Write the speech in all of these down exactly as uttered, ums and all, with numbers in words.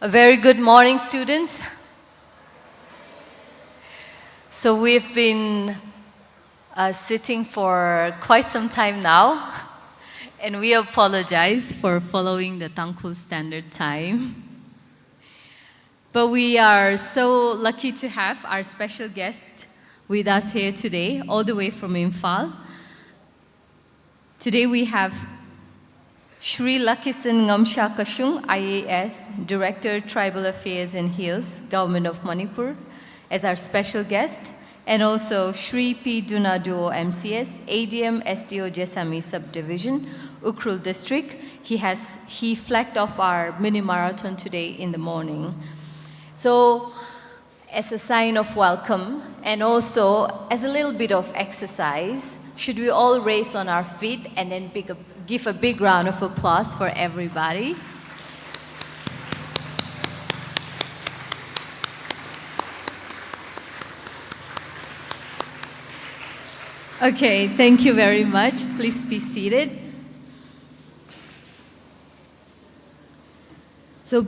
A very good morning, students. So we've been, uh, sitting for quite some time now, and we apologize for following the Tangkhul Standard Time. But we are so lucky to have our special guest with us here today, all the way from Imphal. Today we have Shri Lakisin Ngamsha Kashung, I A S, Director, Tribal Affairs and Hills, Government of Manipur, as our special guest, and also Shri P Dunaduo, M C S, A D M, S D O, Jessami Subdivision, Ukhrul District. He has, he flagged off our mini marathon today in the morning. So, as a sign of welcome and also as a little bit of exercise, should we all raise on our feet and then big, give a big round of applause for everybody? Okay, thank you very much. Please be seated. So,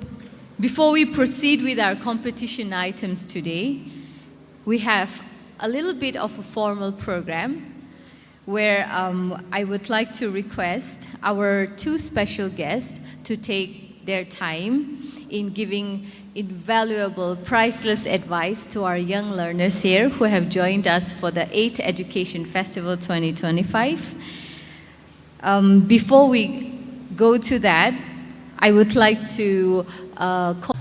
before we proceed with our competition items today, we have a little bit of a formal program where, um, I would like to request our two special guests to take their time in giving invaluable, priceless advice to our young learners here who have joined us for the eighth Education Festival twenty twenty-five. Um, before we go to that, I would like to, uh, call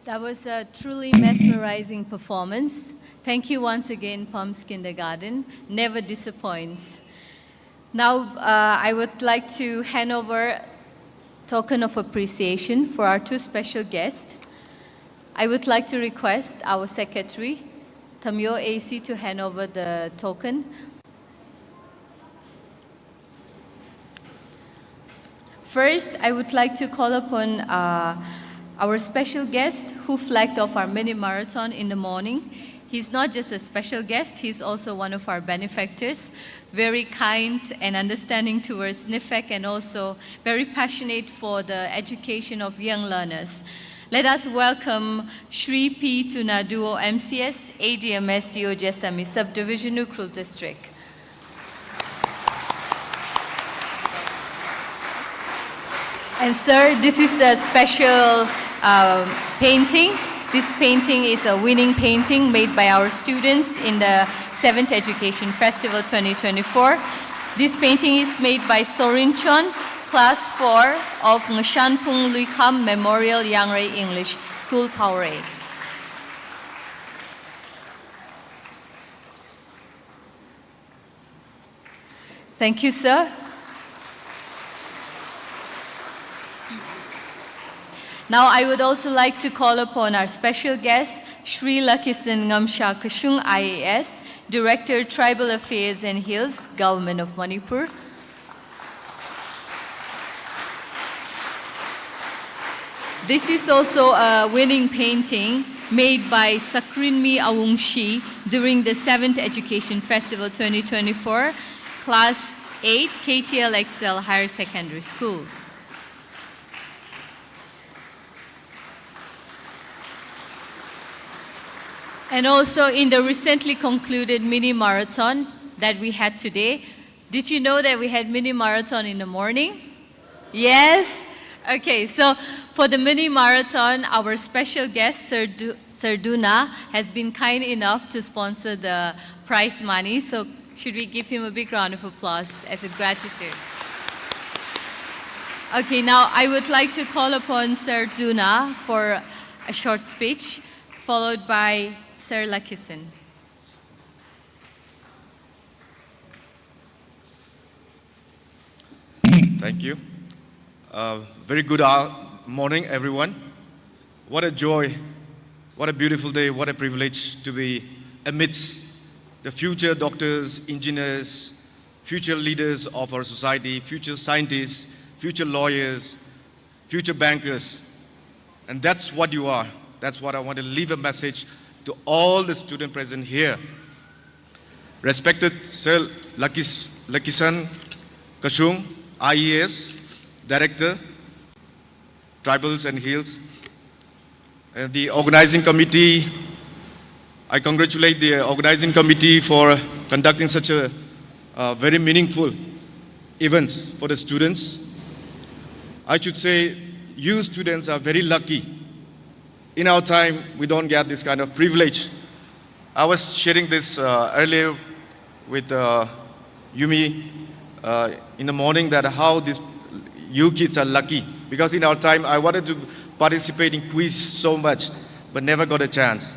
That was a truly mesmerizing performance. Thank you once again, Palms Kindergarten. Never disappoints. Now, uh, I would like to hand over token of appreciation for our two special guests. I would like to request our secretary, Tamyo A C, to hand over the token. First, I would like to call upon, uh, our special guest who flagged off our mini marathon in the morning. He's not just a special guest, he's also one of our benefactors. Very kind and understanding towards NIFAC and also very passionate for the education of young learners. Let us welcome Shri P Tunaduo M C S, A D M S D O Jessami Subdivision, Ukhrul District. And sir, this is a special, um, painting. This painting is a winning painting made by our students in the seventh Education Festival twenty twenty-four. This painting is made by Sorin Chon, class four of Ngashanphung Luikham Memorial Yangre English School, Paurei. Thank you, sir. Now, I would also like to call upon our special guest, Shri Lakisin Ngamsha Kashung I A S, Director, Tribal Affairs and Hills, Government of Manipur. This is also a winning painting made by Sakrinmi Awungshi during the seventh Education Festival twenty twenty-four, Class eight, K T L Excel Higher Secondary School. And also in the recently concluded mini marathon that we had today, did you know that we had mini marathon in the morning? Yes? Okay, so for the mini marathon, our special guest, Sir, du- Sir Duna, has been kind enough to sponsor the prize money. So should we give him a big round of applause as a gratitude? Okay, now I would like to call upon Sir Duna for a short speech, followed by Sir Lakisin. Thank you. Uh, very good, uh, morning, everyone. What a joy, what a beautiful day, what a privilege to be amidst the future doctors, engineers, future leaders of our society, future scientists, future lawyers, future bankers. And that's what you are. That's what I want to leave a message to all the students present here. Respected Sir Lakis-, Lakisan Kashung, I A S, Director, Tribals and Hills, and the organizing committee, I congratulate the organizing committee for conducting such a, uh, very meaningful events for the students. I should say, you students are very lucky. In our time, we don't get this kind of privilege. I was sharing this, uh, earlier with, uh, Yumi, uh, in the morning, that how these you kids are lucky. Because in our time, I wanted to participate in quiz so much, but never got a chance.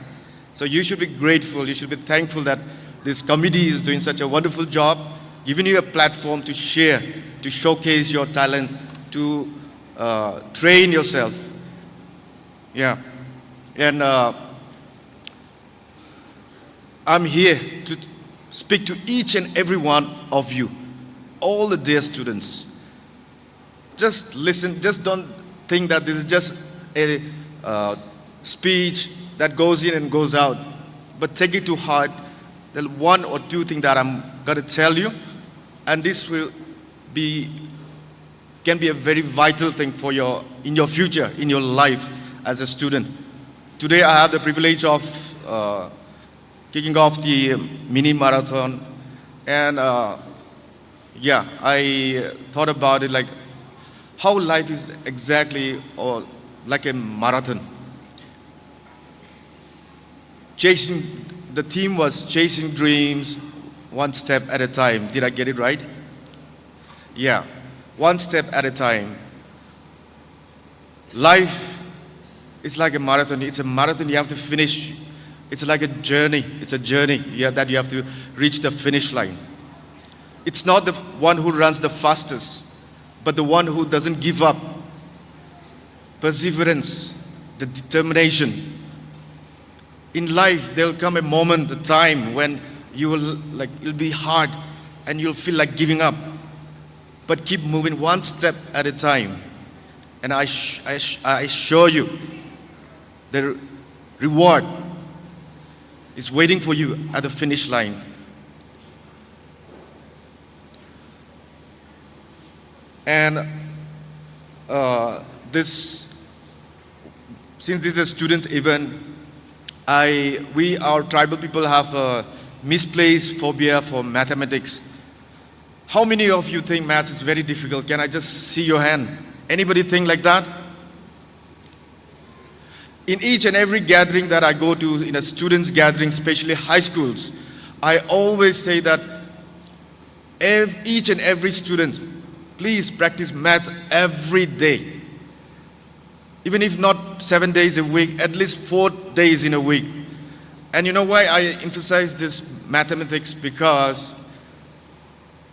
So you should be grateful, you should be thankful that this committee is doing such a wonderful job, giving you a platform to share, to showcase your talent, to, uh, train yourself. Yeah. And, uh, I'm here to speak to each and every one of you, all the dear students. Just listen, just don't think that this is just a, uh, speech that goes in and goes out, but take it to heart, the one or two things that I'm gonna tell you, and this will be, can be a very vital thing for your, in your future, in your life as a student. Today I have the privilege of, uh, kicking off the mini marathon, and, uh, yeah, I thought about it, like, how life is exactly or like a marathon. Chasing, the theme was chasing dreams one step at a time. Did I get it right? Yeah, one step at a time. Life It's like a marathon. It's a marathon you have to finish. It's like a journey. It's a journey, yeah, that you have to reach the finish line. It's not the one who runs the fastest, but the one who doesn't give up. Perseverance, the determination. In life, there'll come a moment, a time when you will, like, it'll be hard and you'll feel like giving up. But keep moving one step at a time. And I, sh- I, sh- I assure you, the re- reward is waiting for you at the finish line. And uh, this, since this is a students' event, I, we, our tribal people have a misplaced phobia for mathematics. How many of you think maths is very difficult? Can I just see your hand? Anybody think like that? In each and every gathering that I go to, in a students' gathering, especially high schools, I always say that ev- each and every student, please practice maths every day. Even if not seven days a week, at least four days in a week. And you know why I emphasize this mathematics? Because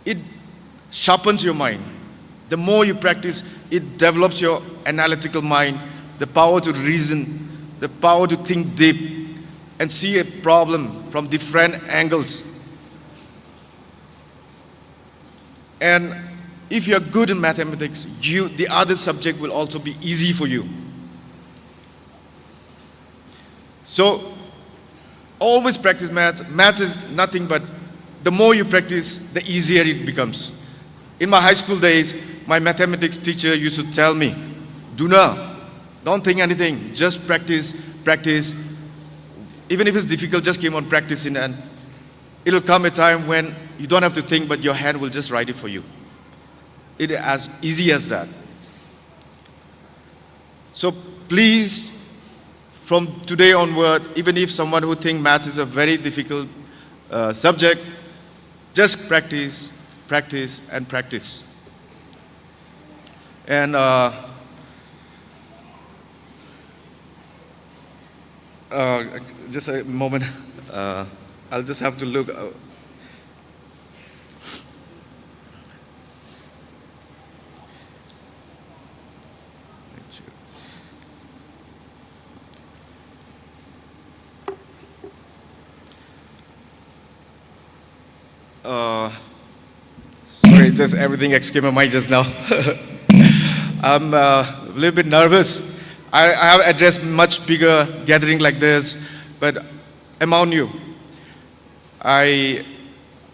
it sharpens your mind. The more you practice, it develops your analytical mind, the power to reason, the power to think deep and see a problem from different angles. And if you're good in mathematics, you, the other subject will also be easy for you. So always practice maths. Maths is nothing but the more you practice, the easier it becomes. In my high school days, my mathematics teacher used to tell me, "Duna, don't think anything, just practice, practice. Even if it's difficult, just keep on practicing, and it'll come a time when you don't have to think, but your hand will just write it for you." It as easy as that. So please, from today onward, even if someone who thinks maths is a very difficult uh, subject, just practice, practice, and practice. And uh, uh, just a moment. Uh, I'll just have to look. Uh, Uh, sorry, just everything escaped my mind just now. I'm uh, a little bit nervous. I, I have addressed much bigger gathering like this, but among you, I,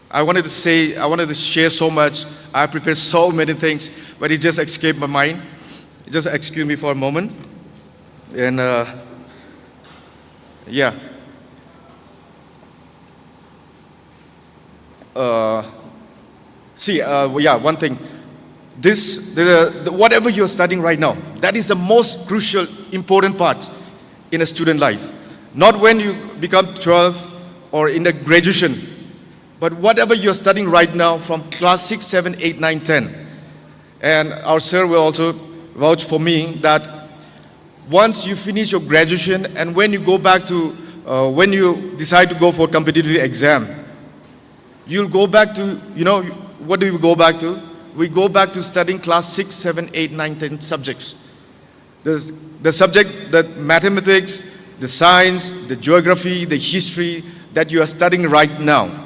I wanted to say, I wanted to share so much. I prepared so many things, but it just escaped my mind. Just excuse me for a moment. And uh, yeah. Uh, see, uh, yeah, one thing. This, the, the, whatever you're studying right now, that is the most crucial, important part in a student life. Not when you become twelve or in the graduation, but whatever you're studying right now from class six, seven, eight, nine, ten. And our sir will also vouch for me that once you finish your graduation and when you go back to, uh, when you decide to go for competitive exam, you'll go back to, you know, what do we go back to? We go back to studying class six, seven, eight, nine, ten subjects. The, the subject, the mathematics, the science, the geography, the history that you are studying right now,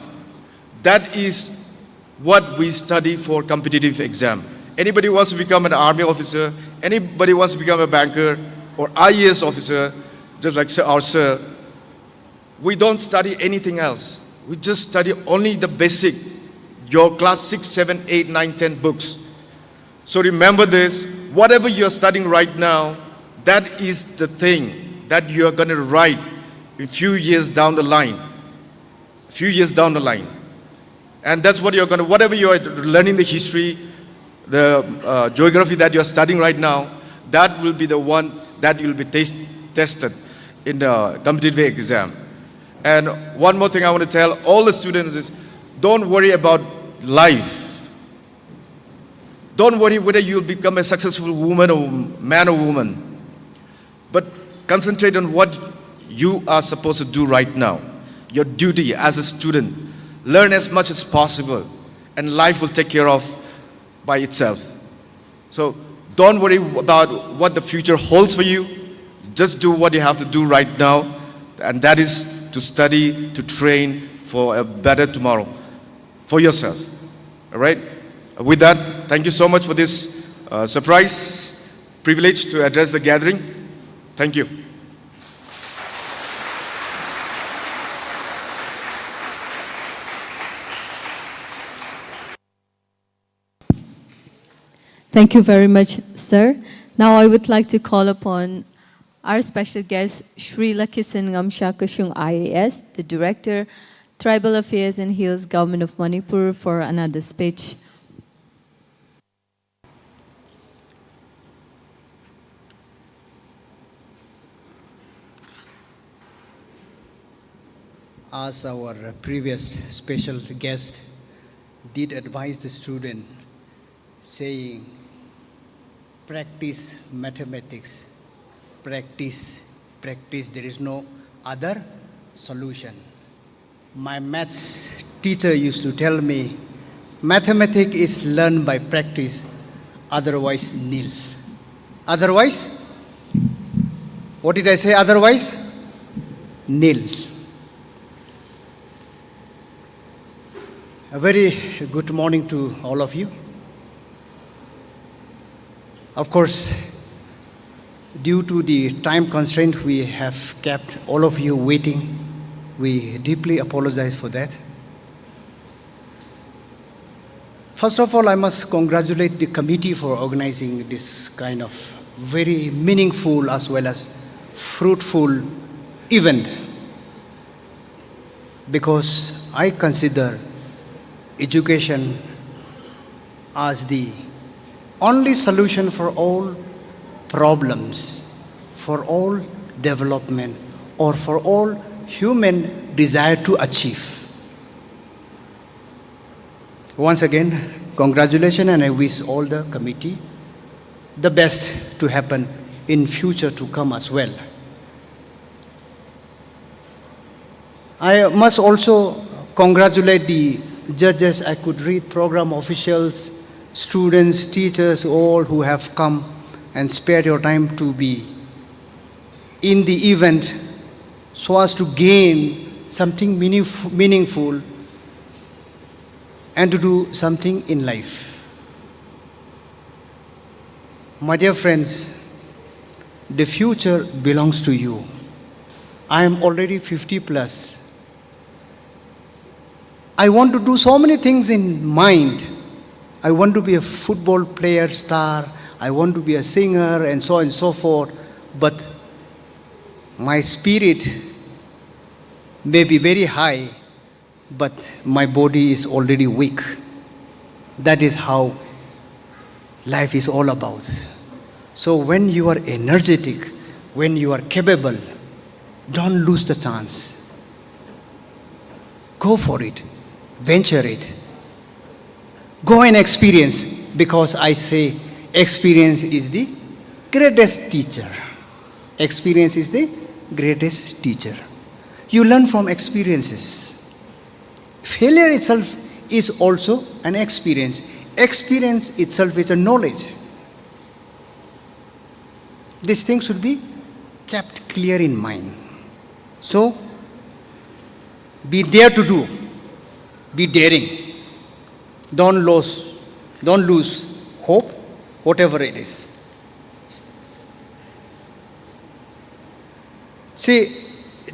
that is what we study for competitive exam. Anybody wants to become an army officer, anybody wants to become a banker or I A S officer, just like sir, our sir, we don't study anything else. We just study only the basic, your class six, seven, eight, nine, ten books. So remember this, whatever you're studying right now, that is the thing that you're gonna write a few years down the line. A few years down the line. And that's what you're gonna, whatever you're learning, the history, the uh, geography that you're studying right now, that will be the one that you'll be test- tested in the competitive exam. And one more thing I want to tell all the students is, don't worry about life. Don't worry whether you'll become a successful woman or man or woman. But Concentrate on what you are supposed to do right now, your duty as a student. Learn as much as possible, and life will take care of by itself. So don't worry about what the future holds for you. Just do what you have to do right now, and that is to study, to train for a better tomorrow for yourself. All right? With that, thank you so much for this uh, surprise privilege to address the gathering. Thank you. Thank you very much, sir. Now I would like to call upon our special guest, Shri Lakhisen Ngamsha Kashung I A S, the Director, Tribal Affairs and Hills, Government of Manipur, for another speech. As our previous special guest did advise the student, saying, "Practice mathematics, practice, practice, there is no other solution." My maths teacher used to tell me, "Mathematics is learned by practice, otherwise nil." Otherwise, what did I say? Otherwise, nil. A very good morning to all of you. Of course, due to the time constraint, we have kept all of you waiting. We deeply apologize for that. First of all, I must congratulate the committee for organizing this kind of very meaningful as well as fruitful event, because I consider education as the only solution for all problems, for all development, or for all human desire to achieve. Once again, congratulations, and I wish all the committee the best to happen in future to come as well. I must also congratulate the judges. I could read, program officials, students, teachers, all who have come and spared your time to be in the event so as to gain something meaningf-, meaningful and to do something in life. My dear friends, the future belongs to you. I am already fifty plus. I want to do so many things in mind. I want to be a football player star. I want to be a singer and so on and so forth. But my spirit may be very high, but my body is already weak. That is how life is all about. So when you are energetic, when you are capable, don't lose the chance. Go for it. Venture it. Go and experience, because I say experience is the greatest teacher. Experience is the greatest teacher. You learn from experiences. Failure itself is also an experience. Experience itself is a knowledge. This thing should be kept clear in mind. So, be dare to do, be daring. Don't lose, don't lose hope, whatever it is. See,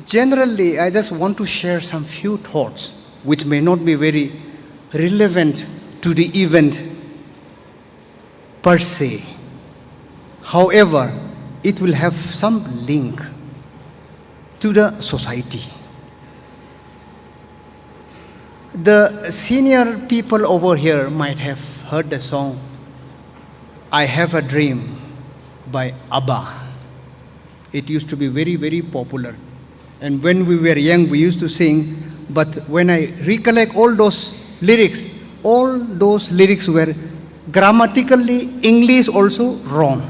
generally, I just want to share some few thoughts which may not be very relevant to the event per se. However, it will have some link to the society. The senior people over here might have heard the song, "I Have a Dream" by ABBA. It used to be very, very popular. And when we were young, we used to sing. But when I recollect all those lyrics, all those lyrics were grammatically English also wrong.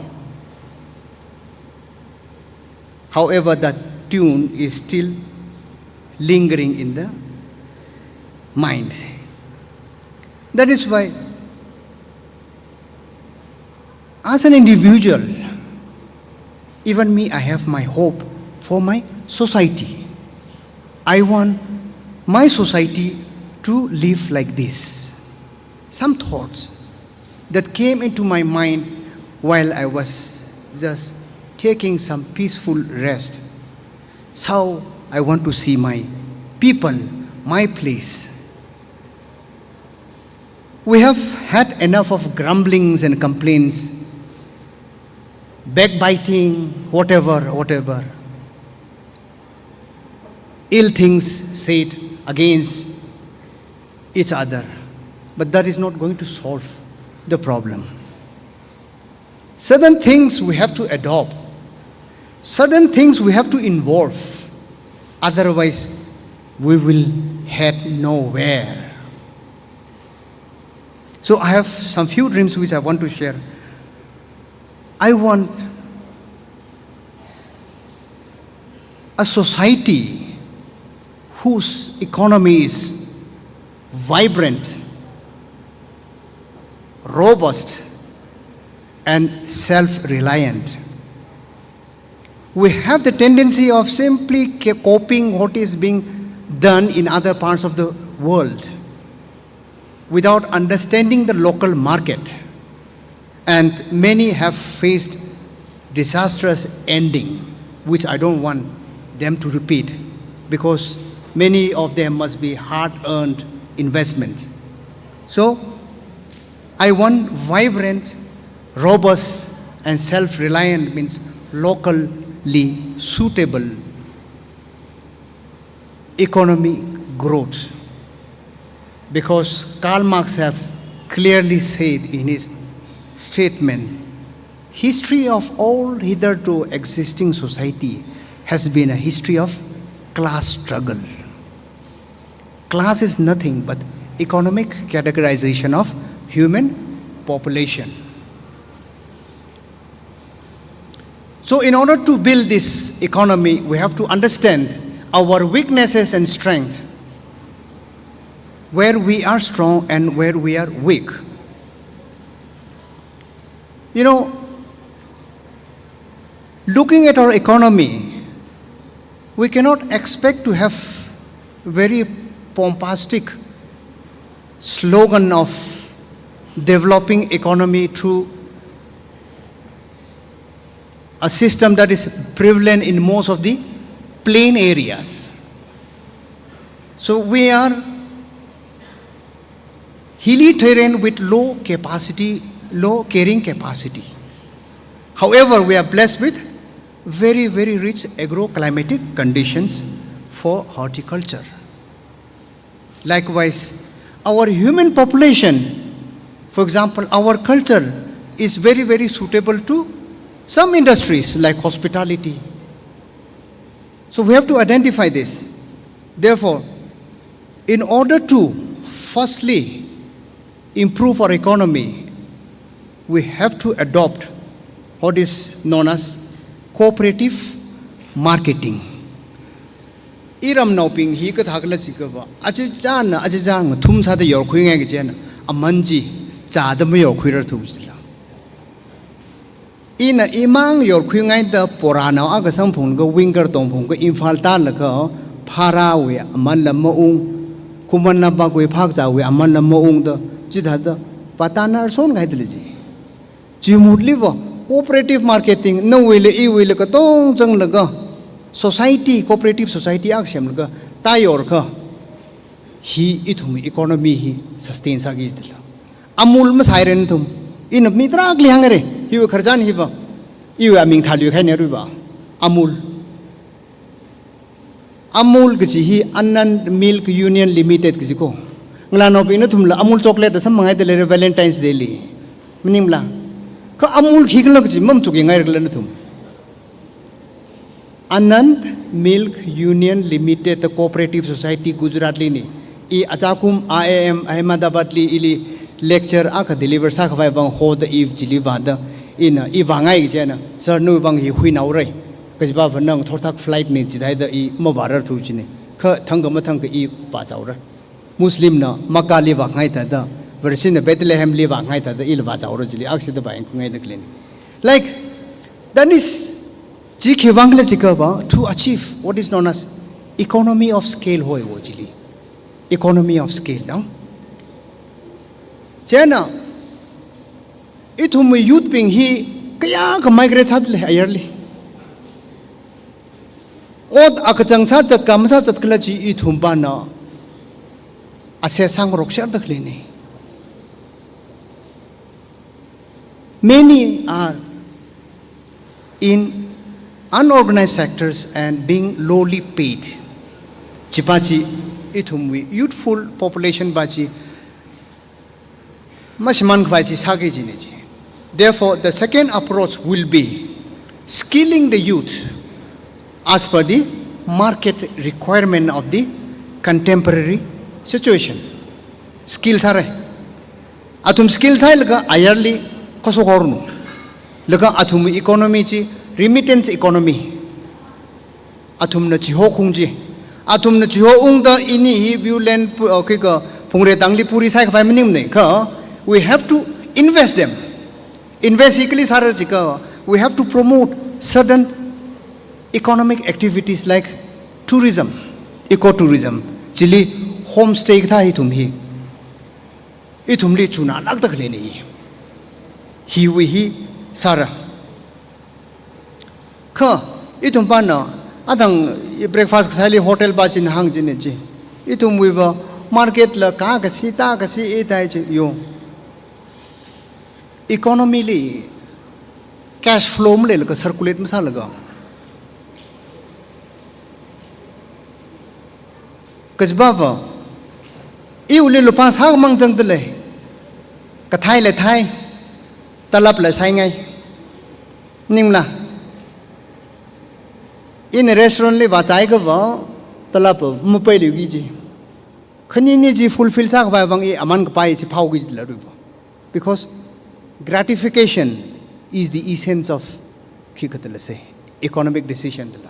However, that tune is still lingering in the mind. That is why, as an individual, even me, I have my hope for my society. I want my society to live like this. Some thoughts that came into my mind while I was just taking some peaceful rest. So I want to see my people, my place. We have had enough of grumblings and complaints, backbiting, whatever, whatever. Ill things said against each other. But that is not going to solve the problem. Certain things we have to adopt. Certain things we have to involve. Otherwise, we will head nowhere. So I have some few dreams which I want to share. I want a society whose economy is vibrant, robust, and self-reliant. We have the tendency of simply ca-, copying what is being done in other parts of the world without understanding the local market. And many have faced disastrous ending, which I don't want them to repeat, because many of them must be hard-earned investment. So, I want vibrant, robust, and self-reliant, means locally suitable economic growth. Because Karl Marx have clearly said in his statement, history of all hitherto existing society has been a history of class struggle. Class is nothing but economic categorization of human population. So in order to build this economy, we have to understand our weaknesses and strength, where we are strong and where we are weak. You know, looking at our economy, we cannot expect to have very bombastic slogan of developing economy through a system that is prevalent in most of the plain areas. So we are hilly terrain with low capacity, low carrying capacity. However, we are blessed with very, very rich agroclimatic conditions for horticulture. Likewise, our human population, for example, our culture is very, very suitable to some industries like hospitality. So we have to identify this. Therefore, in order to firstly improve our economy, we have to adopt what is known as cooperative marketing. Iramnaobing hi kathākhala jiakhava, achichāna achichā ngathum sāda yorkhuingai kajina, aman chi chāda mayorkhuirarthu jila. Ina imang yorkhuingaida poranao akha samphunglaga winger tongphunglaga Imphal tālaga pharāwui amanla maung, khuman lampak wui phakchāwui amanla maungda, chithāda vātānarson ngaidalei ji. Chimutliva cooperative marketing, nawuila iwuila katong zanglaga society, cooperative society akha semlaga tāyorkha, hi ithum economy hi sustain sāki jila. Amul masāhaira nathum. Ina mi tarākhali hāngra, hiwui khararchan hiva. Iwui aming thāluikhaina ruiva. Amul. Amul kaji hi Anand Milk Union Limited kaji ko. Ngalānaobing nathumla Amul chocolate da samphangngaidalei Valentine's Day li. Maningla. Kha Amul khikhala kaji mamachukngairala nathum. Anand Milk Union Limited, the Cooperative Society Gujarat lini. I achakum I I M Ahmedabad li ili lecture akha deliver sākhavai vang hoda iv chili vāda. Ina i vāngai kajina, sir, nawui vang hi huinaora. Kajiva nang thorthak flight ni jidai da i mavārar thu chini. Kha thangkha mathangkha i vāchaora. Muslim na Makkah li vāngai thāda, Vareshina Bethlehem li vāngai thāda, i la vāchaora chili, aksida vāyangkhangai da khalei ni. Like, that is, chi khiwuivang khala jiakha va, to achieve what is known as economy of scale hoi wo chili. Economy of scale, no? Chieina, ithum youth bing hi kayākha migrate sāda lei ayarli. Ot akachang sāzat kha masāzat khala chi ithum pana assess sāngarok sharda khalei ni. Many are in unorganized sectors and being lowly paid. Chiva chi ithumwui youthful population va chi mashimānkhavai chi sāki kajina chi. Therefore, the second approach will be skilling the youth as per the market requirement of the contemporary situation. Skill sāra. Athum skill sāhailaga ayarli kaso kornu. Laga athum economy chi remittance economy. Athumna chiho khung chi. Athumna chiho ungda ini hi Viewland pu-, uh, kika Phungre tangli puri sākhavai maningmana kha, we have to invest them. Invest hi kali sāra jiakha, we have to promote certain economic activities like tourism, ecotourism, chili homestay kathā hi ithum hi. Ithumli chunalākda khalei ni. Hiwui hi sāra. Kha, ithum pana, athang breakfast kasāli hotel va china hāng kajina chi. Ithumwui va market la ka kasi, ta kasi, i tai chi, yo. Economy li cash flow maleilaga circulate masālaga. Kajiva va, iwuili lupā sākhamang zangda lei. Kathai le thai, talap le saingai. Ningla. Ina restaurant li vāchai kha va, talap mapailuiki ji. Khani ni chi fulfill sākhavai vang i aman kapai chi phaoki jila ruiva. Because gratification is the essence of khikha tala se, economic decision tala.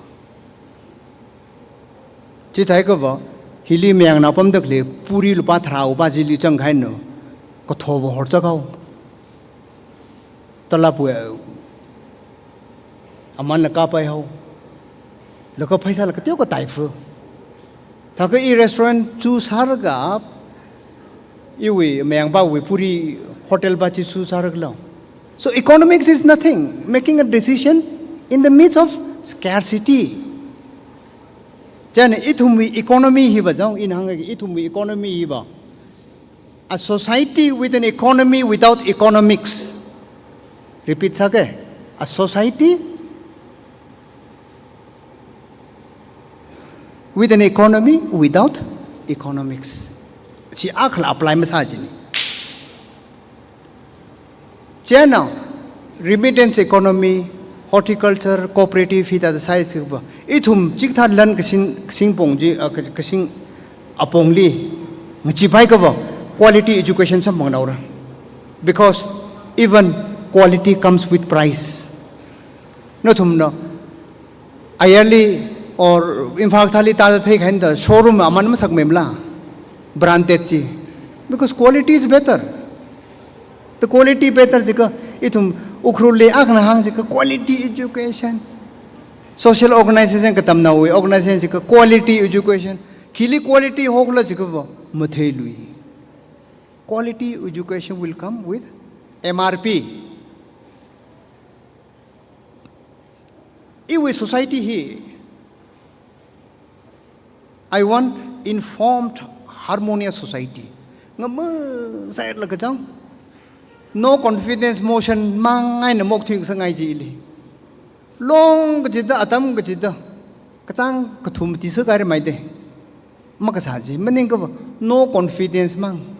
Chithākha va, hili mayangna pamda khalei puri lupā tharāwui va chili changkhaina, kathāva horchak hao. Talapwui aman la kapai hao. Laga pheisā la kateokha taifu. Thākha i restaurant choose sālaga, iwui mayangvawui puri hotel va chi choose sālaga lo. So economics is nothing. Making a decision in the midst of scarcity. Chieina ithumwui economy hi va jang, ina hānga ithumwui economy hi va. A society with an economy without economics. Repeat sāke. A society with an economy without economics. Chi akhala apply masā kajina. Chieina, remittance economy, horticulture, cooperative hithāda sāhai si va. Ithum chikathā lan kasing, kasing pong chi, ah, ka-, kasing apongli ngacheepai kha va, quality education samphang naora. Because even quality comes with price. Nathumna, ayarli or Imphal kathāli tāda theikha eina showroom aman masakmemala, branded chi. Because quality is better. The quality better jiakha, ithum Ukhrulli akhana hāng jiakha quality education. Social organization katamnaowui organization jiakha quality education. Khili quality hokhala jiakha va, matheilui. Quality education will come with M R P. Iwui society hi, I want informed, harmonious society. Ngamā sālaga chang, no confidence motion mang eina mok thuingasakngai chili. Long kachida, atam kachida, kachāng kathum tisa kari maide. Makasā chi, maningkha va, no confidence mang.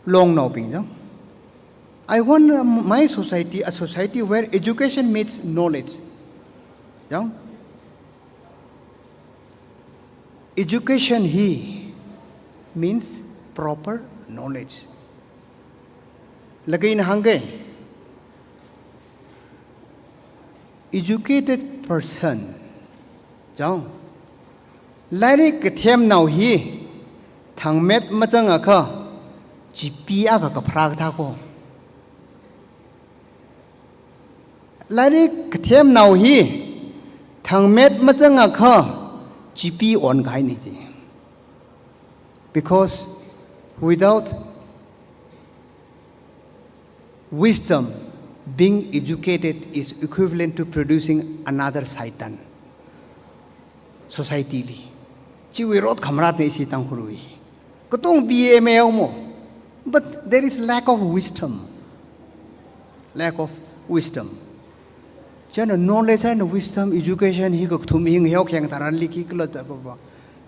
Longnaobing jang. I want, uh, my society, a society where education meets knowledge. Jang. Education hi means proper knowledge. Laga ina hāngke. Educated person, chang, lairik kathemnao hi thangmet machangakha chipi akha kapharā kathā ko. Lairik kathemnao hi thangmet machangakha chipi onkahaina chi. Because without wisdom, being educated is equivalent to producing another Satan. Society li. Chiwui rot khamratna ishi Tangkhulwui. Katonga B A M A haomo. But there is lack of wisdom. Lack of wisdom. Chieina knowledge eina wisdom, education hi kakathum hi ngahao kheng tharanli khikhala da baba.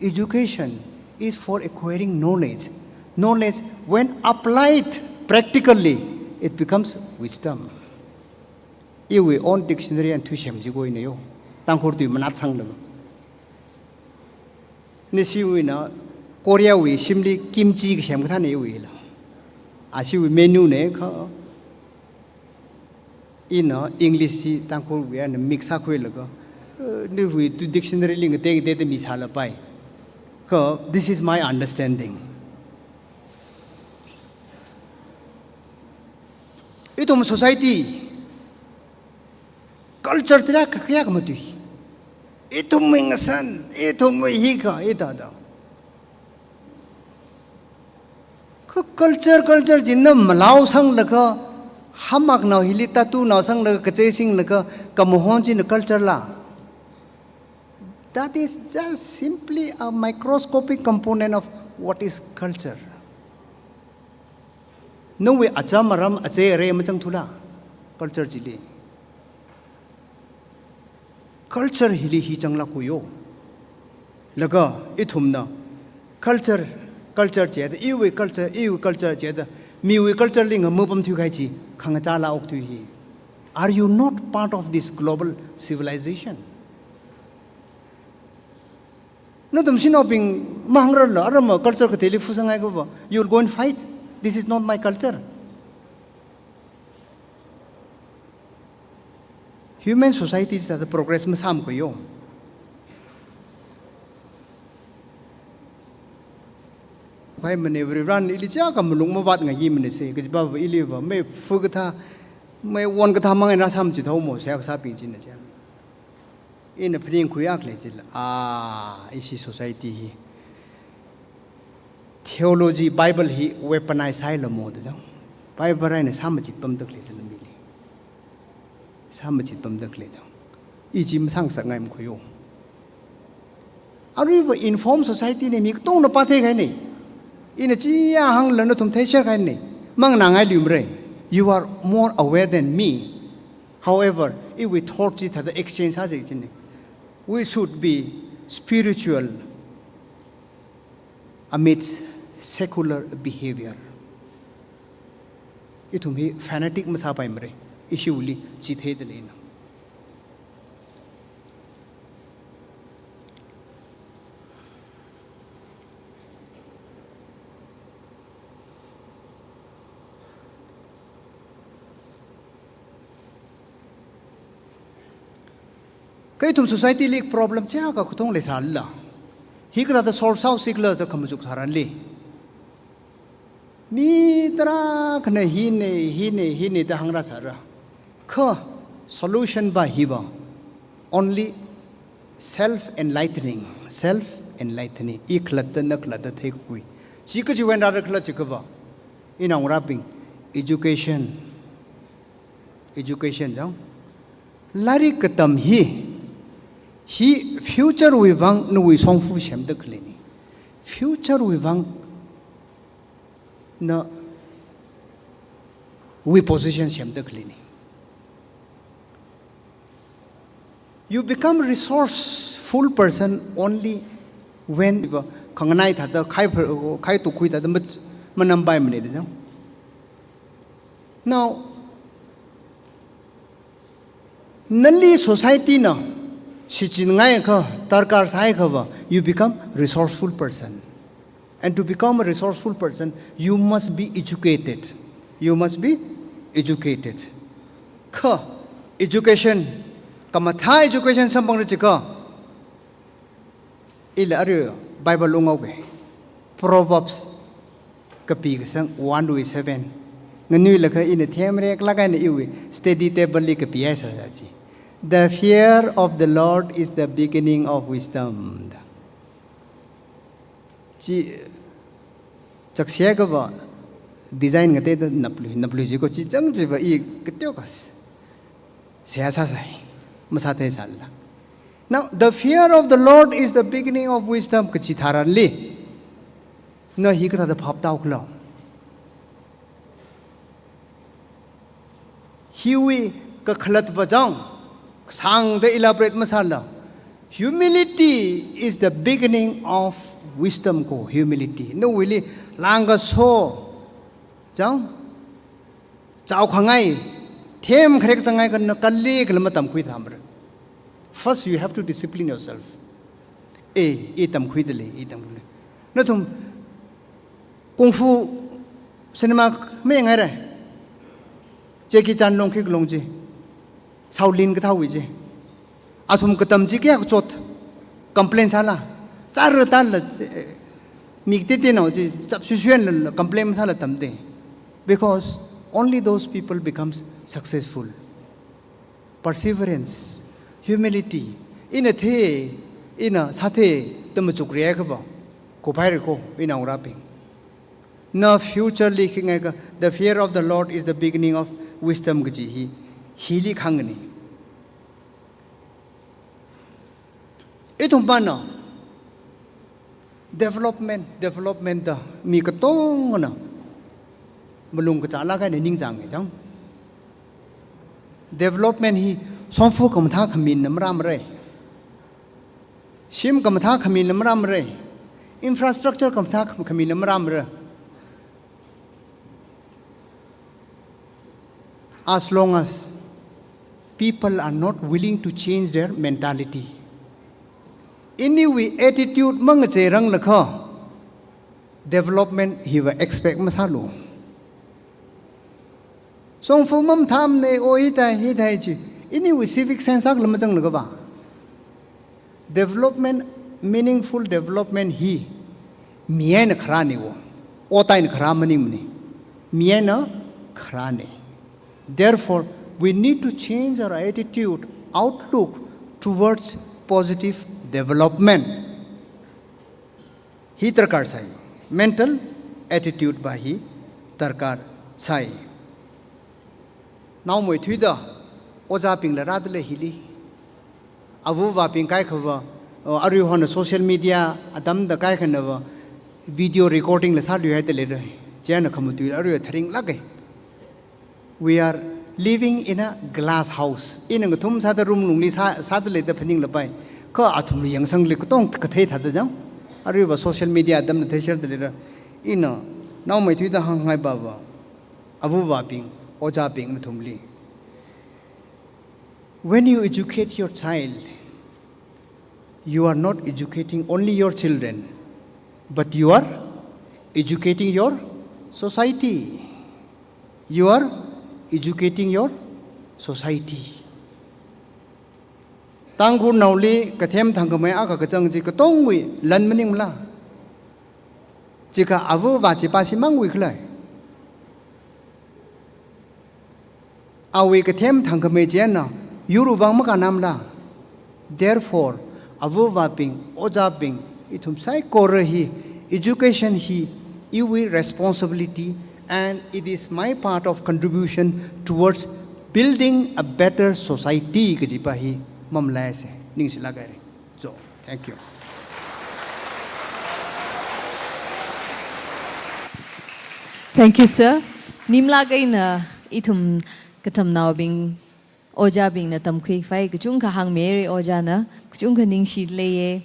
Education is for acquiring knowledge. Knowledge, when applied practically, it becomes wisdom. Iwui own dictionary eina thuisem chikoina yo. Tangkhul tui manat sanglaga. Nishiwuina Korea wui shimli kimchi kasem kathāna iwuila. Ashiwui menu na kha. Ina English chi Tangkhulwui eina mix sākhuilaga, eh, niwui tu dictionary li ngatei ngateida misālapai. Kha, this is my understanding. Ithum society, culture tira kha kayākha matui. Ithumwui ngasan, ithumwui hikha, ithāda. Kha culture, culture china malao sanglaga, hamaknao hili tattoo nao sanglaga, kachei singlaga, kamahon china culture la. That is just simply a microscopic component of what is culture. Nawui acham aram achei arei machangthula, culture chili. Culture hili hi changlākuyo. Laga ithumna culture, culture chida, iwui culture, iwui culture chida, miwui culture li ngamapam thuikahai chi, khangachāla okthui hi. Are you not part of this global civilization? Nathum shanaobing mahangrarla, aram culture kateili phusanghai kava, you will go and fight. This is not my culture. Human society is the progress masāmakayo. Khuimana, everyone ili chiyākha malung mavātngaimana se, kajiva iliva, mei phu kathā, mei won kathā mang eina sāmachithei mo, seihā kasābing china chi. Ina phaningkhui akha lei chila, ah, ishi society hi. Theology, Bible hi weaponize sāhailamo da chang. Bible eina sāmachitpamda khalei chila mili. Sāmachitpamda khalei chang. I chi masāngasakngai makhuiyo. Aruiva informed society na mi katongna pātheikahaina. Ina chiya hāngla nathum theishākahaina. Manganāngai liumara. You are more aware than me. However, iwui thought chi thāda exchange sāsa china. We should be spiritual amidst secular behavior. Ithum hi fanatic masāpaimara, ishiwuili chitheida leina. Kha ithum society li problem chiyākha kathong leisālala, hi kathāda solve sāhaosi khala da khamachuk tharanli, mi tarākhana hina, hina, hina da hāngrāsāra. Kha solution va hiva, only self enlightening, self enlightening. I khalatta na khalatta theikhui. Chi kachiwui eina rāra khala chiakhava, inaongarābing, education. Education chang. Lairik katam hi, hi future wui vang nawui shongfa semda khaleina. Future wui vang nawui position semda khaleina. You become resourceful person only when khanganai thāda khai phar-, khai tukkhui thāda mat-, manampai maningda. Now, nali society na shichinngaiakha, darkar sāhaiakhava, you become resourceful person. And to become a resourceful person, you must be educated. You must be educated. Kha education Khamathā education samphanglu jiakha, ila arui Bible unghaoga. Proverbs kapi kasang one wui seven. Nganuilakha ina themreklāk eina iwui study table li kapihaisā chi. "The fear of the Lord is the beginning of wisdom." Chi chakshekava design ngateida naplu, naplu jiko chi chang chiva i kateokha seihā sāsai. Masātheisālala. Now, "The fear of the Lord is the beginning of wisdom," kachi tharanli, na hi kathāda phap tāukhala? Hiwui kakhalatva chang, sāngda elaborate masāla. Humility is the beginning of wisdom ko, humility. Nawuili langkaso chang, chaokhangai, themkharek zangngai kha na kali kala matamkhui thamra. First, you have to discipline yourself. Eh, i tamkhuidalei, i tamkhuidalei. Nathum kung fu cinema mayanghaira? Jackie Chan long khikha long chi, Shaolin kathāwui chi. Athum katam chi kayākha chot, complain sāla. Chara tala, eh, mi kateoteonao chi chap shuishuiyanla complain sāla tamde. Because only those people becomes successful. Perseverance, humility. Ina thei, ina sāthei da machukriakhava, kuphaira ko, inaongarābing. Na future li khingaikha, "The fear of the Lord is the beginning of wisdom," kaji hi, hili khangani. Ithum pana development, development da mi katongana malung kachālāk eina ningchānga chang. Development hi shongfa khamathā khamina marāmara. Shim khamathā khamina marāmara. Infrastructure khamathā kham-, khamina marāmara. As long as people are not willing to change their mentality. Iniwui attitude mangacheiranglaga development hiva expect masālu. Shongfa mamathāmana, o hithai, hithai chi. Iniwui civic sense akhala mazanglagava. Development, meaningful development hi mi eina kharāna wo. Ot eina kharā maningmana. Mi eina kharāna. Therefore, we need to change our attitude, outlook towards positive development. Hi darkar sai. Mental attitude va hi darkar sai. Naomeithuida ojābingla rādalei hili. Avāvabing kaikhava, uh, aruihon social media atamda kaikhanava video recording la sāluihaida leira. Chieina khamatui arui tharinglāka. We are living in a glass house. Ina ngathum sāda room lungli sā, sādalei da phaninglapai. Kha athumli yangsangli katong kathei thāda chang. Aruiva social media atamna theisherdalei ra. Ina naomeithuida hāngngaiva va, avāvabing, ojābing nathumli. When you educate your child, you are not educating only your children, but you are educating your society. You are educating your society. Tangkhulnaoli kathem thangkhamei akha kachang chi katongwui lan maningmala? Chikha avāva chipā shimāngwui khala? Awui kathem thangkhamei chieina yur vang makānamla? Therefore, avāvabing, ojābing, ithum saikora hi, education hi iwui responsibility, and it is my part of contribution towards building a better society kajipa hi mamalaisa. Ningshilāk haira. So, thank you. Thank you, sir. Nimlāk eina ithum katamnaobing, ojābingna tamkhuikhavai kachungkha hāngmira, ojāna kachungkha ningshileiya.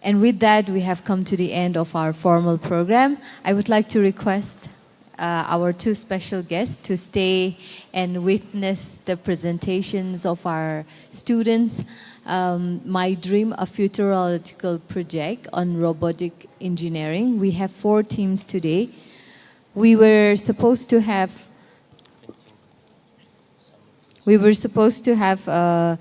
And with that, we have come to the end of our formal program. I would like to request, uh, our two special guests to stay and witness the presentations of our students. Um, My Dream, a futurological project on robotic engineering. We have four teams today. We were supposed to have We were supposed to have, uh,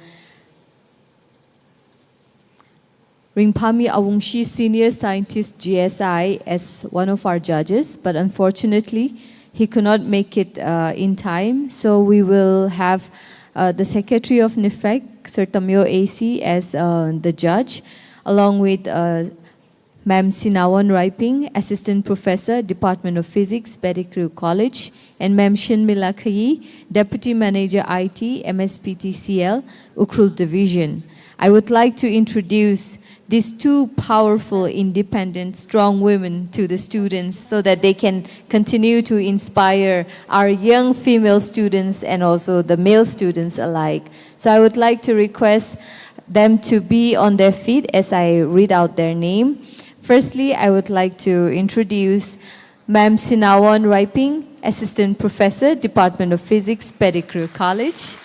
Ringphami Awungshi, Senior Scientist G S I, as one of our judges, but unfortunately, he could not make it uh, in time. So we will have uh, the Secretary of NIFAC, Sir Tamyo A C, as uh, the judge, along with uh, Ma'am Sinawan Raiping, Assistant Professor, Department of Physics, Pettigrew College, and Ma'am Shinmila Khayi, Deputy Manager I T, M S P T C L, Ukhrul Division. I would like to introduce these two powerful, independent, strong women to the students so that they can continue to inspire our young female students and also the male students alike. So I would like to request them to be on their feet as I read out their name. Firstly, I would like to introduce Ma'am Sinawan Raiping, Assistant Professor, Department of Physics, Pettigrew College.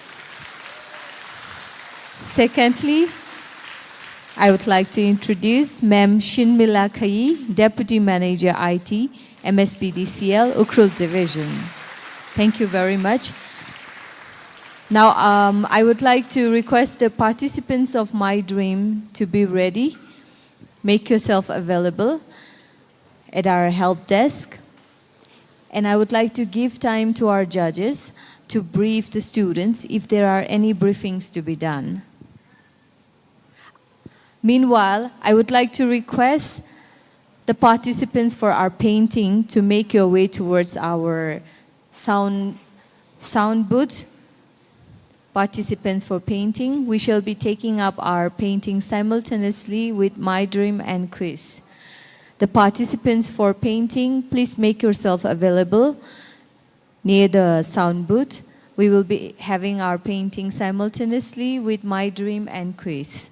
Secondly, I would like to introduce Ma'am Shinmila Khayi, Deputy Manager I T, M S P T C L, Ukhrul Division. Thank you very much. Now, um, I would like to request the participants of My Dream to be ready. Make yourself available at our help desk. And I would like to give time to our judges to brief the students if there are any briefings to be done. Meanwhile, I would like to request the participants for our painting to make your way towards our sound, sound booth. Participants for painting, we shall be taking up our painting simultaneously with My Dream and Quiz. The participants for painting, please make yourself available near the sound booth. We will be having our painting simultaneously with My Dream and Quiz.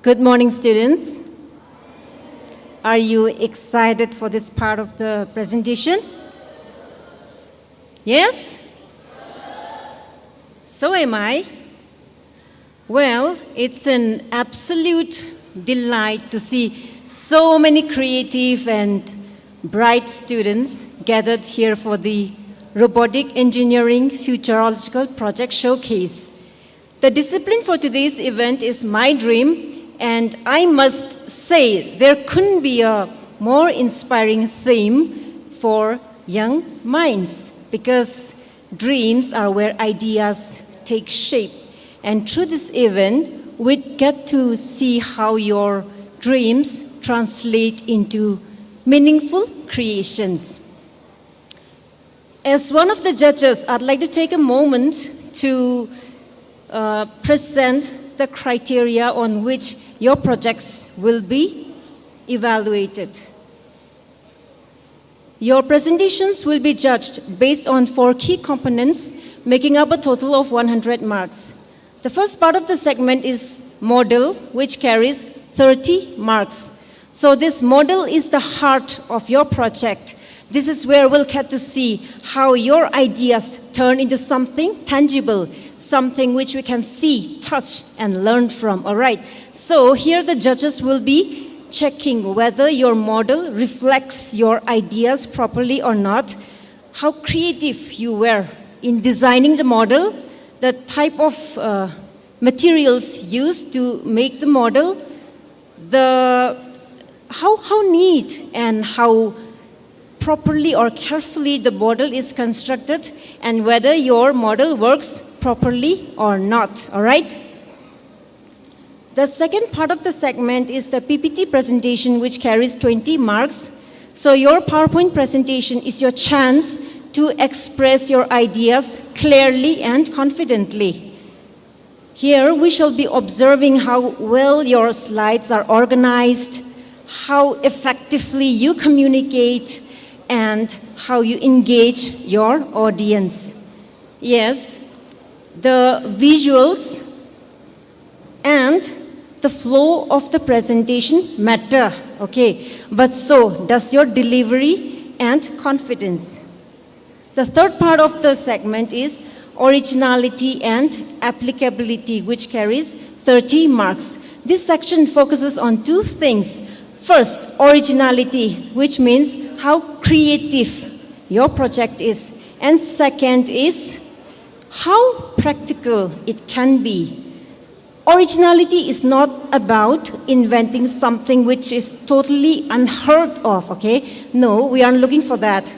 Good morning, students. Are you excited for this part of the presentation? Yes? So am I. Well, it's an absolute delight to see so many creative and bright students gathered here for the Robotic Engineering Futurological Project Showcase. The discipline for today's event is My Dream, and I must say there couldn't be a more inspiring theme for young minds, because dreams are where ideas take shape. And through this event, we get to see how your dreams translate into meaningful creations. As one of the judges, I'd like to take a moment to uh, present the criteria on which your projects will be evaluated. Your presentations will be judged based on four key components, making up a total of one hundred marks. The first part of the segment is model, which carries thirty marks. So this model is the heart of your project. This is where we'll get to see how your ideas turn into something tangible, something which we can see, touch, and learn from. All right. So here the judges will be checking whether your model reflects your ideas properly or not, how creative you were in designing the model, the type of uh, materials used to make the model, the how, how neat and how properly or carefully the model is constructed, and whether your model works properly or not. All right? The second part of the segment is the P P T presentation, which carries twenty marks. So your PowerPoint presentation is your chance to express your ideas clearly and confidently. Here we shall be observing how well your slides are organized, how effectively you communicate, and how you engage your audience. Yes, the visuals and the flow of the presentation matter, okay? But so does your delivery and confidence. The third part of the segment is originality and applicability, which carries thirty marks. This section focuses on two things. First, originality, which means how creative your project is. And second is how practical it can be. Originality is not about inventing something which is totally unheard of, okay? No, we aren't looking for that.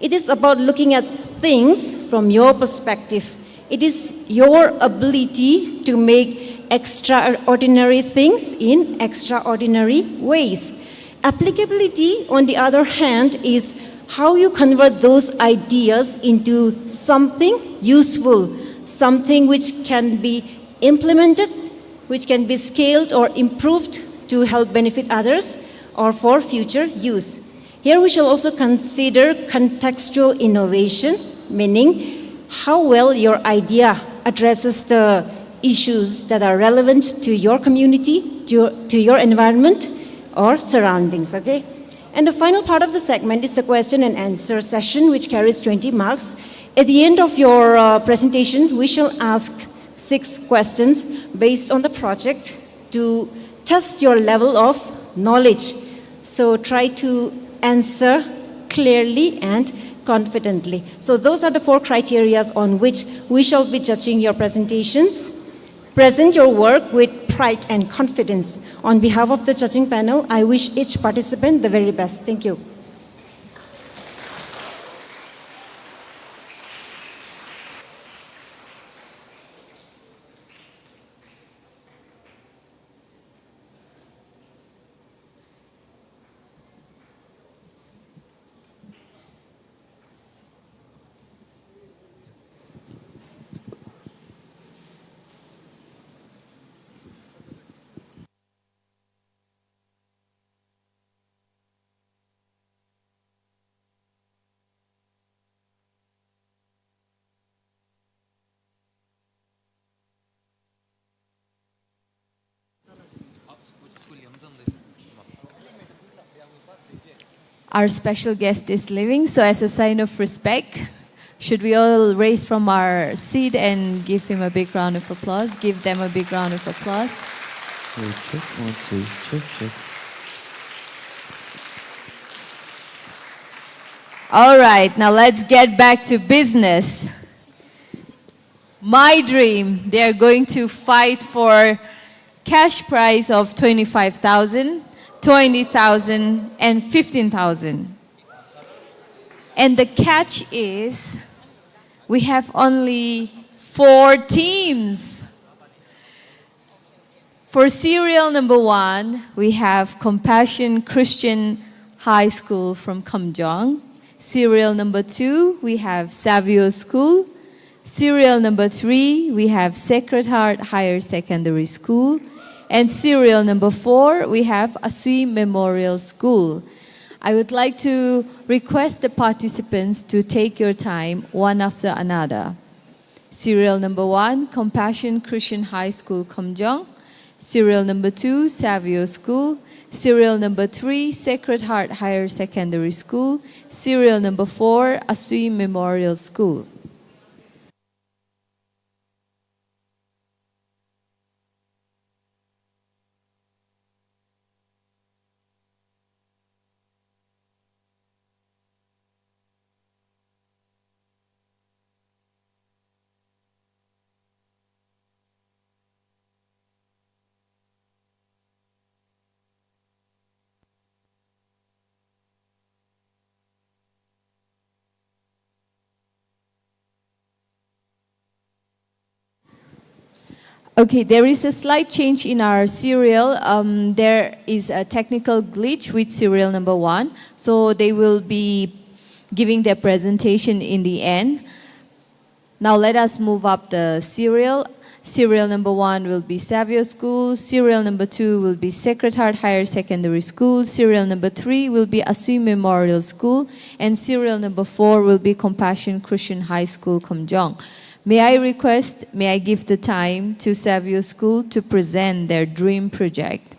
It is about looking at things from your perspective. It is your ability to make extraordinary things in extraordinary ways. Applicability, on the other hand, is how you convert those ideas into something useful, something which can be implemented, which can be scaled or improved to help benefit others or for future use. Here we shall also consider contextual innovation, meaning how well your idea addresses the issues that are relevant to your community, to your, to your environment or surroundings, okay? And the final part of the segment is the question and answer session, which carries twenty marks. At the end of your, uh, presentation, we shall ask six questions based on the project to test your level of knowledge. So try to answer clearly and confidently. So those are the four criterias on which we shall be judging your presentations. Present your work with pride and confidence. On behalf of the judging panel, I wish each participant the very best. Thank you. Our special guest is leaving, so as a sign of respect, should we all raise from our seat and give him a big round of applause? Give them a big round of applause. Check, one, two, check, check. All right, now let's get back to business. My dream, they are going to fight for cash prize of twenty-five thousand, twenty thousand, and fifteen thousand. And the catch is, we have only four teams. For serial number one, we have Compassion Christian High School from Kamjong. Serial number two, we have Savio School. Serial number three, we have Sacred Heart Higher Secondary School. And serial number four, we have Asui Memorial School. I would like to request the participants to take your time one after another. Serial number one, Compassion Christian High School, Kamjong. Serial number two, Savio School. Serial number three, Sacred Heart Higher Secondary School. Serial number four, Asui Memorial School. Okay, there is a slight change in our serial. Um, there is a technical glitch with serial number one, so they will be giving their presentation in the end. Now let us move up the serial. Serial number one will be Savio School. Serial number two will be Sacred Heart Higher Secondary School. Serial number three will be Asui Memorial School. And serial number four will be Compassion Christian High School, Kamjong. May I request, may I give the time to Savio School to present their dream project?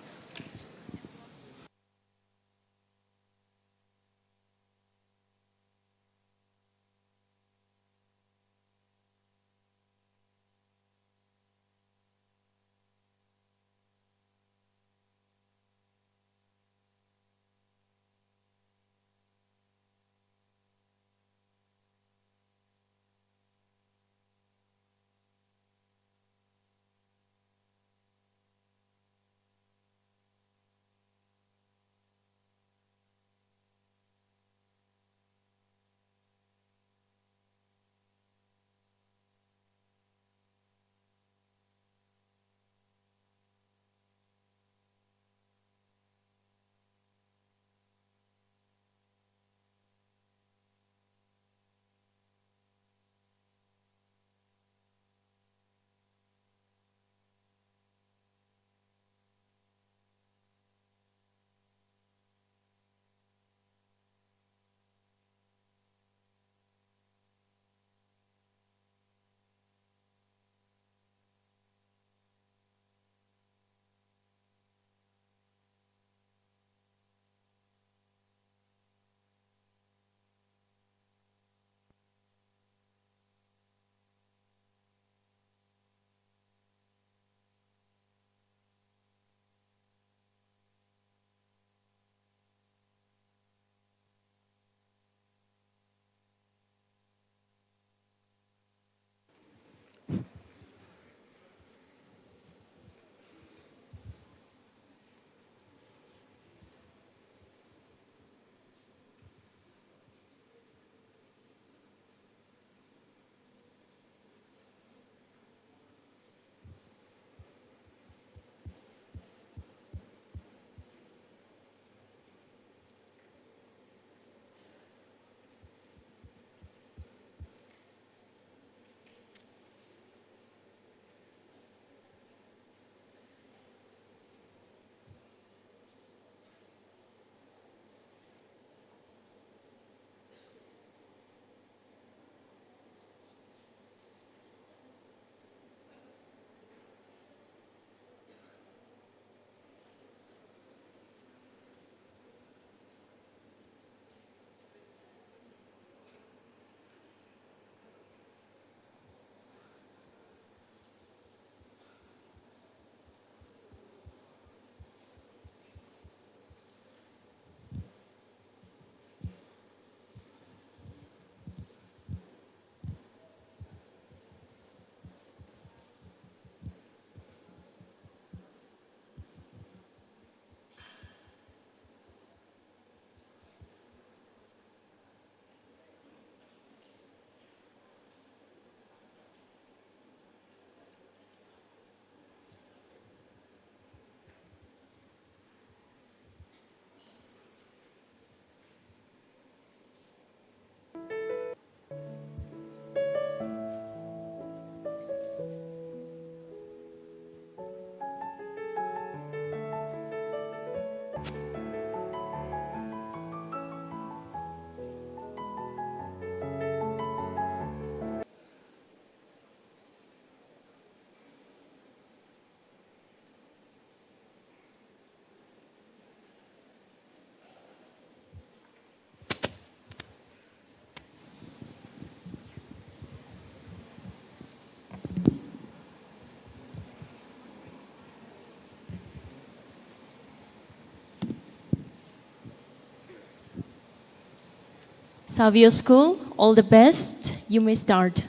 Savio School, all the best. You may start.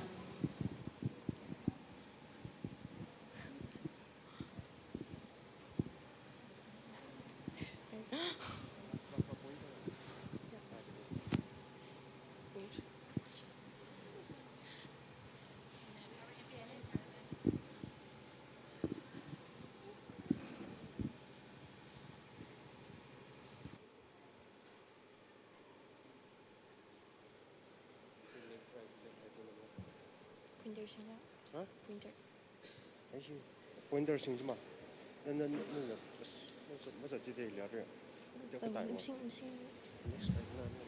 Pointer sing ya? Ha? Pointer. Ai, hi pointer sing jima. Na, na, na, na, na, mas-, mas-, jide liare. Tang, katai wa. Missing, missing. Next time, na, na.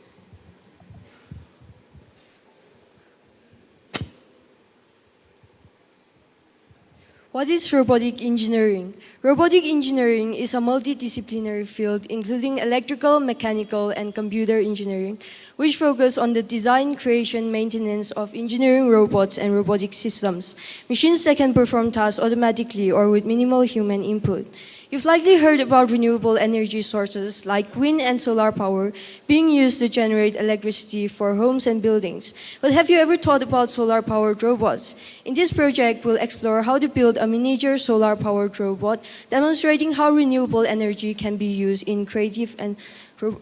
What is robotic engineering? Robotic engineering is a multidisciplinary field including electrical, mechanical, and computer engineering, which focus on the design, creation, maintenance of engineering robots and robotic systems, machines that can perform tasks automatically or with minimal human input. You've likely heard about renewable energy sources like wind and solar power being used to generate electricity for homes and buildings. But have you ever thought about solar-powered robots? In this project, we'll explore how to build a miniature solar-powered robot, demonstrating how renewable energy can be used in creative and ro-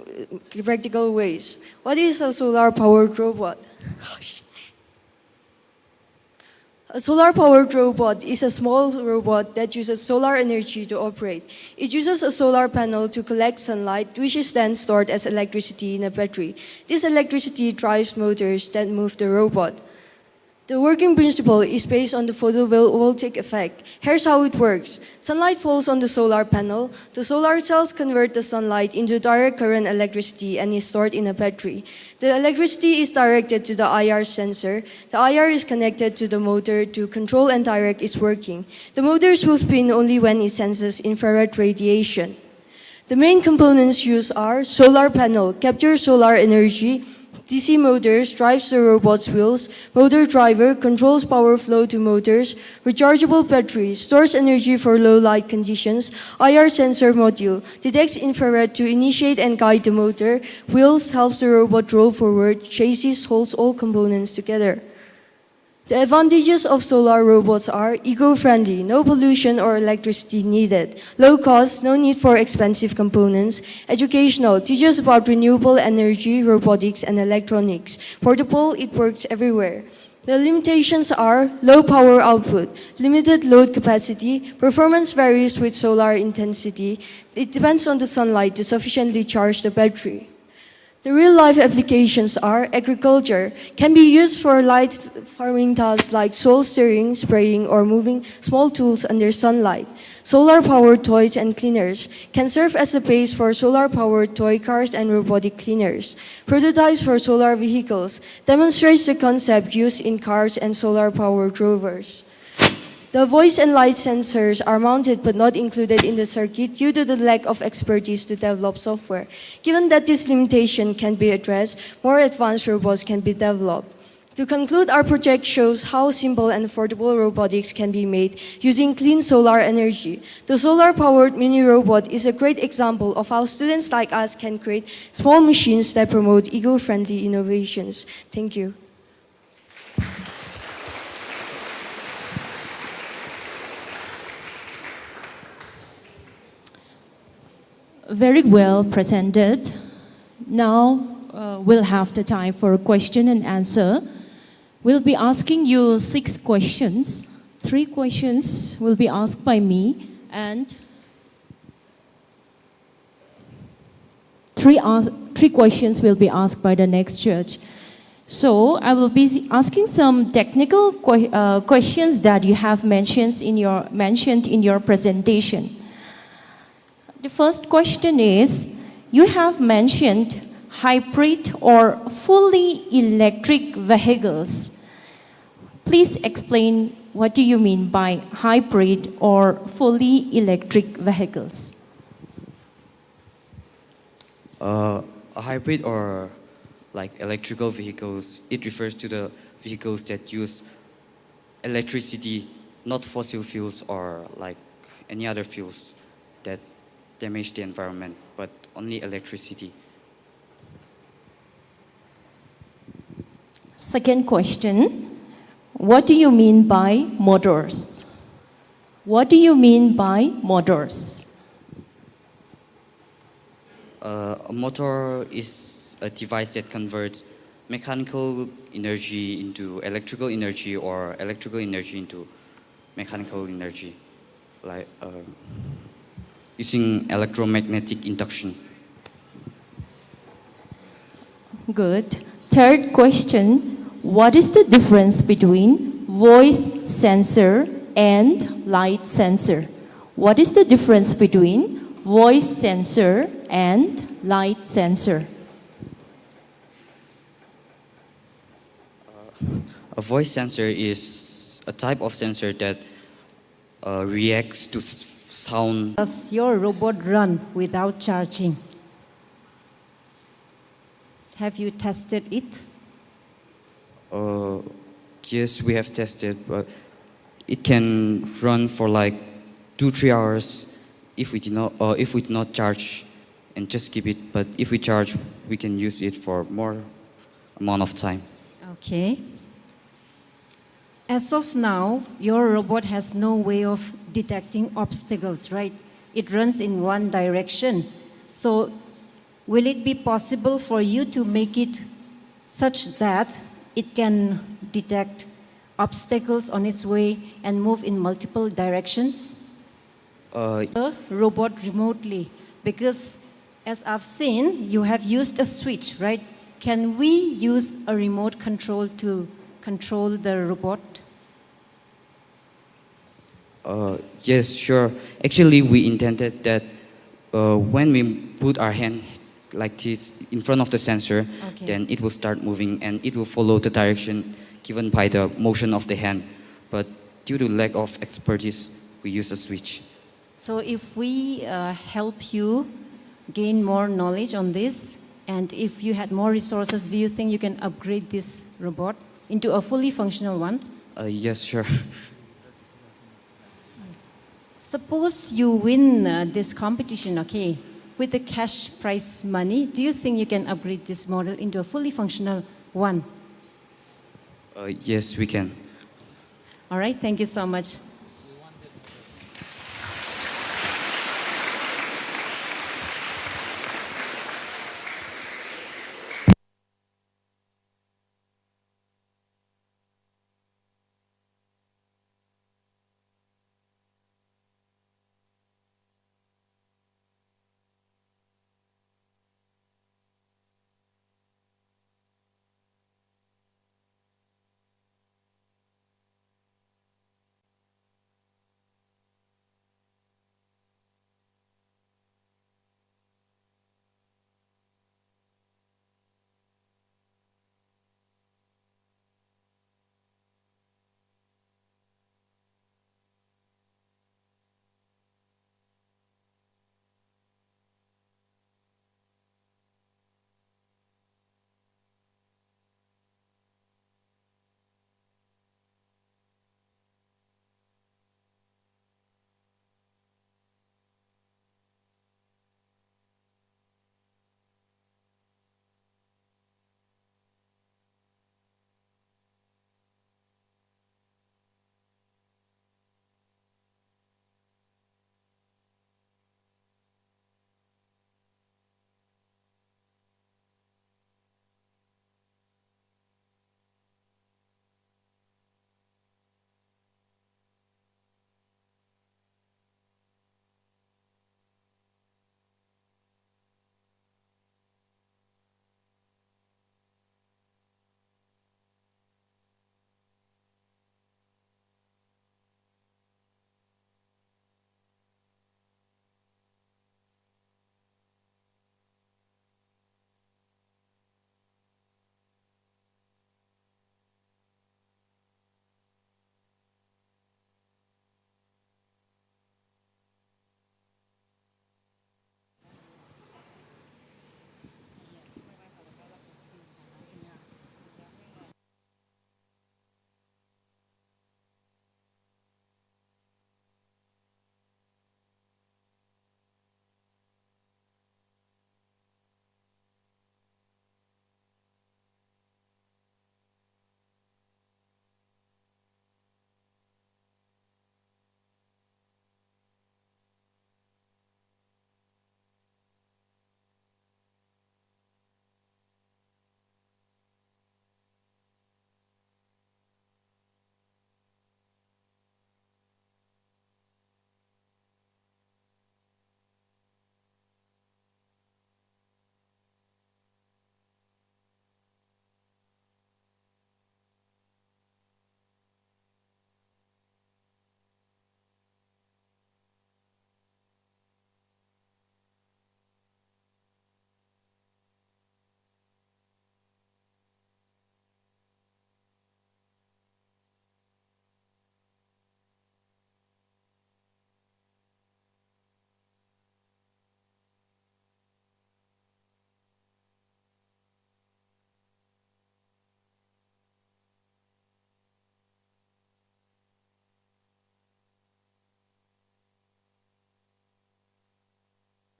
practical ways. What is a solar-powered robot? A solar-powered robot is a small robot that uses solar energy to operate. It uses a solar panel to collect sunlight, which is then stored as electricity in a battery. This electricity drives motors that move the robot. The working principle is based on the photovoltaic effect. Here's how it works. Sunlight falls on the solar panel. The solar cells convert the sunlight into direct current electricity and is stored in a battery. The electricity is directed to the I R sensor. The I R is connected to the motor to control and direct its working. The motors will spin only when it senses infrared radiation. The main components used are solar panel, captures solar energy, D C motors, drives the robot's wheels, motor driver, controls power flow to motors, rechargeable battery, stores energy for low light conditions, I R sensor module, detects infrared to initiate and guide the motor, wheels, helps the robot roll forward, chassis, holds all components together. The advantages of solar robots are eco-friendly, no pollution or electricity needed, low cost, no need for expensive components, educational, teaches about renewable energy, robotics, and electronics, portable, it works everywhere. The limitations are low power output, limited load capacity, performance varies with solar intensity, it depends on the sunlight to sufficiently charge the battery. The real-life applications are agriculture, can be used for light farming tasks like soil stirring, spraying, or moving small tools under sunlight. Solar-powered toys and cleaners can serve as a base for solar-powered toy cars and robotic cleaners. Prototypes for solar vehicles demonstrates the concept used in cars and solar-powered rovers. The voice and light sensors are mounted but not included in the circuit due to the lack of expertise to develop software. Given that this limitation can be addressed, more advanced robots can be developed. To conclude, our project shows how simple and affordable robotics can be made using clean solar energy. The solar-powered mini robot is a great example of how students like us can create small machines that promote eco-friendly innovations. Thank you. Very well presented. Now uh, we'll have the time for a question and answer. We'll be asking you six questions. Three questions will be asked by me, and three, ask, three questions will be asked by the next judge. So I will be asking some technical que- uh, questions that you have mentioned in your, mentioned in your presentation. The first question is, you have mentioned hybrid or fully electric vehicles. Please explain, what do you mean by hybrid or fully electric vehicles? Uh, a hybrid or like electrical vehicles, it refers to the vehicles that use electricity, not fossil fuels or like any other fuels that damage the environment, but only electricity. Second question, what do you mean by motors? What do you mean by motors? Uh, a motor is a device that converts mechanical energy into electrical energy or electrical energy into mechanical energy, like uh, using electromagnetic induction. Good. Third question, what is the difference between voice sensor and light sensor? What is the difference between voice sensor and light sensor? A voice sensor is a type of sensor that Uh, reacts to s- sound. Does your robot run without charging? Have you tested it? Uh, yes, we have tested, but it can run for like two, three hours if we did not, uh, if we did not charge and just keep it. But if we charge, we can use it for more amount of time. Okay. As of now, your robot has no way of detecting obstacles, right? It runs in one direction. So, will it be possible for you to make it such that it can detect obstacles on its way and move in multiple directions? Uh, A robot remotely, because as I've seen, you have used a switch, right? Can we use a remote control to control the robot? Uh, yes, sure. Actually, we intended that uh, when we put our hand like this in front of the sensor, Okay. then it will start moving and it will follow the direction given by the motion of the hand. But due to lack of expertise, we use a switch. So if we uh, help you gain more knowledge on this, and if you had more resources, do you think you can upgrade this robot into a fully functional one? Uh, yes, sure. Suppose you win uh, this competition, okay, with the cash prize money, do you think you can upgrade this model into a fully functional one? Uh, yes, we can. All right, thank you so much.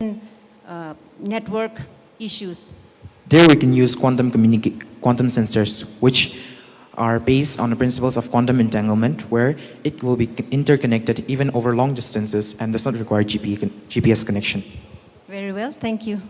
uh, network issues. There we can use quantum communica-, quantum sensors, which are based on the principles of quantum entanglement, where it will be interconnected even over long distances and does not require G P, G P S connection. Very well, thank you.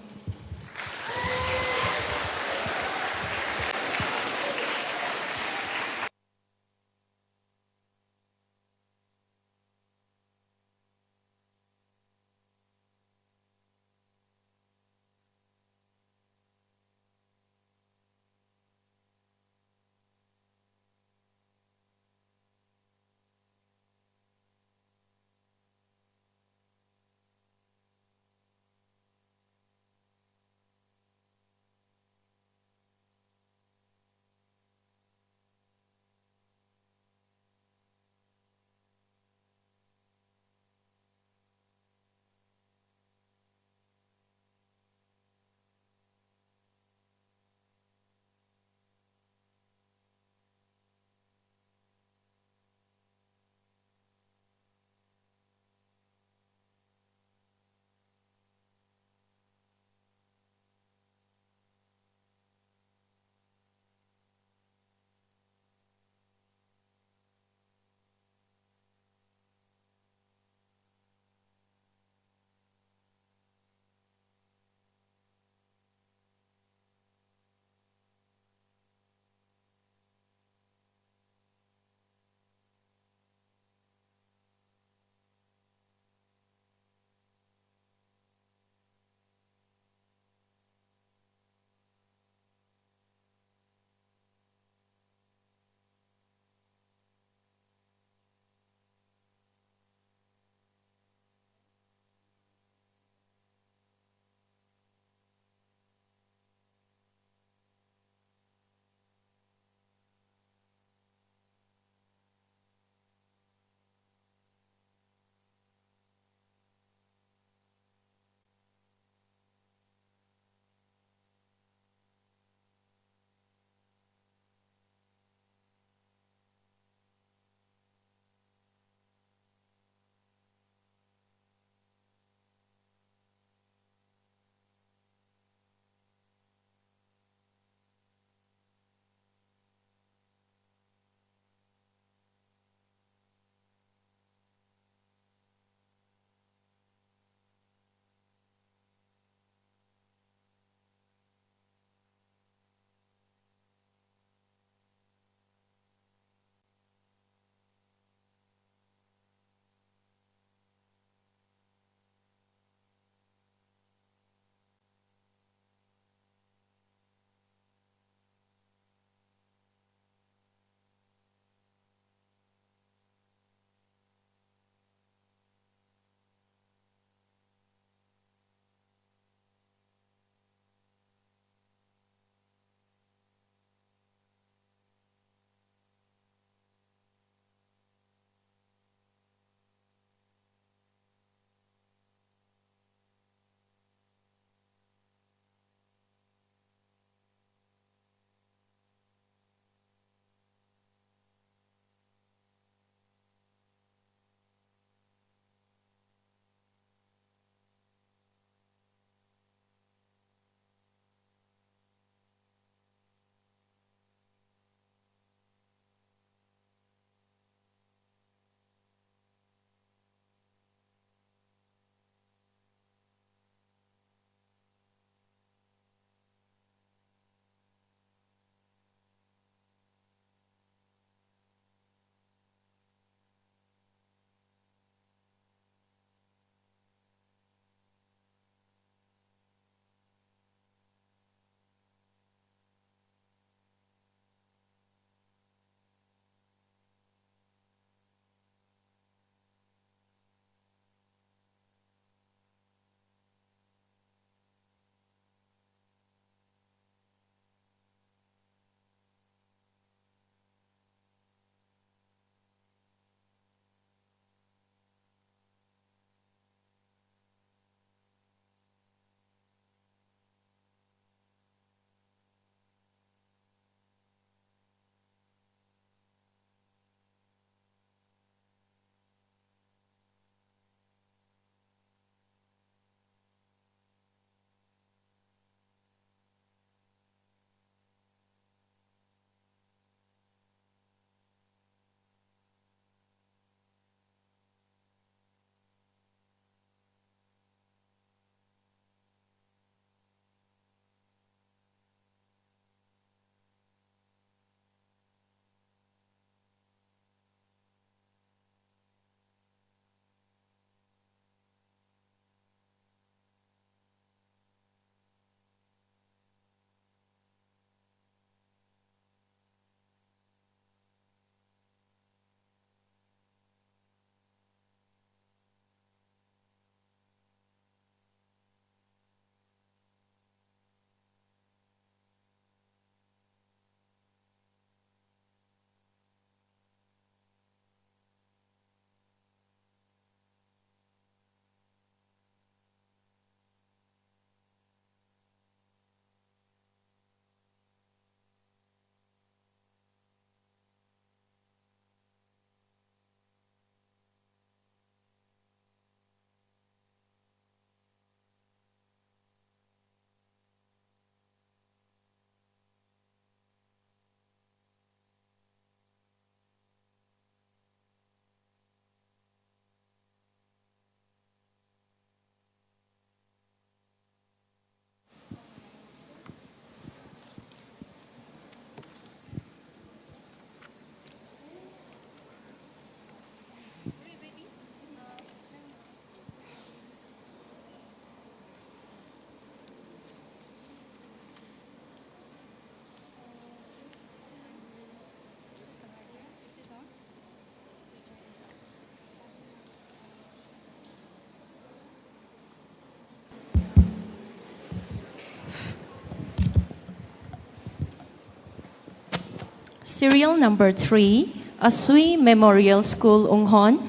Serial number three, Asui Memorial School, Wunghon.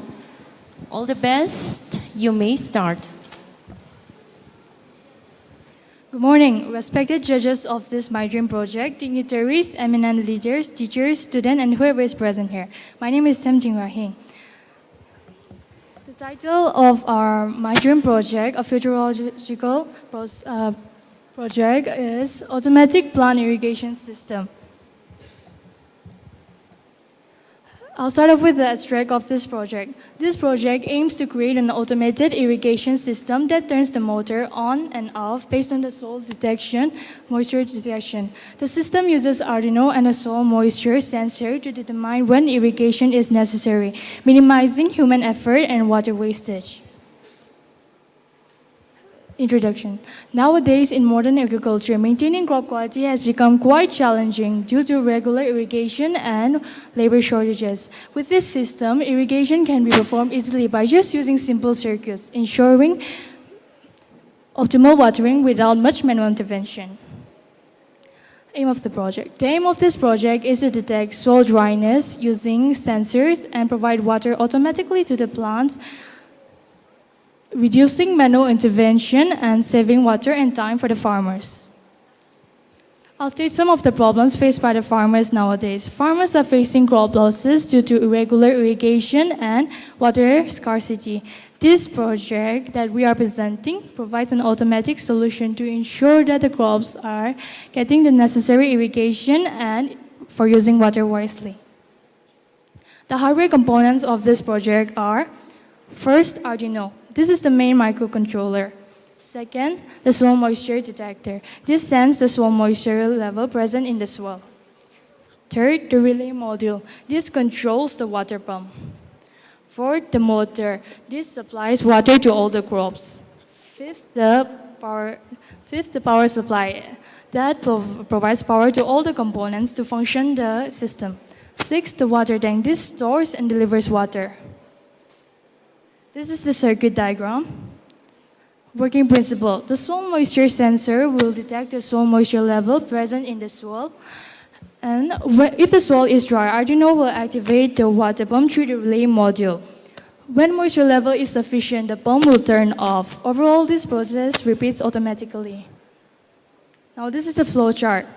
All the best. You may start. Good morning, respected judges of this My Dream project, dignitaries, eminent leaders, teachers, students, and whoever is present here. My name is Them Jing Rahing. The title of our My Dream project, a futurological pros- uh, project, is Automatic Plant Irrigation System. I'll start off with the abstract of this project. This project aims to create an automated irrigation system that turns the motor on and off based on the soil detection, moisture detection. The system uses Arduino and a soil moisture sensor to determine when irrigation is necessary, minimizing human effort and water wastage. Introduction. Nowadays, in modern agriculture, maintaining crop quality has become quite challenging due to regular irrigation and labor shortages. With this system, irrigation can be performed easily by just using simple circuits, ensuring optimal watering without much manual intervention. Aim of the project. The aim of this project is to detect soil dryness using sensors and provide water automatically to the plants, reducing manual intervention and saving water and time for the farmers. I'll state some of the problems faced by the farmers nowadays. Farmers are facing crop losses due to irregular irrigation and water scarcity. This project that we are presenting provides an automatic solution to ensure that the crops are getting the necessary irrigation and for using water wisely. The hardware components of this project are: first, Arduino. This is the main microcontroller. Second, the soil moisture detector. This sends the soil moisture level present in the soil. Third, the relay module. This controls the water pump. Fourth, the motor. This supplies water to all the crops. Fifth, the power. Fifth, the power supply that prov- provides power to all the components to function the system. Sixth, the water tank. This stores and delivers water. This is the circuit diagram. Working principle. The soil moisture sensor will detect the soil moisture level present in the soil. And whe- if the soil is dry, Arduino will activate the water pump through the relay module. When moisture level is sufficient, the pump will turn off. Overall, this process repeats automatically. Now, this is the flow chart.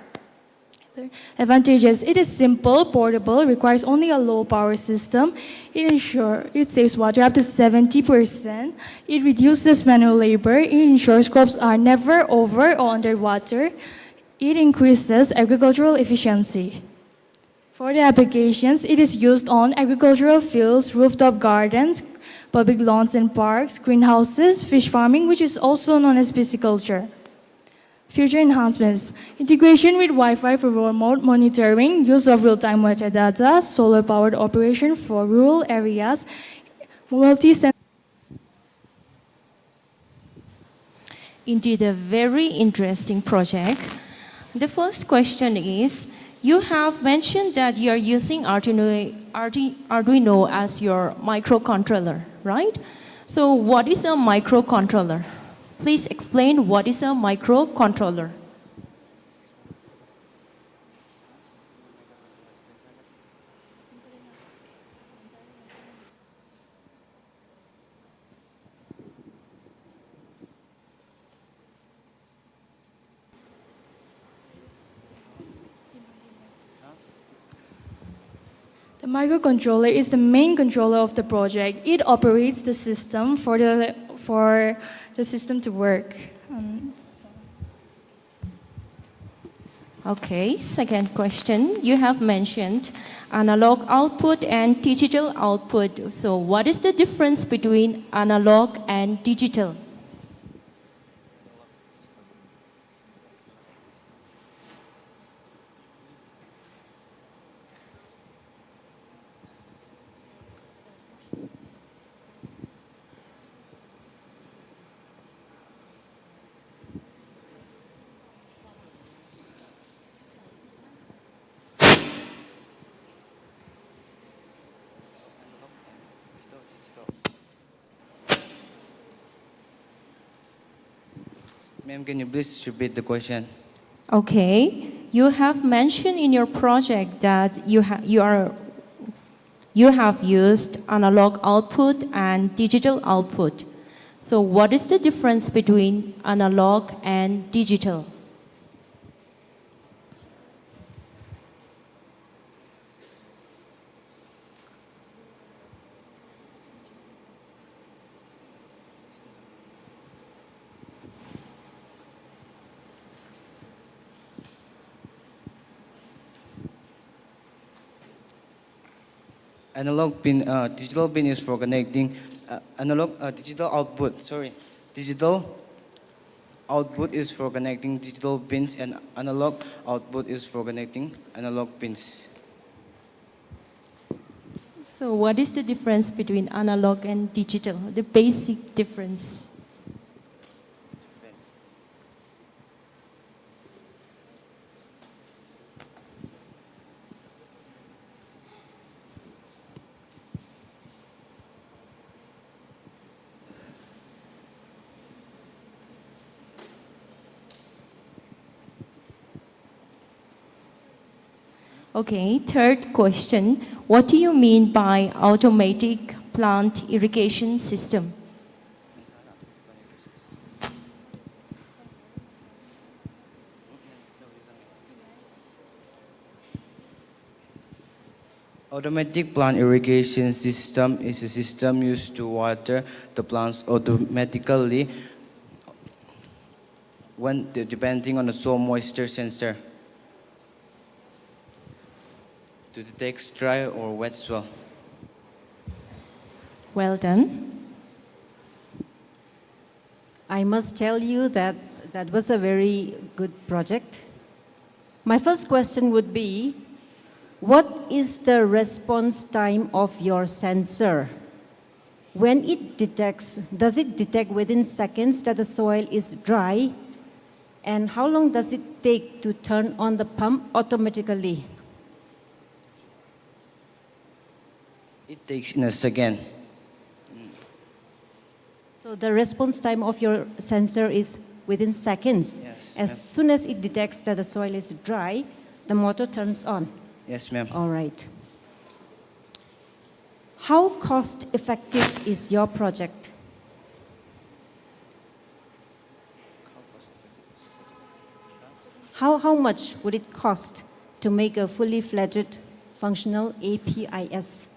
Advantages. It is simple, portable, requires only a low power system. It ensure it saves water up to seventy percent. It reduces manual labor. It ensures crops are never over or under water. It increases agricultural efficiency. For the applications, it is used on agricultural fields, rooftop gardens, public lawns and parks, greenhouses, fish farming, which is also known as pisciculture. Future enhancements. Integration with Wi-Fi for remote monitoring, use of real-time weather data, solar-powered operation for rural areas, multi-sen- Indeed, a very interesting project. The first question is, you have mentioned that you are using Arduino, Ardu- Arduino as your microcontroller, right? So what is a microcontroller? Please explain what is a microcontroller. The microcontroller is the main controller of the project. It operates the system for the, for the system to work. Um, so. Okay, second question. You have mentioned analog output and digital output. So what is the difference between analog and digital? Ma'am, can you please repeat the question? Okay. You have mentioned in your project that you, ha- you, are, you have used analog output and digital output. So what is the difference between analog and digital? Analog pin, uh, digital pin is for connecting uh, analog uh, digital output. Sorry, digital output is for connecting digital pins, and analog output is for connecting analog pins. So what is the difference between analog and digital? The basic difference. Okay, third question. What do you mean by automatic plant irrigation system? Automatic plant irrigation system is a system used to water the plants automatically when de- depending on the soil moisture sensor to detect dry or wet soil. Well done. I must tell you that that was a very good project. My first question would be, what is the response time of your sensor? When it detects, does it detect within seconds that the soil is dry? And how long does it take to turn on the pump automatically? It takes in a second. So the response time of your sensor is within seconds. Yes, As ma'am. Soon as it detects that the soil is dry, the motor turns on. Yes, ma'am. All right. How cost effective is your project? How, how much would it cost to make a fully fledged functional A P I S?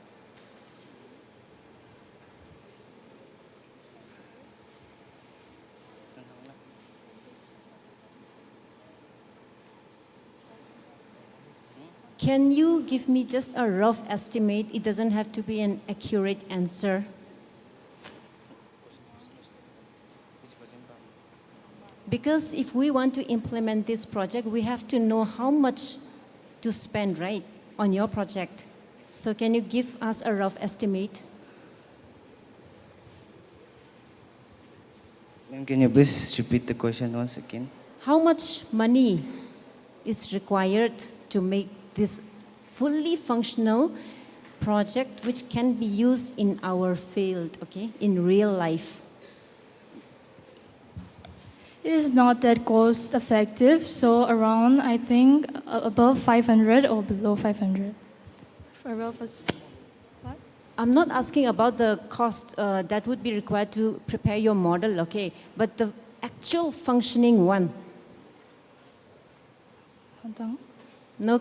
Can you give me just a rough estimate? It doesn't have to be an accurate answer. Because if we want to implement this project, we have to know how much to spend, right, on your project. So can you give us a rough estimate? Ma'am, can you please repeat the question once again? How much money is required to make this fully functional project which can be used in our field, okay, in real life? It is not that cost effective, so around, I think, a- above five hundred or below five hundred. For a rough es- what? I'm not asking about the cost uh, that would be required to prepare your model, okay, but the actual functioning one. Hold on. No,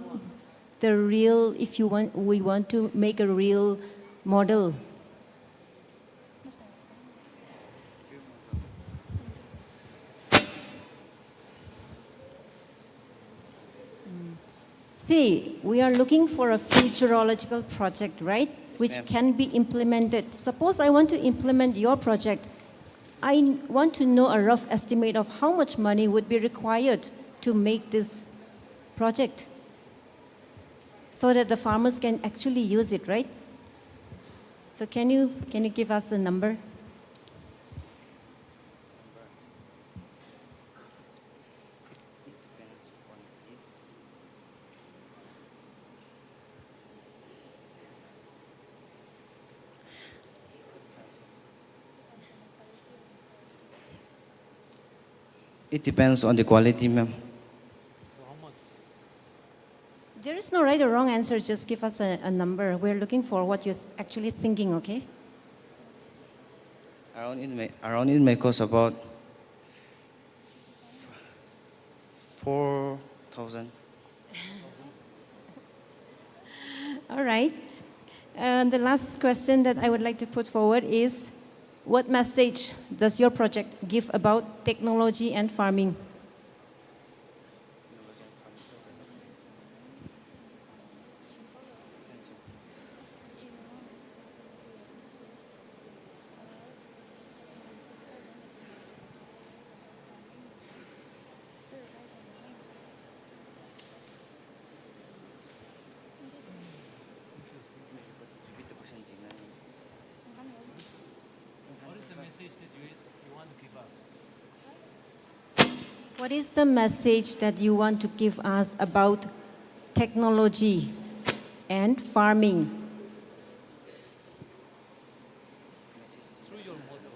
the real, if you want, we want to make a real model. See, we are looking for a futurological project, right? Which ma'am. Can be implemented. Suppose I want to implement your project. I want to know a rough estimate of how much money would be required to make this project so that the farmers can actually use it, right? So can you, can you give us a number? It depends on the quality, ma'am. There's no right or wrong answer, just give us a, a number. We're looking for what you're actually thinking, okay? Around it may, around it may cost about four thousand. All right. And the last question that I would like to put forward is, what message does your project give about technology and farming? What is the message that you, you want to give us? What is the message that you want to give us about technology and farming? Through your motto.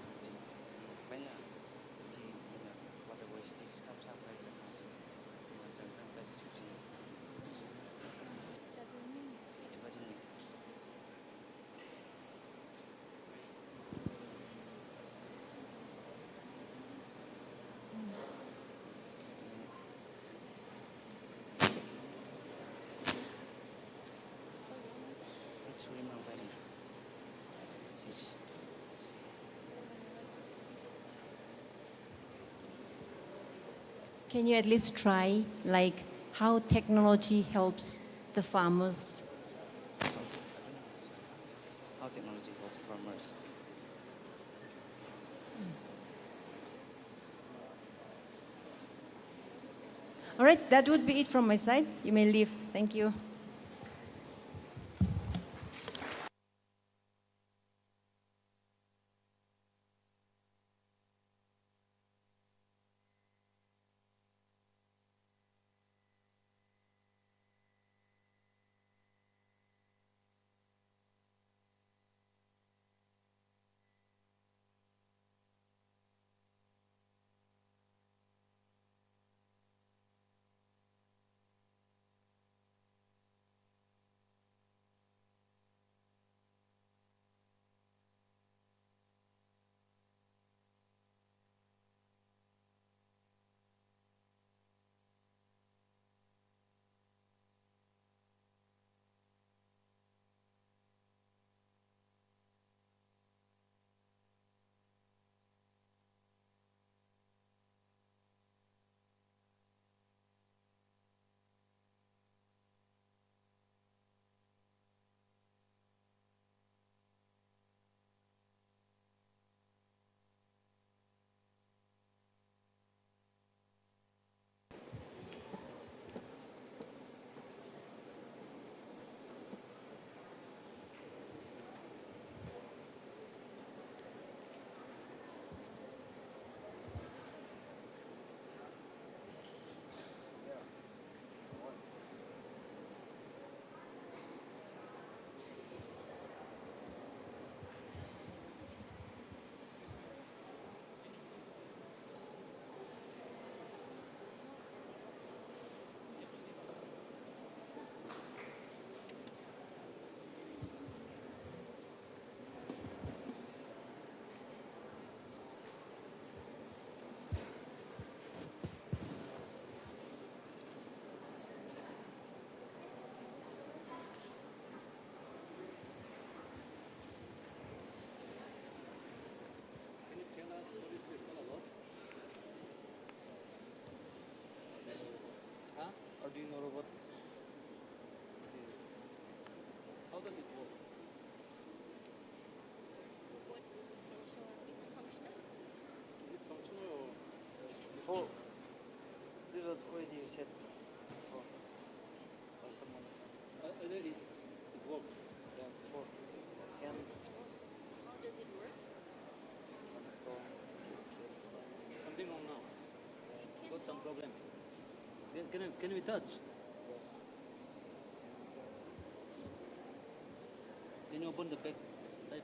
Can you at least try, like, how technology helps the farmers? How technology helps farmers? All right, that would be it from my side. You may leave. Thank you. Can you tell us what is this all about? Huh? Arduino robot. Okay. How does it work? What can you show us? Is it functional? Is it functional or before? This was already set before by someone. I, I know it, it works. Yeah, before. And how does it work? Something wrong now. Got some problem. Can, can, I, can we touch? Yes. Can you open the back side?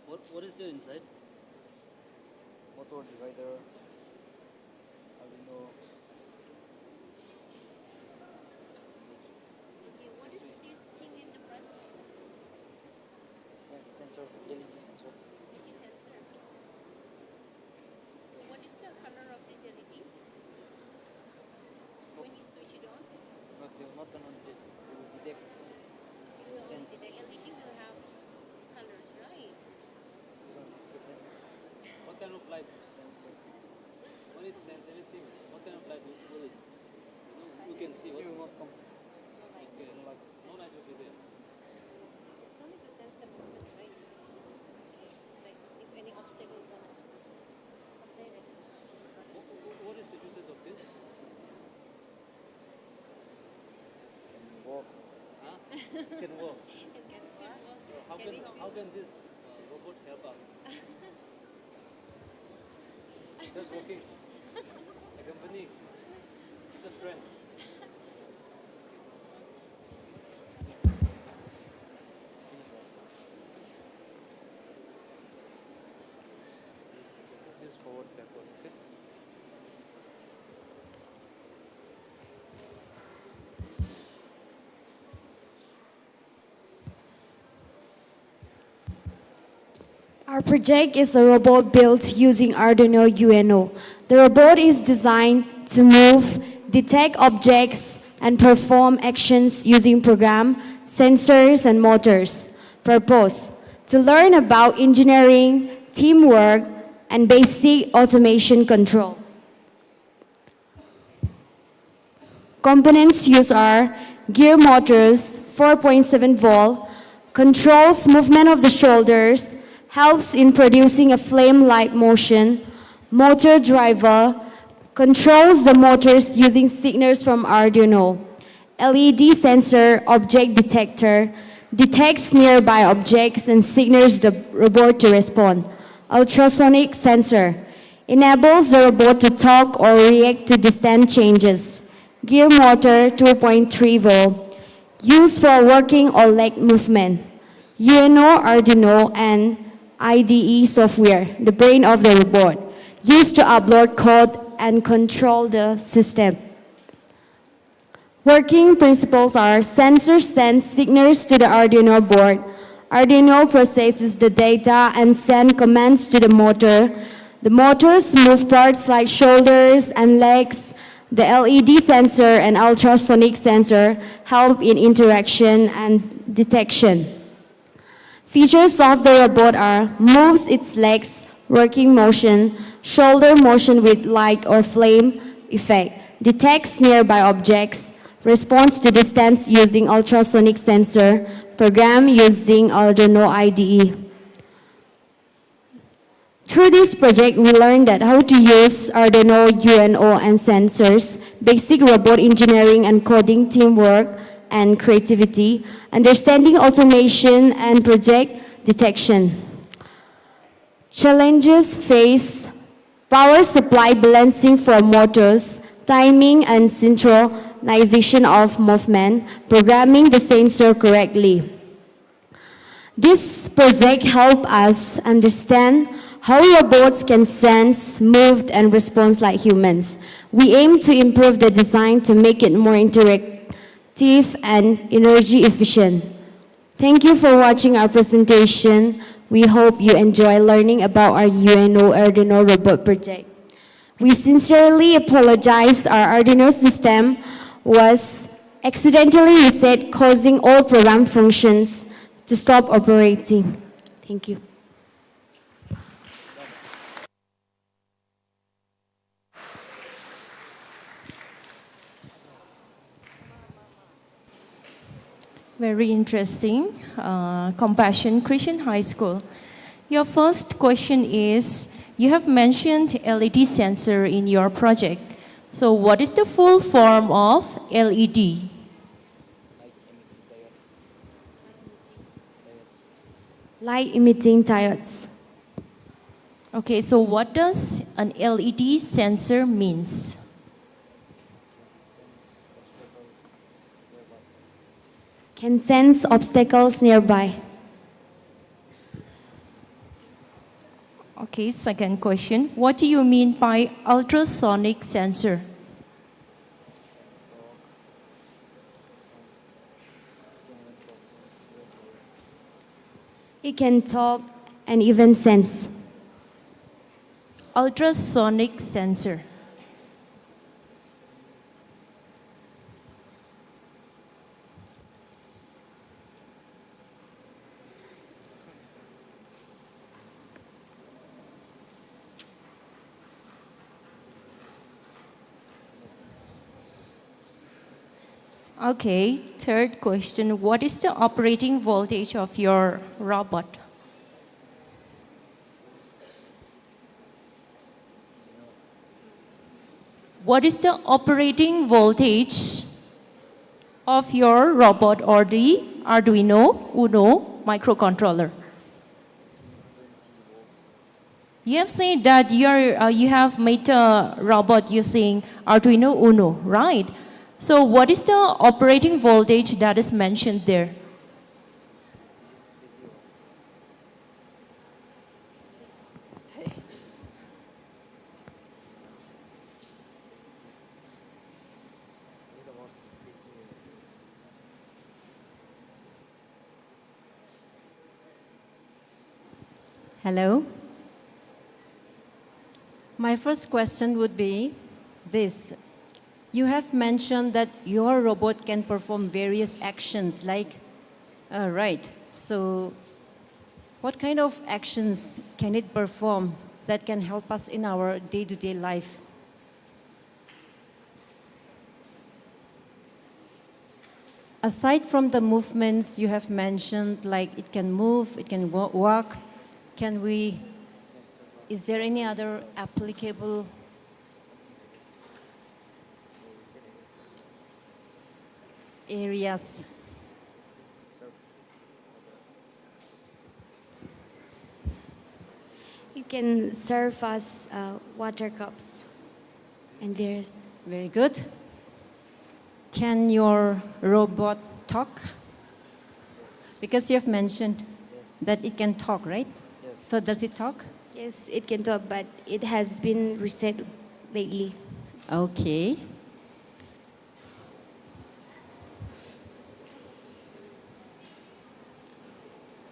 What, what is there inside? Motor divider, Arduino. Okay, what is this thing in the front? Sen- sensor, L E D sensor. L E D sensor. So what is the color of this L E D? When you switch it on? Not, they will not turn on, they, they will detect. It will detect. L E D will have colors, right? This one different. What kind of light? Sensor. When it sends anything, what kind of light will, will it? You know, you can see what. It will not come. Okay. No light. No light will be there. It's only to sense the movements, right? Okay. Like if any obstacle comes up there, right? What, what, what is the uses of this? Can walk. Huh? Can walk. It can walk. So how can, how can this uh, robot help us? Just walking. Accompany. It's a friend. Just forward, backward, okay? Our project is a robot built using Arduino U N O. The robot is designed to move, detect objects, and perform actions using program, sensors, and motors. Purpose: to learn about engineering, teamwork, and basic automation control. Components used are gear motors, four point seven volt, controls movement of the shoulders, helps in producing a flame-like motion, motor driver, controls the motors using signals from Arduino, L E D sensor, object detector, detects nearby objects and signals the robot to respond, ultrasonic sensor, enables the robot to talk or react to distance changes. Gear motor, two point three volt, used for working or leg movement. U N O Arduino and I D E software, the brain of the robot, used to upload code and control the system. Working principles are: sensor sends signals to the Arduino board. Arduino processes the data and send commands to the motor. The motors move parts like shoulders and legs. The L E D sensor and ultrasonic sensor help in interaction and detection. Features of the robot are: moves its legs, working motion, shoulder motion with light or flame effect, detects nearby objects, responds to distance using ultrasonic sensor, program using Arduino I D E. Through this project, we learned that how to use Arduino U N O and sensors, basic robot engineering and coding, teamwork and creativity, understanding automation and project detection. Challenges faced: power supply balancing for motors, timing and synchronization of movement, programming the sensor correctly. This project helped us understand how robots can sense, move, and respond like humans. We aim to improve the design to make it more interactive and energy efficient. Thank you for watching our presentation. We hope you enjoy learning about our U N O Arduino robot project. We sincerely apologize our Arduino system was accidentally reset, causing all program functions to stop operating. Thank you. Very interesting. Uh, Compassion Christian High School. Your first question is, you have mentioned L E D sensor in your project. So what is the full form of L E D? Light emitting diodes. Okay, so what does an L E D sensor means? Can sense obstacles nearby. Okay, second question. What do you mean by ultrasonic sensor? It can talk and even sense. Ultrasonic sensor. Okay, third question. What is the operating voltage of your robot? What is the operating voltage of your robot or the Arduino Uno microcontroller? You have said that you, are, uh, you have made a robot using Arduino Uno, right? So what is the operating voltage that is mentioned there? Hello. My first question would be this. You have mentioned that your robot can perform various actions like, uh, right. So, what kind of actions can it perform that can help us in our day to day life? Aside from the movements you have mentioned, like it can move, it can wa- walk, can we, is there any other applicable areas? It can serve as uh, water cups and various. Very good. Can your robot talk? Because you have mentioned that it can talk, right? So does it talk? Yes, it can talk, but it has been reset lately. Okay.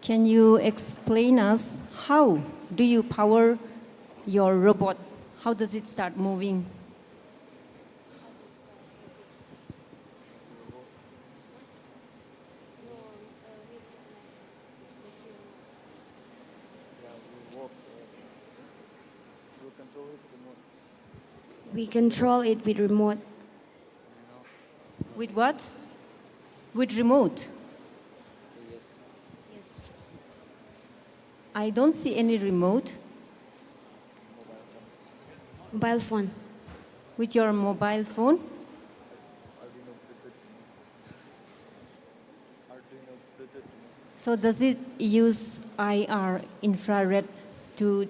Can you explain us how do you power your robot? How does it start moving? We control it with remote. With what? With remote. Yes. I don't see any remote. Mobile phone. With your mobile phone? So does it use I R, infrared, to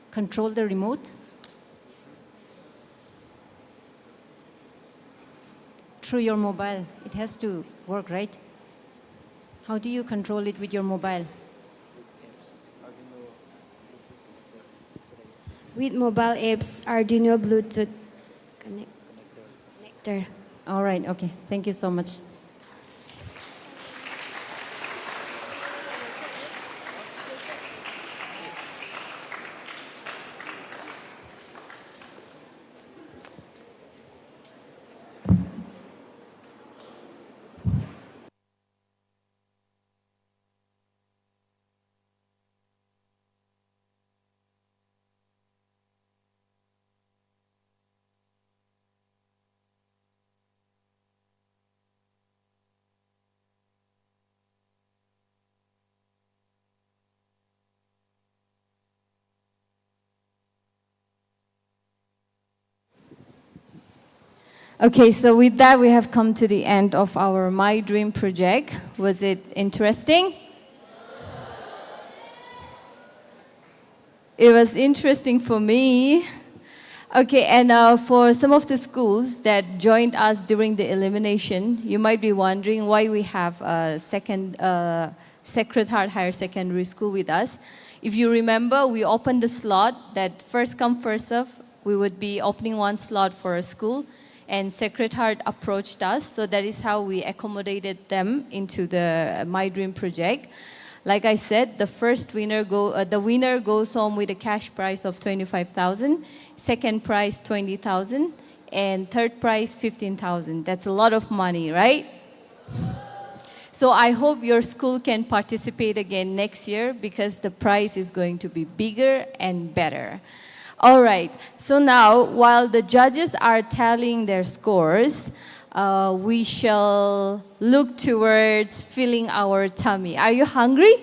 control the remote? Through your mobile, it has to work, right? How do you control it with your mobile? With mobile apps, Arduino Bluetooth connect- connector. All right, okay. Thank you so much. Okay, so with that, we have come to the end of our My Dream project. Was it interesting? It was interesting for me. Okay, and uh, for some of the schools that joined us during the elimination, you might be wondering why we have a second uh, Sacred Heart Higher Secondary School with us. If you remember, we opened the slot that first come, first serve. We would be opening one slot for a school, and Sacred Heart approached us, so that is how we accommodated them into the My Dream project. Like I said, the first winner go, uh, the winner goes home with a cash prize of twenty-five thousand, second prize twenty thousand, and third prize fifteen thousand. That's a lot of money, right? So I hope your school can participate again next year because the prize is going to be bigger and better. All right. So now, while the judges are tallying their scores, uh, we shall look towards filling our tummy. Are you hungry?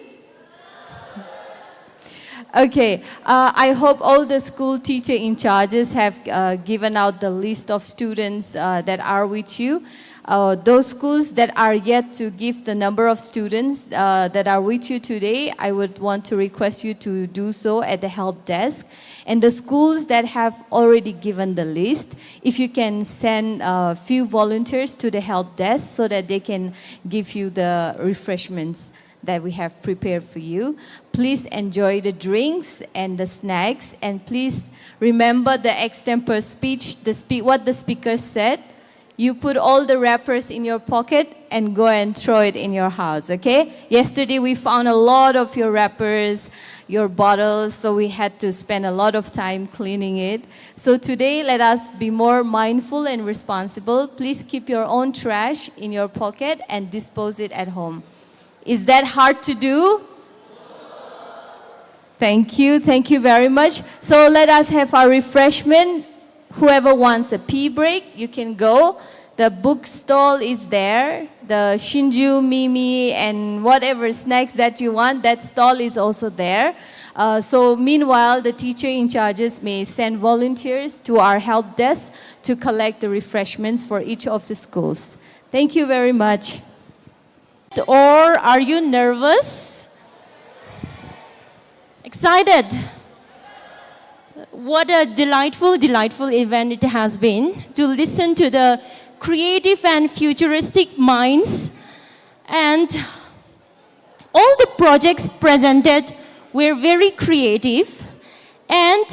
Okay, uh, I hope all the school teacher in charges have, uh, given out the list of students, uh, that are with you. Uh, those schools that are yet to give the number of students, uh, that are with you today, I would want to request you to do so at the help desk. And the schools that have already given the list, if you can send a few volunteers to the help desk so that they can give you the refreshments that we have prepared for you. Please enjoy the drinks and the snacks, and please remember the extempore speech, the spe-, what the speaker said. You put all the wrappers in your pocket and go and throw it in your house, okay? Yesterday we found a lot of your wrappers, your bottles, so we had to spend a lot of time cleaning it. So today, let us be more mindful and responsible. Please keep your own trash in your pocket and dispose it at home. Is that hard to do? Thank you. Thank you very much. So let us have our refreshment. Whoever wants a pee break, you can go. The book stall is there. The shinju, mimi, and whatever snacks that you want, that stall is also there. Uh, so meanwhile, the teacher in charges may send volunteers to our help desk to collect the refreshments for each of the schools. Thank you very much. Or are you nervous? Excited? What a delightful, delightful event it has been to listen to the creative and futuristic minds. And all the projects presented were very creative, and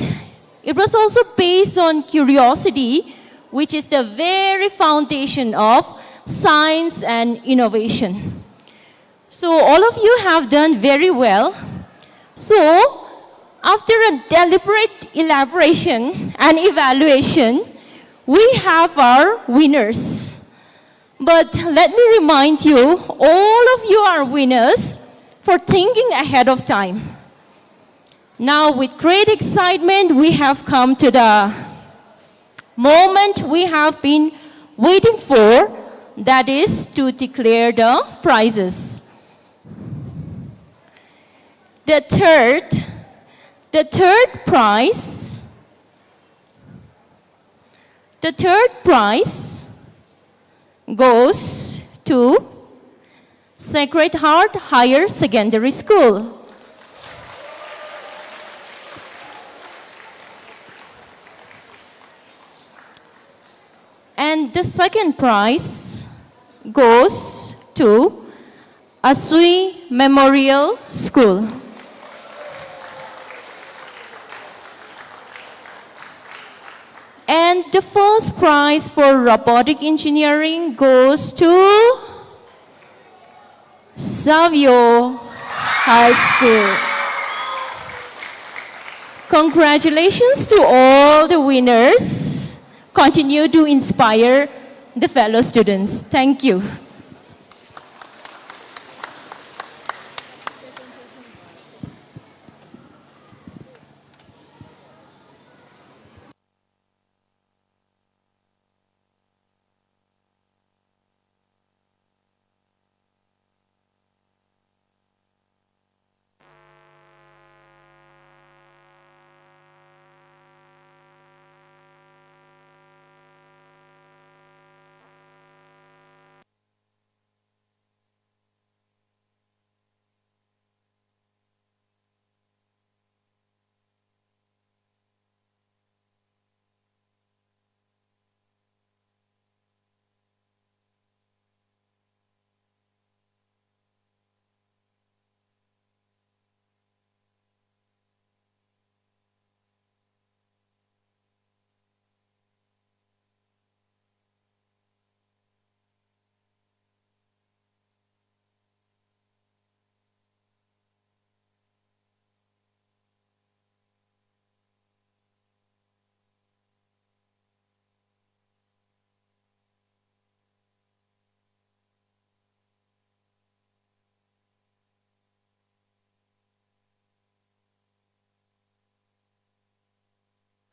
it was also based on curiosity, which is the very foundation of science and innovation. So all of you have done very well. So after a deliberate elaboration and evaluation, we have our winners. But let me remind you, all of you are winners for thinking ahead of time. Now, with great excitement, we have come to the moment we have been waiting for, that is to declare the prizes. The third, the third prize, the third prize goes to Sacred Heart Higher Secondary School. And the second prize goes to Asui Memorial School. And the first prize for robotic engineering goes to Savio High School. Congratulations to all the winners. Continue to inspire the fellow students. Thank you.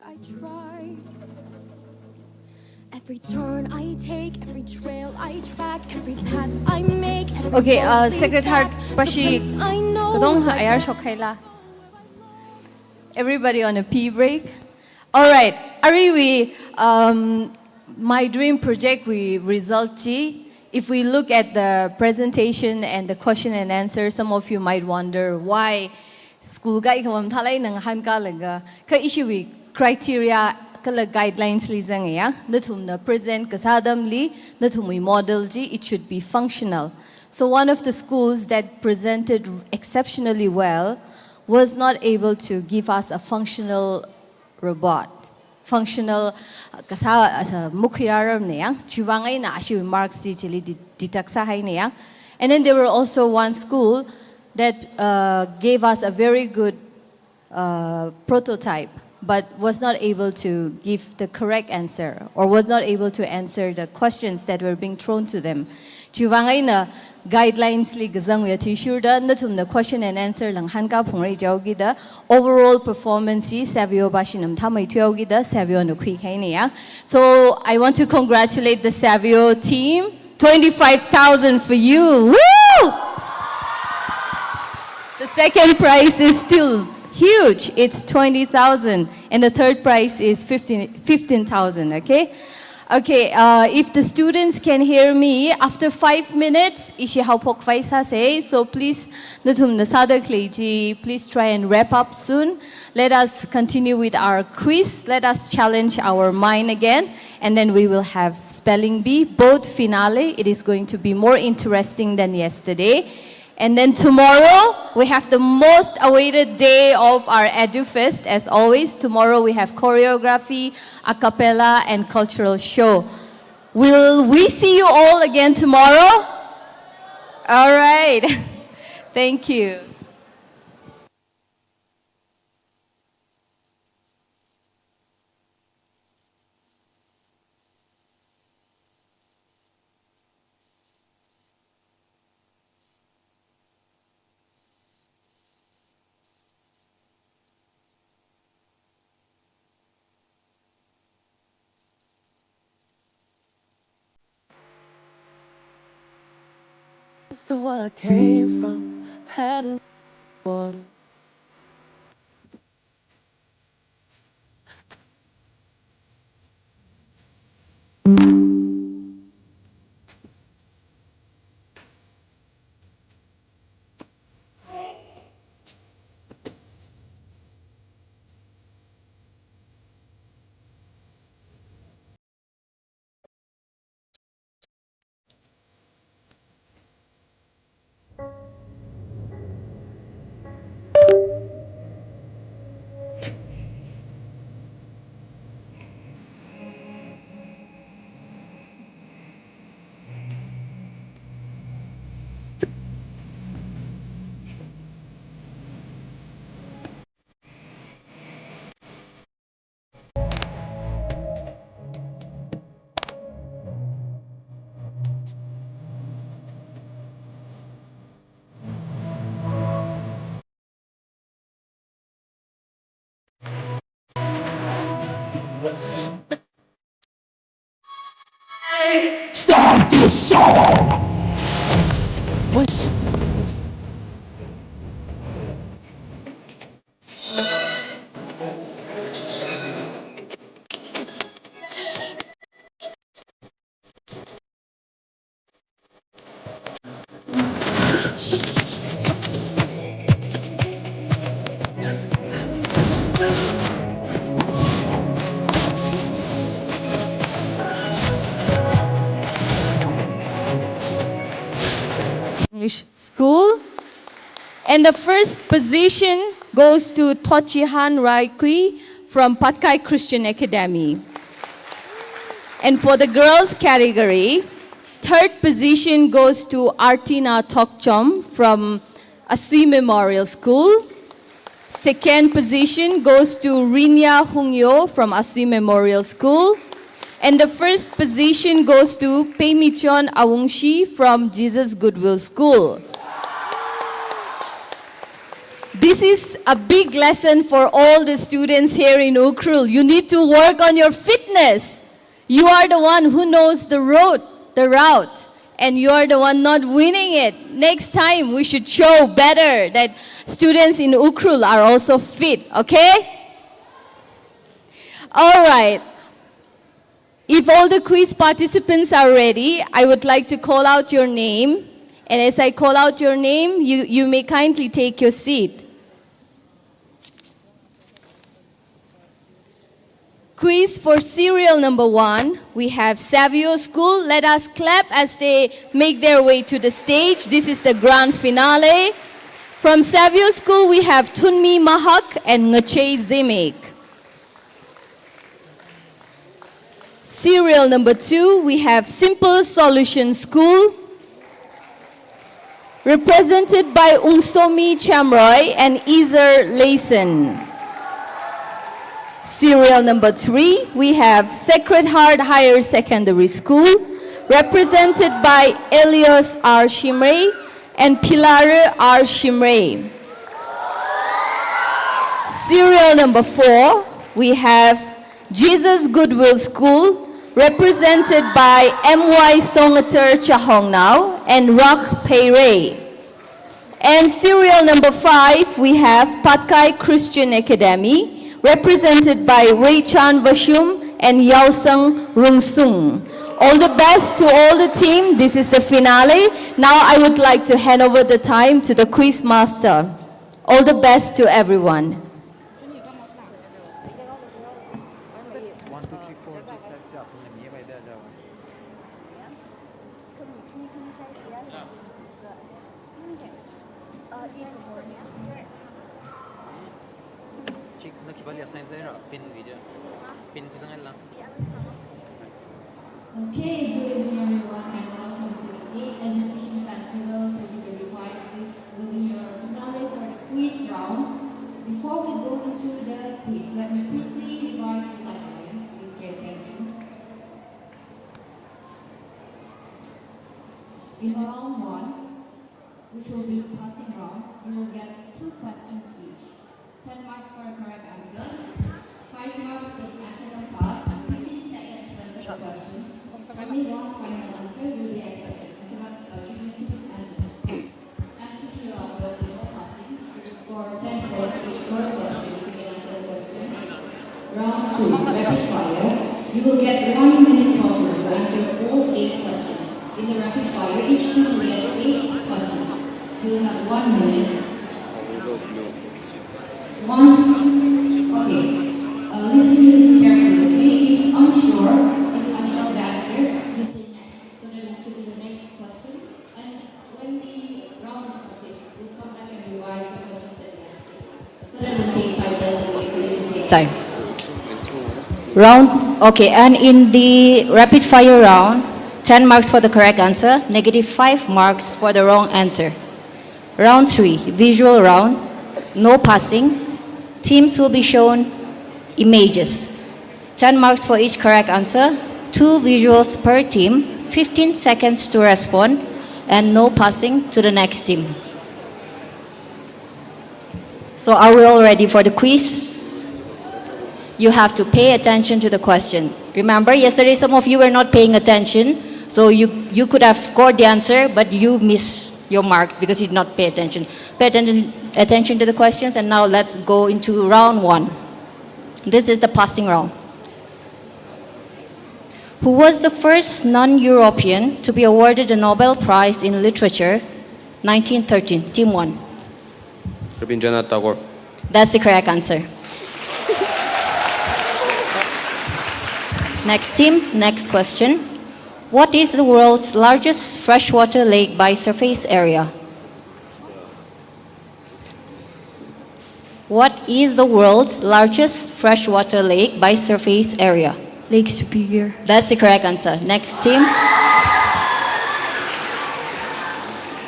I try. Every turn I take, every trail I track, every path I make, every Okay, uh, road leads Sacred Heart back to the pashi place I know katong where I ayar can shokhaila. Everybody on a pee break. All right, aruiwui, um, My Dream Project wui result chi. If we look at the presentation and the question and answer, some of you might wonder why school kaikha mathālāk eina ngahānkālaga, kha ishiwui criteria kala guidelines li zangya, nathumna present kasā atamli, nathumwui model chi, it should be functional. So one of the schools that presented exceptionally well was not able to give us a functional robot. Functional, uh, kasā, uh, makhuirāramneya. Chiwuivang eina ashiwui marks chi chili di-, deduct sāhaineya. And then there were also one school that, uh, gave us a very good, uh, prototype, but was not able to give the correct answer or was not able to answer the questions that were being thrown to them. Chiwuivang eina guidelines li kazangwui athishurda, nathumna question and answer la ngahānkāphungra jihaokida, overall performance hi Savio pāshina mathāmeithui haokida, Savio na khuikahaineya. So I want to congratulate the Savio team. Twenty-five thousand for you. Woo! The second prize is still huge. It's twenty thousand. And the third prize is fifteen, fifteen thousand, okay? Okay, uh, if the students can hear me, after five minutes, ishi haophok khavai sāsa. So please, nathumna sāda khalei chi, please try and wrap up soon. Let us continue with our quiz. Let us challenge our mind again. And then we will have spelling bee, both finale. It is going to be more interesting than yesterday. And then tomorrow, we have the most awaited day of our EduFest, as always. Tomorrow, we have choreography, a cappella, and cultural show. Will we see you all again tomorrow? All right. Thank you. This is where I came from. Had a water. Stop this show! What's English School. And the first position goes to Thochihan Raikui from Patkai Christian Academy. And for the girls category, third position goes to Artina Thokchom from Asui Memorial School. Second position goes to Rinya Hungyo from Asui Memorial School. And the first position goes to Peimichon Awungshi from Jesus Goodwill School. This is a big lesson for all the students here in Ukhrul. You need to work on your fitness. You are the one who knows the road, the route, and you are the one not winning it. Next time, we should show better that students in Ukhrul are also fit, okay? All right. If all the quiz participants are ready, I would like to call out your name. And as I call out your name, you, you may kindly take your seat. Quiz for serial number one. We have Savio School. Let us clap as they make their way to the stage. This is the grand finale. From Savio School, we have Tunmi Mahak and Ngachei Zimik. Serial number two, we have Simple Solution School, represented by Ungsomi Chamroy and Izer Layson. Serial number three, we have Sacred Heart Higher Secondary School, represented by Elios R Shimray and Pilar R Shimray. Serial number four, we have Jesus Goodwill School, represented by M Y Songater Chahongnao and Rock Peiray. And serial number five, we have Patkai Christian Academy, represented by Raychan Vashum and Yaosang Rungsung. All the best to all the team. This is the finale. Now I would like to hand over the time to the quiz master. All the best to everyone. Okay, good evening everyone and welcome to the eighth Education Festival twenty twenty-five. This will be your finale for the quiz round. Before we go into the quiz, let me quickly revise the guidelines. Please pay attention. In round one, which will be passing round, you will get two questions each. Ten marks for a correct answer, five marks if answer not passed, fifteen seconds to answer the question. Only one final answer will be accepted. You cannot, uh, give me two answers. M C Q round will be no passing, for ten points each per question if you can answer the question. Round two, rapid fire. You will get one minute total to answer all eight questions. In the rapid fire, each team will get eight questions. You will have one minute. Once, okay, uh, listen to this carefully, okay? If unsure, if unsure of the answer, you say next. So that we'll skip to the next question. And when the round is complete, we'll come back and revise the questions that we asked you. So that we'll save time, that's the way we save time. Round, okay, and in the rapid fire round, ten marks for the correct answer, negative five marks for the wrong answer. Round three, visual round, no passing. Teams will be shown images. Ten marks for each correct answer, two visuals per team, fifteen seconds to respond, and no passing to the next team. So are we all ready for the quiz? You have to pay attention to the question. Remember, yesterday some of you were not paying attention, so you, you could have scored the answer, but you missed your marks because you did not pay attention. Pay attention, attention to the questions, and now let's go into round one. This is the passing round. Who was the first non-European to be awarded the Nobel Prize in Literature, nineteen thirteen? Team one. Rabindranath Tagore. That's the correct answer. Next team, next question. What is the world's largest freshwater lake by surface area? What is the world's largest freshwater lake by surface area? Lake Superior. That's the correct answer. Next team.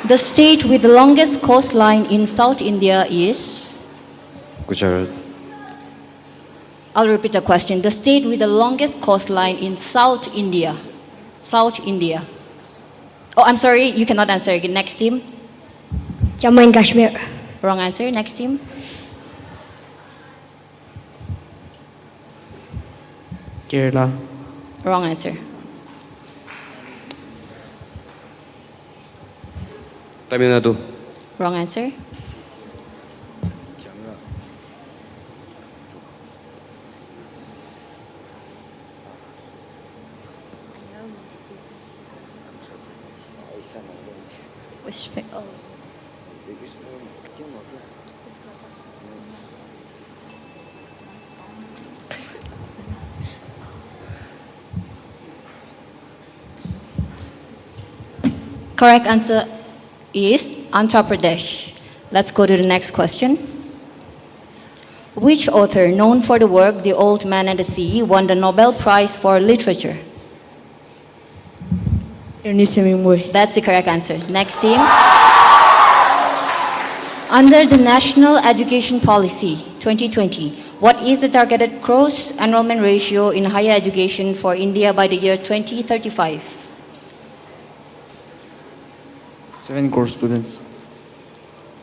The state with the longest coastline in South India is? Gujarat. I'll repeat the question. The state with the longest coastline in South India. South India. Oh, I'm sorry, you cannot answer again. Next team. Jammu and Kashmir. Wrong answer. Next team. Kerala. Wrong answer. Tamil Nadu. Wrong answer. West Bengal. Correct answer is Andhra Pradesh. Let's go to the next question. Which author, known for the work The Old Man and the Sea, won the Nobel Prize for Literature? Ernest Hemingway. That's the correct answer. Next team. Under the National Education Policy twenty twenty, what is the targeted gross enrollment ratio in higher education for India by the year twenty thirty-five? Seven crore students.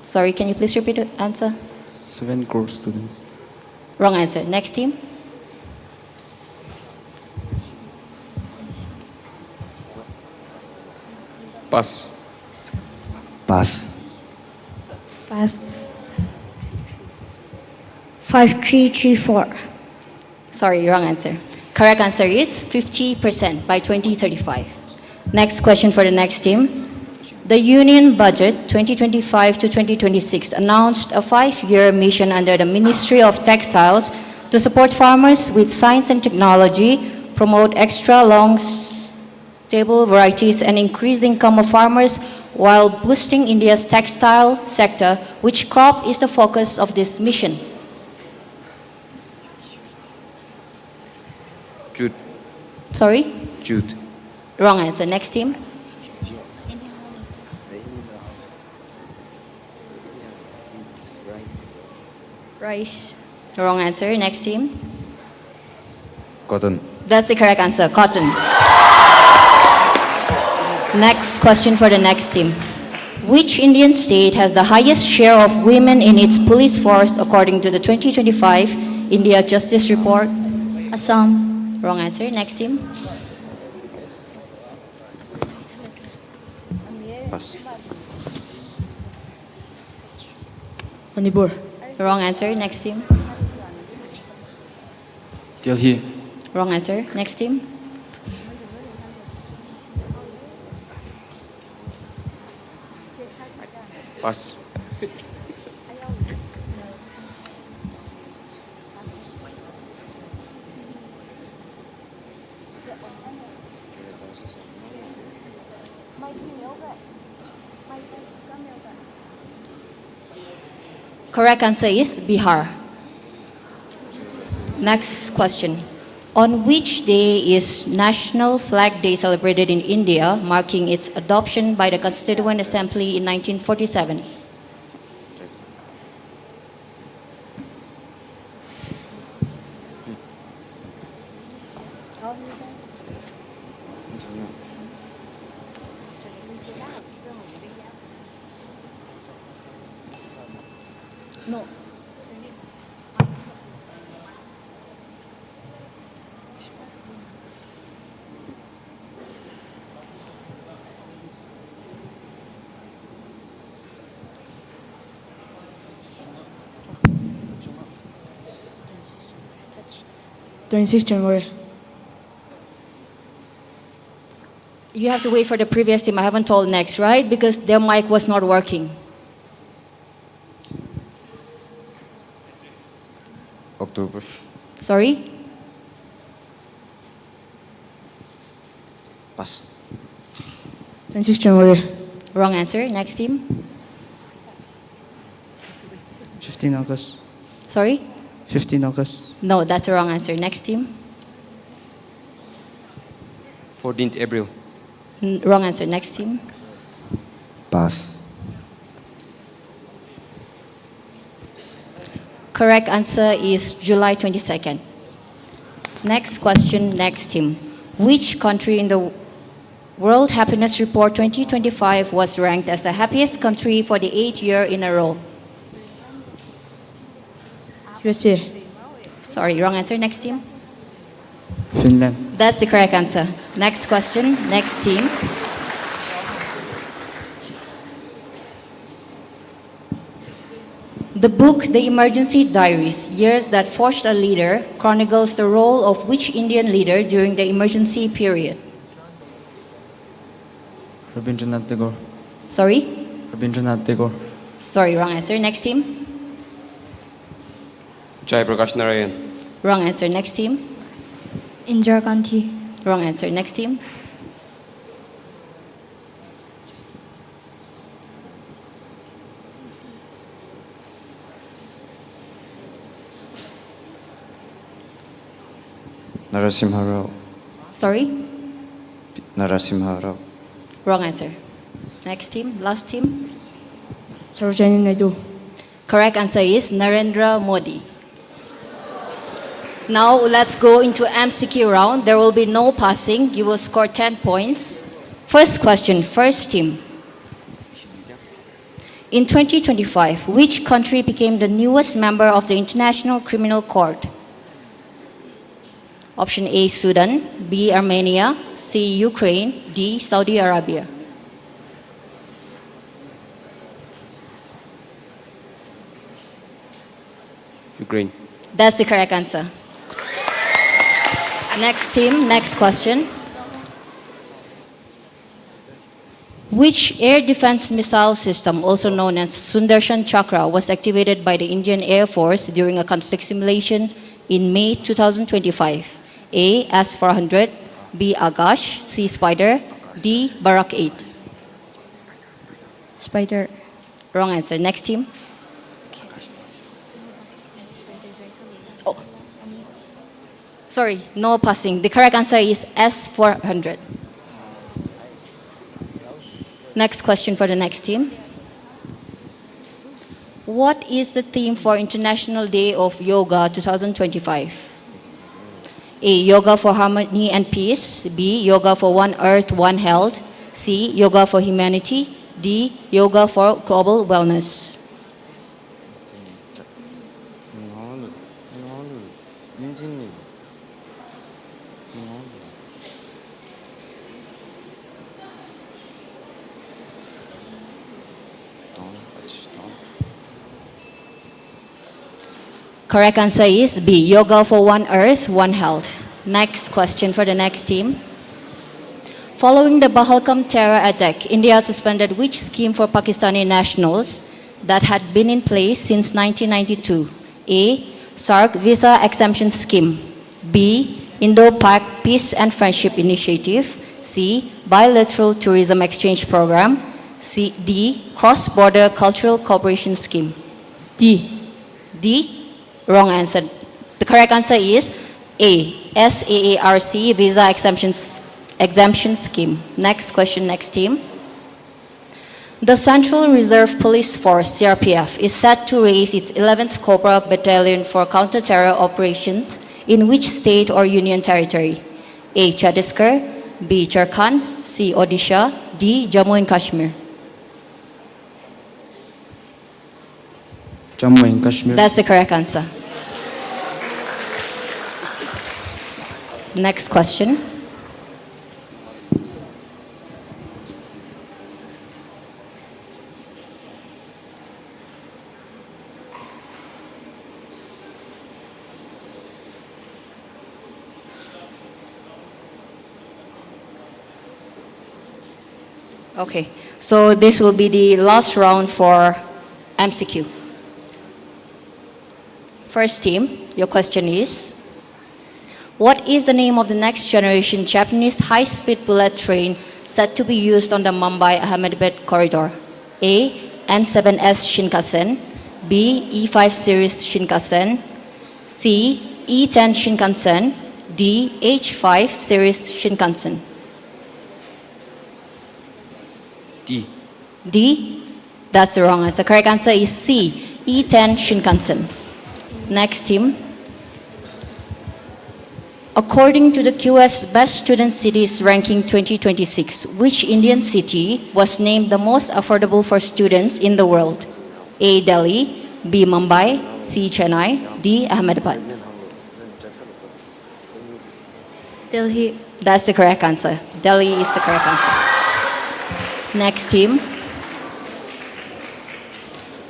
Sorry, can you please repeat the answer? Seven crore students. Wrong answer. Next team. Pass. Pass. Pass. Five three three four. Sorry, wrong answer. Correct answer is fifty percent by twenty thirty-five. Next question for the next team. The Union Budget twenty twenty-five to twenty twenty-six announced a five-year mission under the Ministry of Textiles to support farmers with science and technology, promote extra long s- stable varieties, and increase the income of farmers while boosting India's textile sector. Which crop is the focus of this mission? Jute. Sorry? Jute. Wrong answer. Next team. Rice. Wrong answer. Next team. Cotton. That's the correct answer. Cotton. Next question for the next team. Which Indian state has the highest share of women in its police force according to the twenty twenty-five India Justice Report? Assam. Wrong answer. Next team. Pass. Manipur. Wrong answer. Next team. Delhi. Wrong answer. Next team. Pass. Correct answer is Bihar. Next question. On which day is National Flag Day celebrated in India, marking its adoption by the Constituent Assembly in nineteen forty-seven? No. Twenty-six January. You have to wait for the previous team. I haven't told next, right? Because their mic was not working. October. Sorry? Pass. Twenty-six January. Wrong answer. Next team. Fifteen August. Sorry? Fifteen August. No, that's a wrong answer. Next team. Fourteenth April. N- wrong answer. Next team. Pass. Correct answer is July twenty-second. Next question, next team. Which country in the World Happiness Report twenty twenty-five was ranked as the happiest country for the eighth year in a row? U S A. Sorry, wrong answer. Next team. Finland. That's the correct answer. Next question, next team. The book The Emergency Diaries, Years That Forged a Leader, chronicles the role of which Indian leader during the emergency period? Rabindranath Tagore. Sorry? Rabindranath Tagore. Sorry, wrong answer. Next team. Jai Prakash Narayan. Wrong answer. Next team. Indira Gandhi. Wrong answer. Next team. Narasimha Rao. Sorry? Narasimha Rao. Wrong answer. Next team, last team. Sarojini Naidu. Correct answer is Narendra Modi. Now let's go into M C Q round. There will be no passing. You will score ten points. First question, first team. In twenty twenty-five, which country became the newest member of the International Criminal Court? Option A, Sudan, B, Armenia, C, Ukraine, D, Saudi Arabia. Ukraine. That's the correct answer. Next team, next question. Which air defense missile system, also known as Sudarshan Chakra, was activated by the Indian Air Force during a conflict simulation in May two thousand twenty-five? A, S four hundred, B, Akash, C, Spider, D, Barak eight. Spider. Wrong answer. Next team. Oh. Sorry, no passing. The correct answer is S four hundred. Next question for the next team. What is the theme for International Day of Yoga two thousand twenty-five? A, Yoga for Harmony and Peace. B, Yoga for One Earth, One Health. C, Yoga for Humanity. D, Yoga for Global Wellness. Correct answer is B, Yoga for One Earth, One Health. Next question for the next team. Following the Pahalgam terror attack, India suspended which scheme for Pakistani nationals that had been in place since nineteen ninety-two? A, SAARC Visa Exemption Scheme. B, Indo-Pak Peace and Friendship Initiative. C, Bilateral Tourism Exchange Program. C, D, Cross-Border Cultural Cooperation Scheme. D. D, wrong answer. The correct answer is A, SAARC Visa Exemption, Exemption Scheme. Next question, next team. The Central Reserve Police Force, C R P F, is set to raise its eleventh Cobra Battalion for counter-terror operations in which state or union territory? A, Chhattisgarh, B, Jharkhand, C, Odisha, D, Jammu and Kashmir. Jammu and Kashmir. That's the correct answer. Next question. Okay, so this will be the last round for M C Q. First team, your question is, what is the name of the next generation Japanese high-speed bullet train set to be used on the Mumbai-Ahmedabad corridor? A, N seven S Shinkansen, B, E five series Shinkansen, C, E ten Shinkansen, D, H five series Shinkansen. D. D? That's the wrong answer. Correct answer is C, E ten Shinkansen. Next team. According to the Q S Best Student Cities Ranking twenty twenty-six, which Indian city was named the most affordable for students in the world? A, Delhi, B Mumbai, C Chennai, D Ahmedabad. Delhi. That's the correct answer. Delhi is the correct answer. Next team.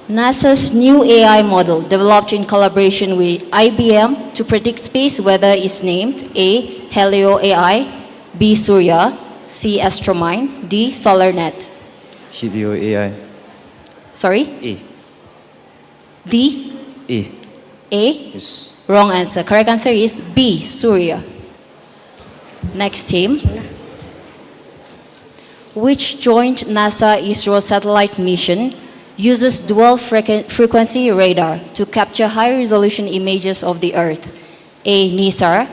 NASA's new A I model, developed in collaboration with I B M to predict space weather, is named A, Helio A I, B, Surya, C, Astromind, D, SolarNet. Helio A I. Sorry? A. D? A. A? Yes. Wrong answer. Correct answer is B, Surya. Next team. Which joint NASA ISRO satellite mission uses dual frequen-, frequency radar to capture high resolution images of the Earth? A, NISAR,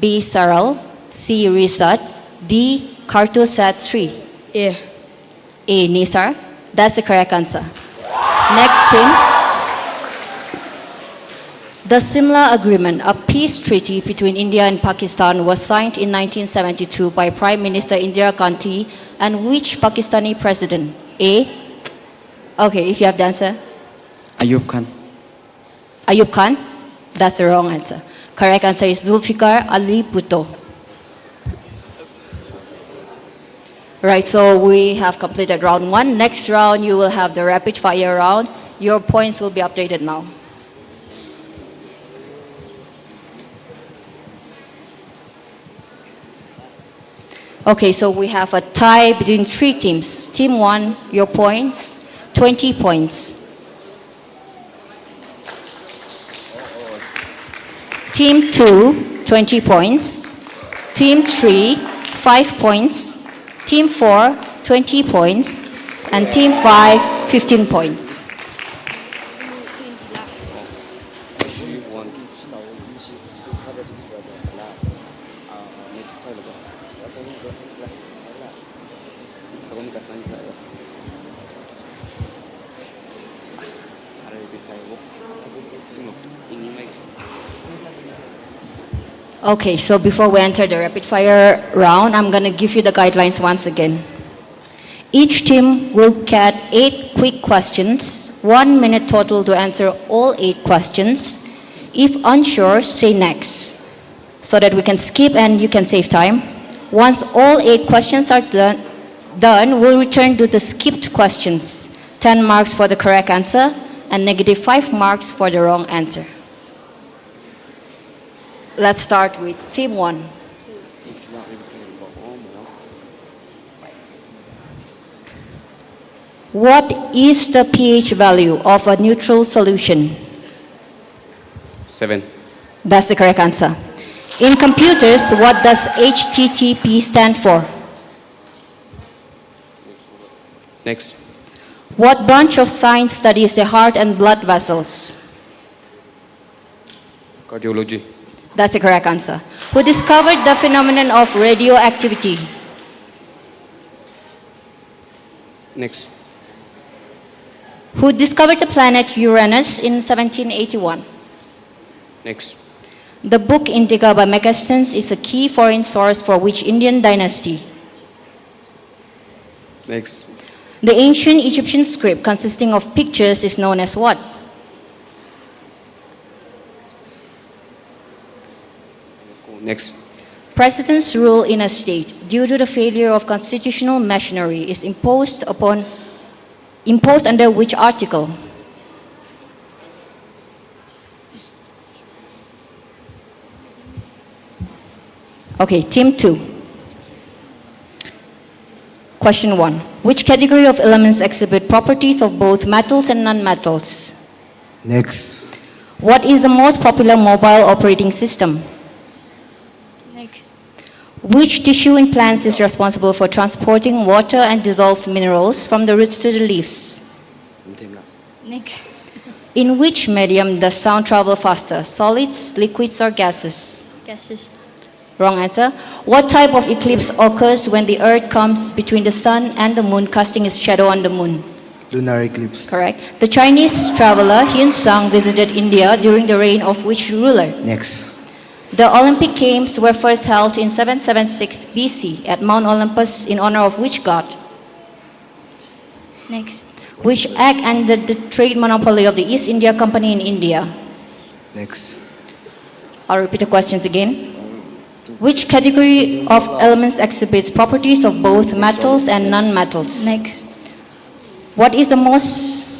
B, SARAL, C, RISAT, D, Cartosat three. A. A, NISAR. That's the correct answer. Next team. The Simla Agreement, a peace treaty between India and Pakistan, was signed in nineteen seventy-two by Prime Minister Indira Gandhi and which Pakistani president? A. Okay, if you have the answer. Ayub Khan. Ayub Khan? That's the wrong answer. Correct answer is Zulfikar Ali Bhutto. Right, so we have completed round one. Next round, you will have the rapid fire round. Your points will be updated now. Okay, so we have a tie between three teams. Team one, your points, twenty points. Team two, twenty points. Team three, five points. Team four, twenty points. And team five, fifteen points. Okay, so before we enter the rapid fire round, I'm gonna give you the guidelines once again. Each team will get eight quick questions, one minute total to answer all eight questions. If unsure, say next, so that we can skip and you can save time. Once all eight questions are done, done, we'll return to the skipped questions. Ten marks for the correct answer and negative five marks for the wrong answer. Let's start with team one. What is the pH value of a neutral solution? Seven. That's the correct answer. In computers, what does H T T P stand for? Next. What branch of science studies the heart and blood vessels? Cardiology. That's the correct answer. Who discovered the phenomenon of radioactivity? Next. Who discovered the planet Uranus in seventeen eighty-one? Next. The book Indica by Mackensen is a key foreign source for which Indian dynasty? Next. The ancient Egyptian script consisting of pictures is known as what? Next. President's rule in a state, due to the failure of constitutional machinery, is imposed upon, imposed under which article? Okay, team two. Question one. Which category of elements exhibit properties of both metals and non-metals? Next. What is the most popular mobile operating system? Next. Which tissue in plants is responsible for transporting water and dissolved minerals from the roots to the leaves? Next. In which medium does sound travel faster, solids, liquids, or gases? Gases. Wrong answer. What type of eclipse occurs when the Earth comes between the Sun and the Moon, casting its shadow on the Moon? Lunar eclipse. Correct. The Chinese traveler Hien Sang visited India during the reign of which ruler? Next. The Olympic Games were first held in seven seven six B C at Mount Olympus in honor of which god? Next. Which act ended the trade monopoly of the East India Company in India? Next. I'll repeat the questions again. Which category of elements exhibits properties of both metals and non-metals? Next. What is the most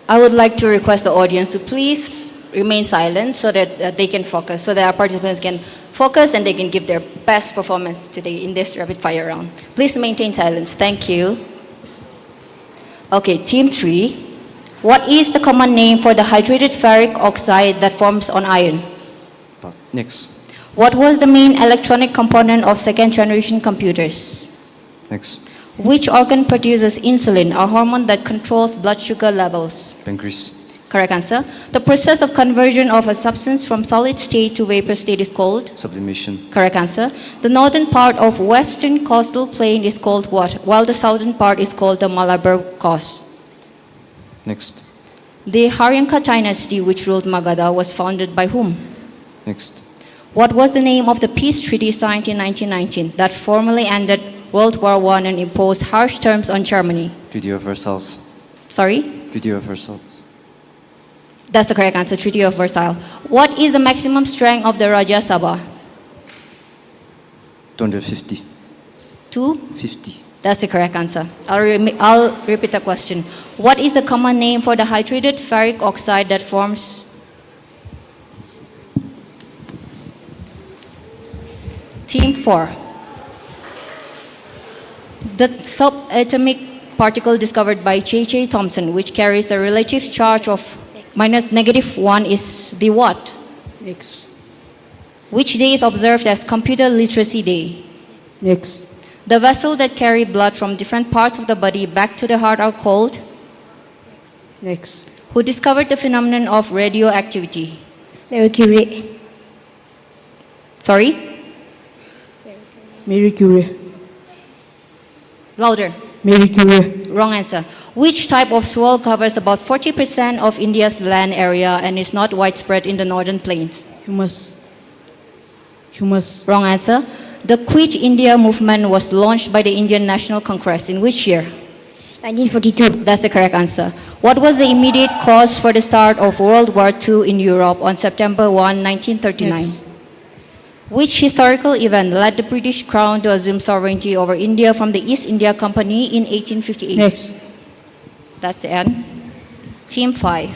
I would like to request the audience to please remain silent so that, uh, they can focus, so that our participants can focus and they can give their best performance today in this rapid fire round. Please maintain silence. Thank you. Okay, team three. What is the common name for the hydrated ferric oxide that forms on iron? Next. What was the main electronic component of second generation computers? Next. Which organ produces insulin, a hormone that controls blood sugar levels? Pancreas. Correct answer. The process of conversion of a substance from solid state to vapor state is called? Sublimation. Correct answer. The northern part of Western Coastal Plain is called what, while the southern part is called the Malabar Coast? Next. The Haryanka dynasty, which ruled Magadha, was founded by whom? Next. What was the name of the peace treaty signed in nineteen nineteen that formally ended World War One and imposed harsh terms on Germany? Treaty of Versailles. Sorry? Treaty of Versailles. That's the correct answer, Treaty of Versailles. What is the maximum strength of the Rajya Sabha? Two hundred fifty. Two? Fifty. That's the correct answer. I'll, re- I'll repeat the question. What is the common name for the hydrated ferric oxide that forms? Team four. The subatomic particle discovered by J J Thomson, which carries a relative charge of minus negative one, is the what? Next. Which day is observed as Computer Literacy Day? Next. The vessel that carry blood from different parts of the body back to the heart are called? Next. Who discovered the phenomenon of radioactivity? Marie Curie. Sorry? Marie Curie. Louder. Marie Curie. Wrong answer. Which type of soil covers about forty percent of India's land area and is not widespread in the northern plains? Humus. Humus. Wrong answer. The Quit India movement was launched by the Indian National Congress in which year? Nineteen forty-two. That's the correct answer. What was the immediate cause for the start of World War Two in Europe on September one, nineteen thirty-nine? Next. Which historical event led the British Crown to assume sovereignty over India from the East India Company in eighteen fifty-eight? Next. That's the end. Team five.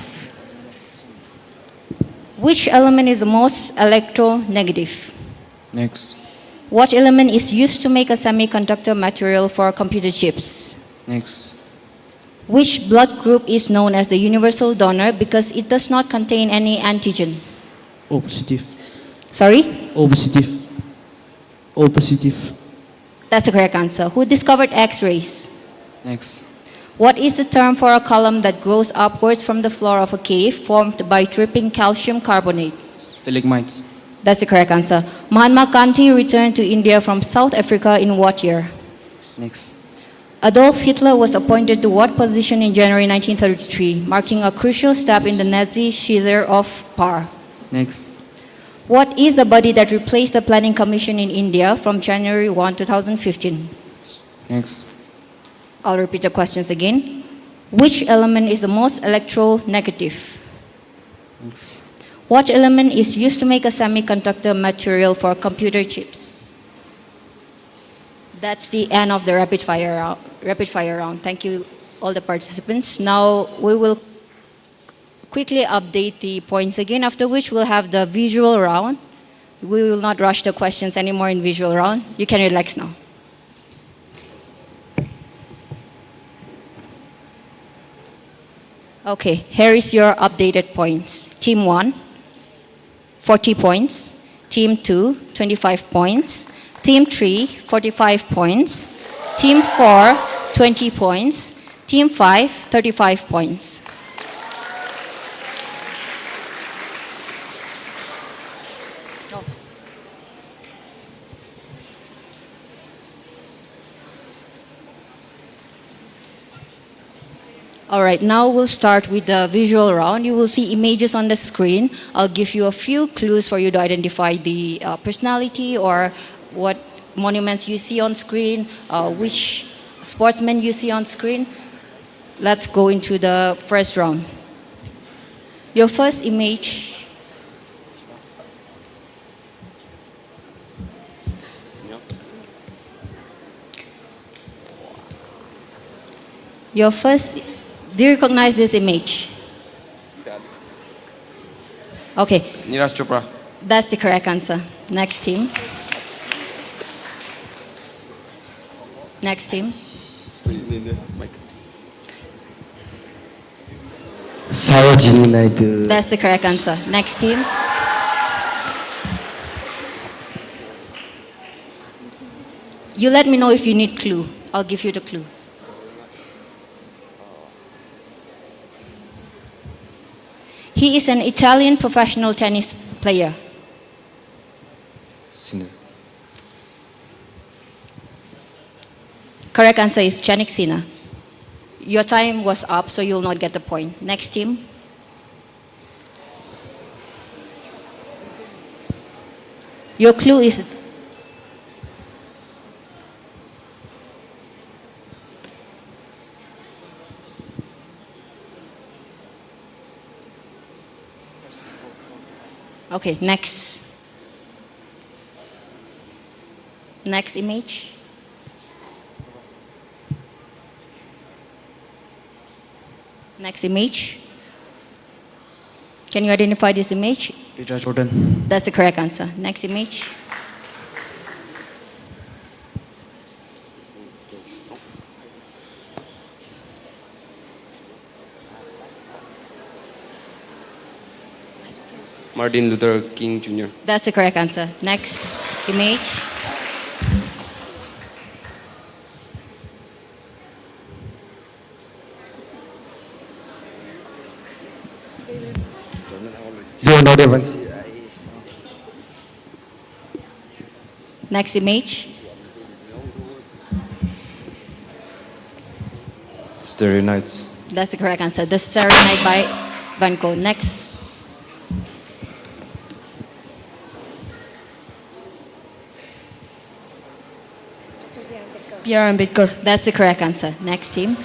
Which element is the most electronegative? Next. What element is used to make a semiconductor material for computer chips? Next. Which blood group is known as the universal donor because it does not contain any antigen? O positive. Sorry? O positive. O positive. That's the correct answer. Who discovered X-rays? Next. What is the term for a column that grows upwards from the floor of a cave formed by dripping calcium carbonate? Stalagmites. That's the correct answer. Mahatma Gandhi returned to India from South Africa in what year? Next. Adolf Hitler was appointed to what position in January nineteen thirty-three, marking a crucial step in the Nazi seizure of power? Next. What is the body that replaced the Planning Commission in India from January one, two thousand fifteen? Next. I'll repeat the questions again. Which element is the most electronegative? Next. What element is used to make a semiconductor material for computer chips? That's the end of the rapid fire round. Rapid fire round. Thank you, all the participants. Now we will quickly update the points again, after which we'll have the visual round. We will not rush the questions anymore in visual round. You can relax now. Okay, here is your updated points. Team one, forty points. Team two, twenty-five points. Team three, forty-five points. Team four, twenty points. Team five, thirty-five points. All right, now we'll start with the visual round. You will see images on the screen. I'll give you a few clues for you to identify the uh, personality or what monuments you see on screen, uh, which sportsmen you see on screen. Let's go into the first round. Your first image. Your first, do you recognize this image? Okay. Neeraj Chopra. That's the correct answer. Next team. Next team. Sarojini Naidu. That's the correct answer. Next team. You let me know if you need clue. I'll give you the clue. He is an Italian professional tennis player. Sinner. Correct answer is Jannik Sinner. Your time was up, so you'll not get the point. Next team. Your clue is okay, next. Next image. Next image. Can you identify this image? Peter Jordan. That's the correct answer. Next image. Martin Luther King Junior. That's the correct answer. Next image. Leonardo da Vinci. Next image. Starry Nights. That's the correct answer. The Starry Night by Van Gogh. Next. B R Ambedkar. That's the correct answer. Next team.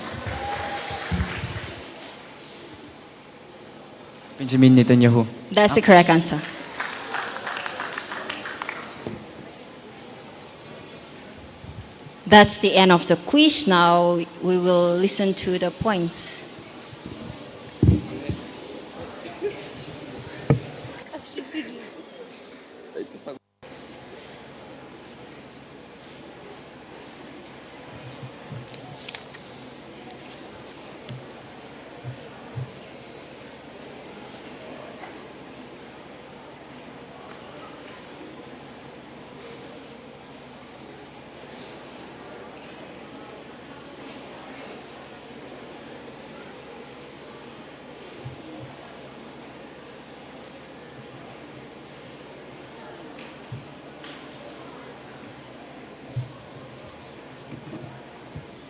Benjamin Netanyahu. That's the correct answer. That's the end of the quiz. Now we will listen to the points.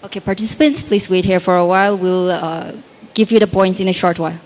Okay, participants, please wait here for a while. We'll uh, give you the points in a short while.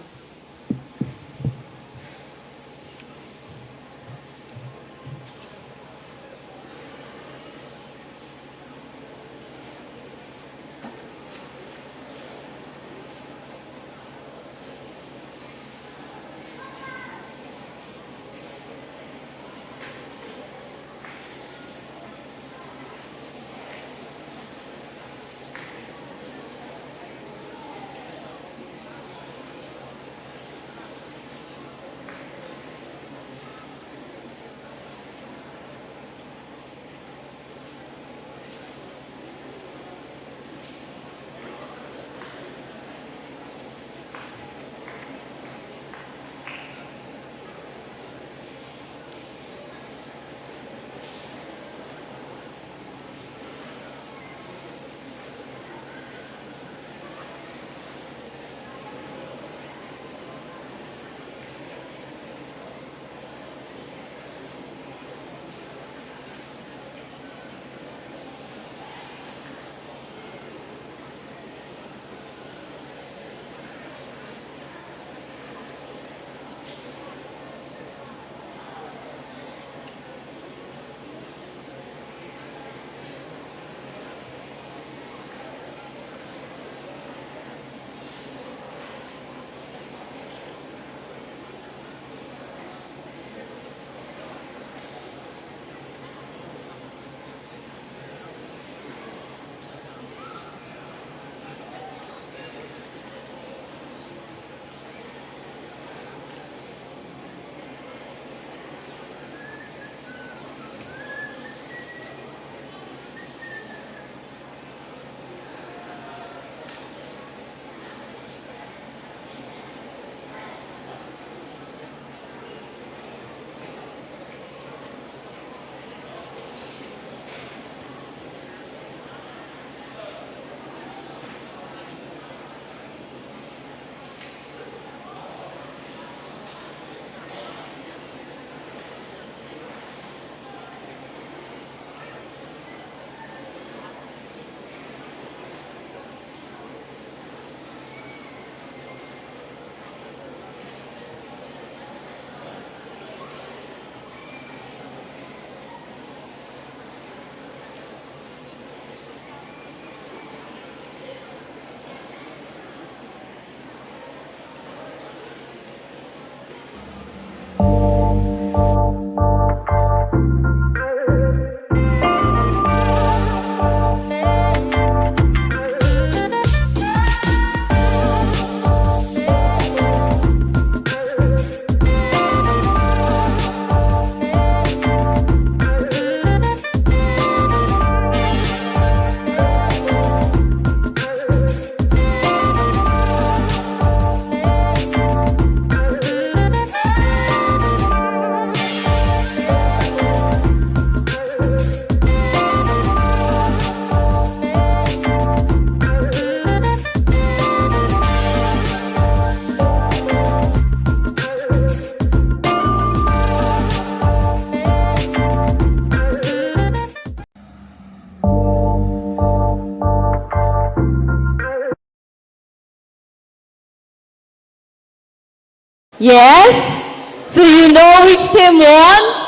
Yes? So you know which team won?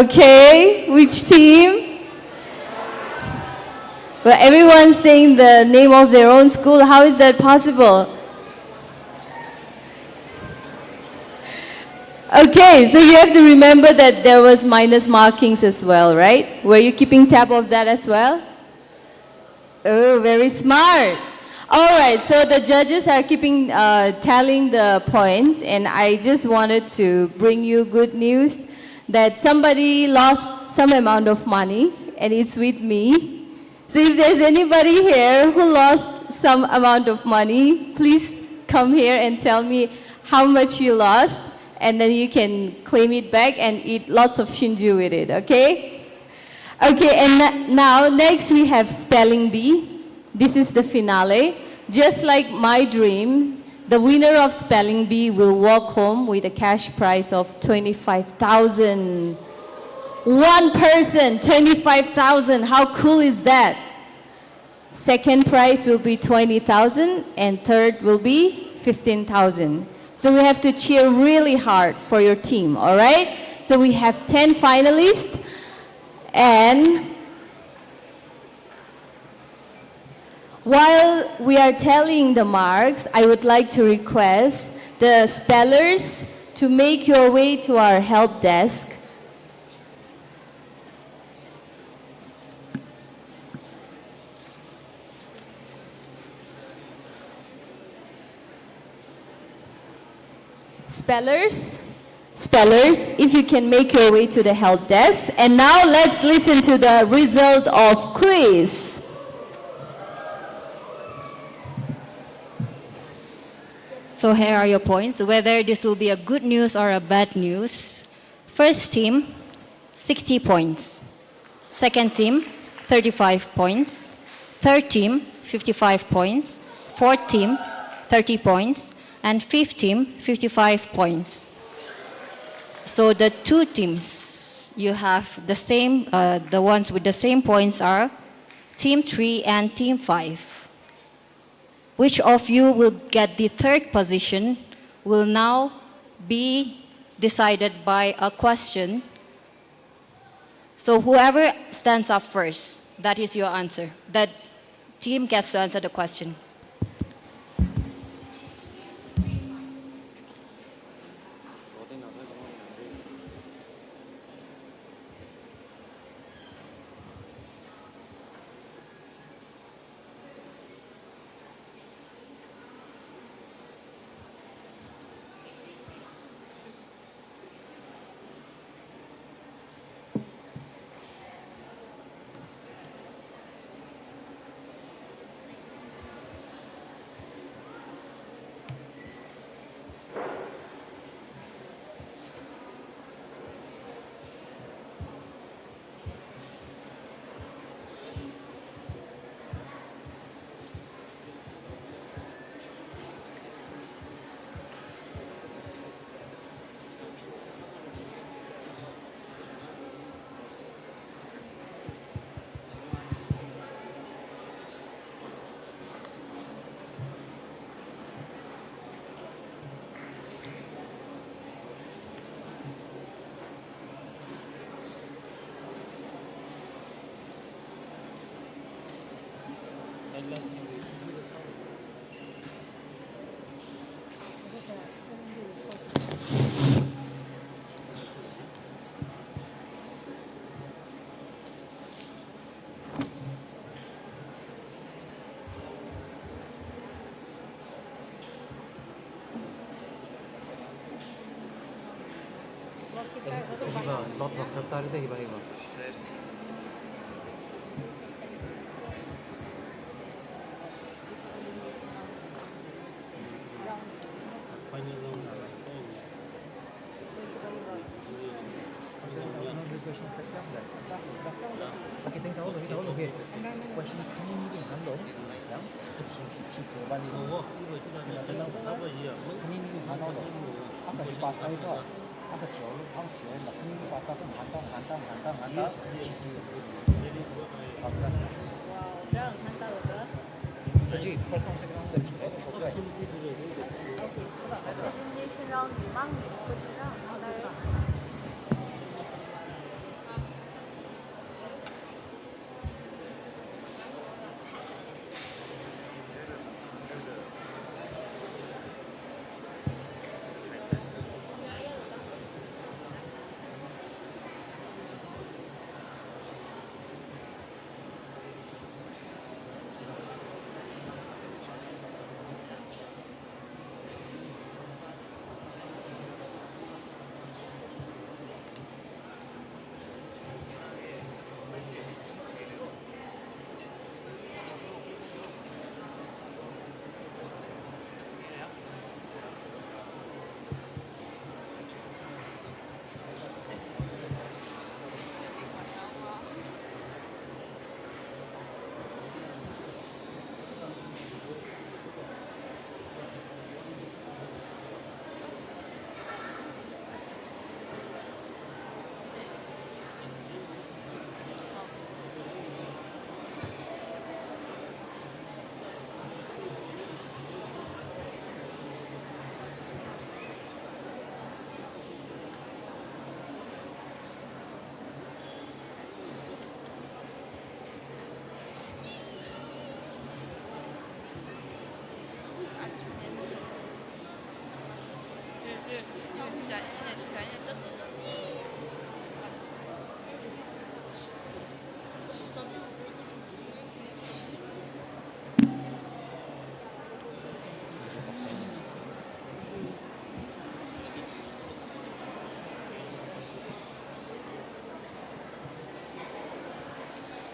Okay, which team? Well, everyone's saying the name of their own school. How is that possible? Okay, so you have to remember that there was minus markings as well, right? Were you keeping tab of that as well? Oh, very smart. All right, so the judges are keeping, uh, tallying the points, and I just wanted to bring you good news that somebody lost some amount of money, and it's with me. So if there's anybody here who lost some amount of money, please come here and tell me how much you lost, and then you can claim it back and eat lots of shinju with it, okay? Okay, and n-, now next we have spelling bee. This is the finale. Just like my dream, the winner of spelling bee will walk home with a cash prize of twenty-five thousand. One person, twenty-five thousand. How cool is that? Second prize will be twenty thousand and third will be fifteen thousand. So we have to cheer really hard for your team, all right? So we have ten finalists, and while we are tallying the marks, I would like to request the spellers to make your way to our help desk. Spellers, spellers, if you can make your way to the help desk. And now let's listen to the result of quiz. So here are your points, whether this will be a good news or a bad news. First team, sixty points. Second team, thirty-five points. Third team, fifty-five points. Fourth team, thirty points. And fifth team, fifty-five points. So the two teams you have the same, uh, the ones with the same points are team three and team five. Which of you will get the third position will now be decided by a question. So whoever stands up first, that is your answer. That team gets to answer the question.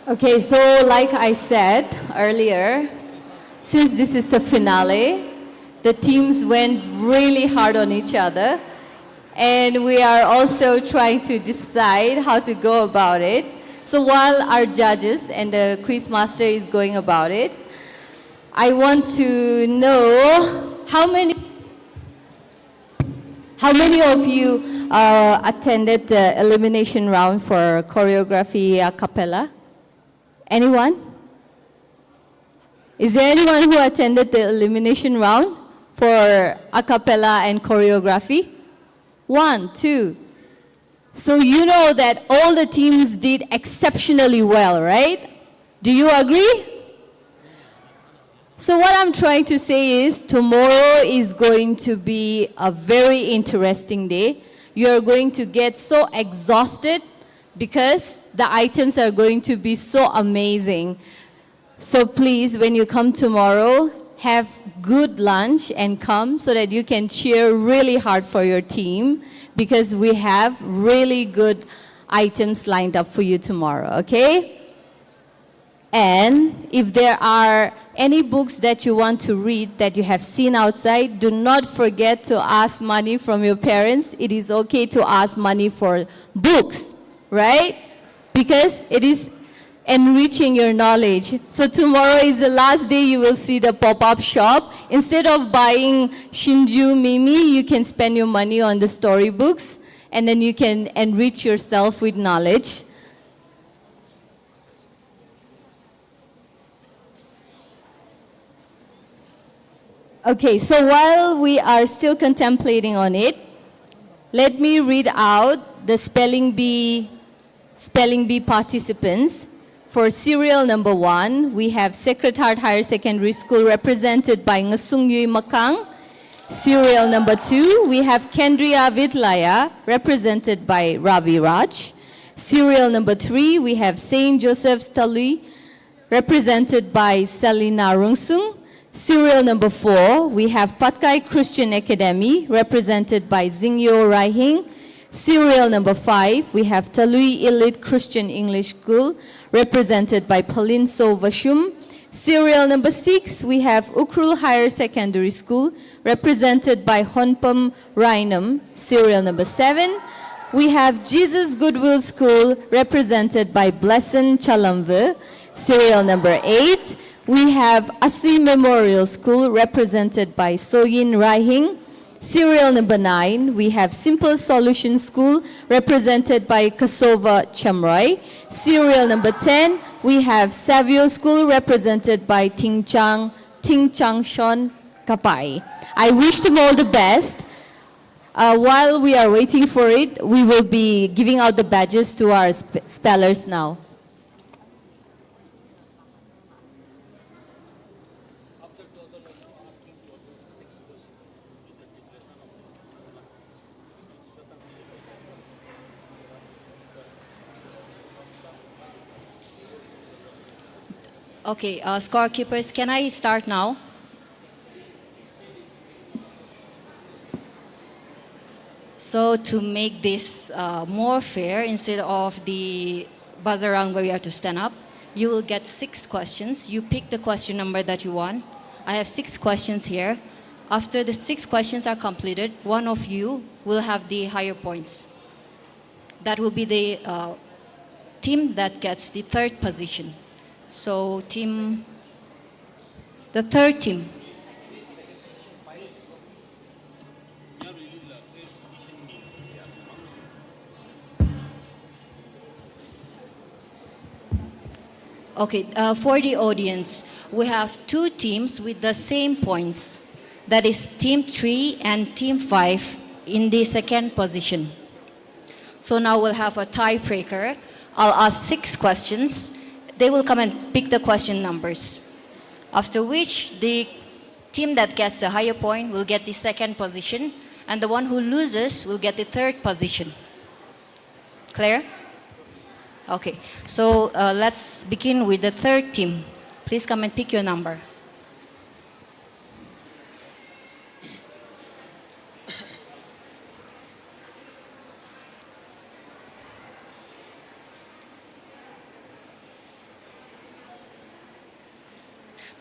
Okay, so like I said earlier, since this is the finale, the teams went really hard on each other, and we are also trying to decide how to go about it. So while our judges and the quiz master is going about it, I want to know how many how many of you uh, attended the elimination round for choreography a cappella? Anyone? Is there anyone who attended the elimination round for a cappella and choreography? One, two. So you know that all the teams did exceptionally well, right? Do you agree? So what I'm trying to say is tomorrow is going to be a very interesting day. You are going to get so exhausted because the items are going to be so amazing. So please, when you come tomorrow, have good lunch and come so that you can cheer really hard for your team, because we have really good items lined up for you tomorrow, okay? And if there are any books that you want to read that you have seen outside, do not forget to ask money from your parents. It is okay to ask money for books, right? Because it is enriching your knowledge. So tomorrow is the last day you will see the pop-up shop. Instead of buying shinju mimi, you can spend your money on the storybooks, and then you can enrich yourself with knowledge. Okay, so while we are still contemplating on it, let me read out the spelling bee, spelling bee participants. For serial number one, we have Sacred Heart Higher Secondary School, represented by Ngasung Yui Makang. Serial number two, we have Kendriya Vidyalaya, represented by Ravi Raj. Serial number three, we have Saint Joseph's Talui, represented by Selina Rungsung. Serial number four, we have Patkai Christian Academy, represented by Zingyo Raihing. Serial number five, we have Talui Elite Christian English School, represented by Palinso Vashum. Serial number six, we have Ukhrul Higher Secondary School, represented by Honpam Rainam. Serial number seven, we have Jesus Goodwill School, represented by Blessing Chalamvu. Serial number eight, we have Asui Memorial School, represented by Soyin Raihing. Serial number nine, we have Simple Solution School, represented by Kasova Chamroy. Serial number ten, we have Savio School, represented by Tingchang Tingchangshon Kapai. I wish them all the best. Uh, while we are waiting for it, we will be giving out the badges to our sp- spellers now. Okay, uh, scorekeepers, can I start now? So to make this, uh, more fair, instead of the buzzer round where you have to stand up, you will get six questions. You pick the question number that you want. I have six questions here. After the six questions are completed, one of you will have the higher points. That will be the, uh, team that gets the third position. So team, the third team. Okay, uh, for the audience, we have two teams with the same points. That is team three and team five in the second position. So now we'll have a tiebreaker. I'll ask six questions. They will come and pick the question numbers. After which, the team that gets the higher point will get the second position, and the one who loses will get the third position. Clear? Okay. So, uh, let's begin with the third team. Please come and pick your number.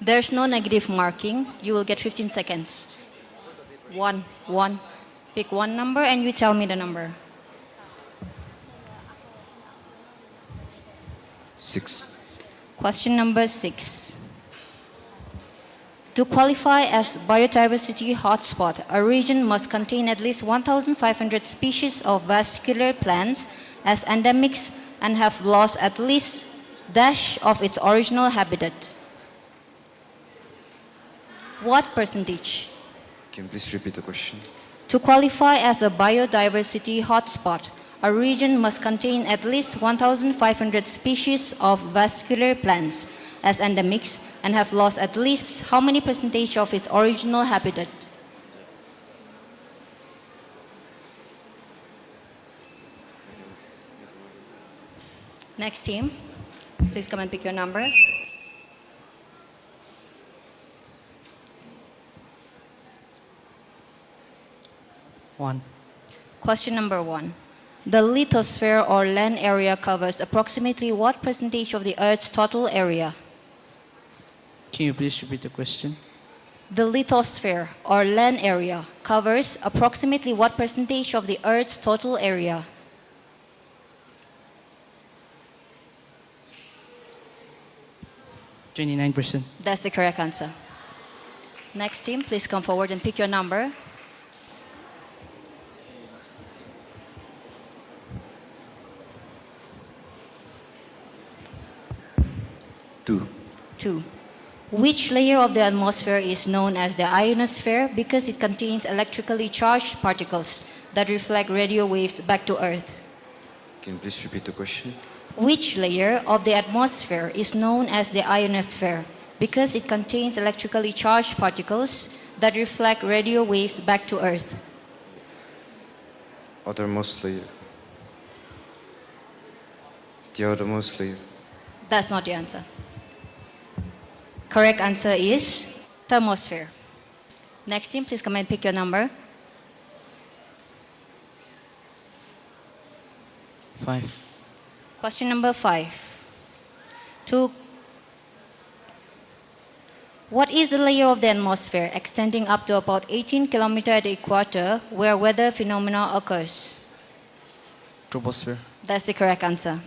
There's no negative marking. You will get fifteen seconds. One, one. Pick one number and you tell me the number. Six. Question number six. To qualify as biodiversity hotspot, a region must contain at least one thousand five hundred species of vascular plants as endemics and have lost at least dash of its original habitat. What percentage? Can you please repeat the question? To qualify as a biodiversity hotspot, a region must contain at least one thousand five hundred species of vascular plants as endemics and have lost at least how many percentage of its original habitat? Next team, please come and pick your number. One. Question number one. The lithosphere or land area covers approximately what percentage of the Earth's total area? Can you please repeat the question? The lithosphere or land area covers approximately what percentage of the Earth's total area? Twenty-nine percent. That's the correct answer. Next team, please come forward and pick your number. Two. Two. Which layer of the atmosphere is known as the ionosphere because it contains electrically charged particles that reflect radio waves back to Earth? Can you please repeat the question? Which layer of the atmosphere is known as the ionosphere because it contains electrically charged particles that reflect radio waves back to Earth? Outermost layer. The outermost layer. That's not the answer. Correct answer is thermosphere. Next team, please come and pick your number. Five. Question number five. To What is the layer of the atmosphere extending up to about eighteen kilometer at the equator where weather phenomena occurs? Troposphere. That's the correct answer.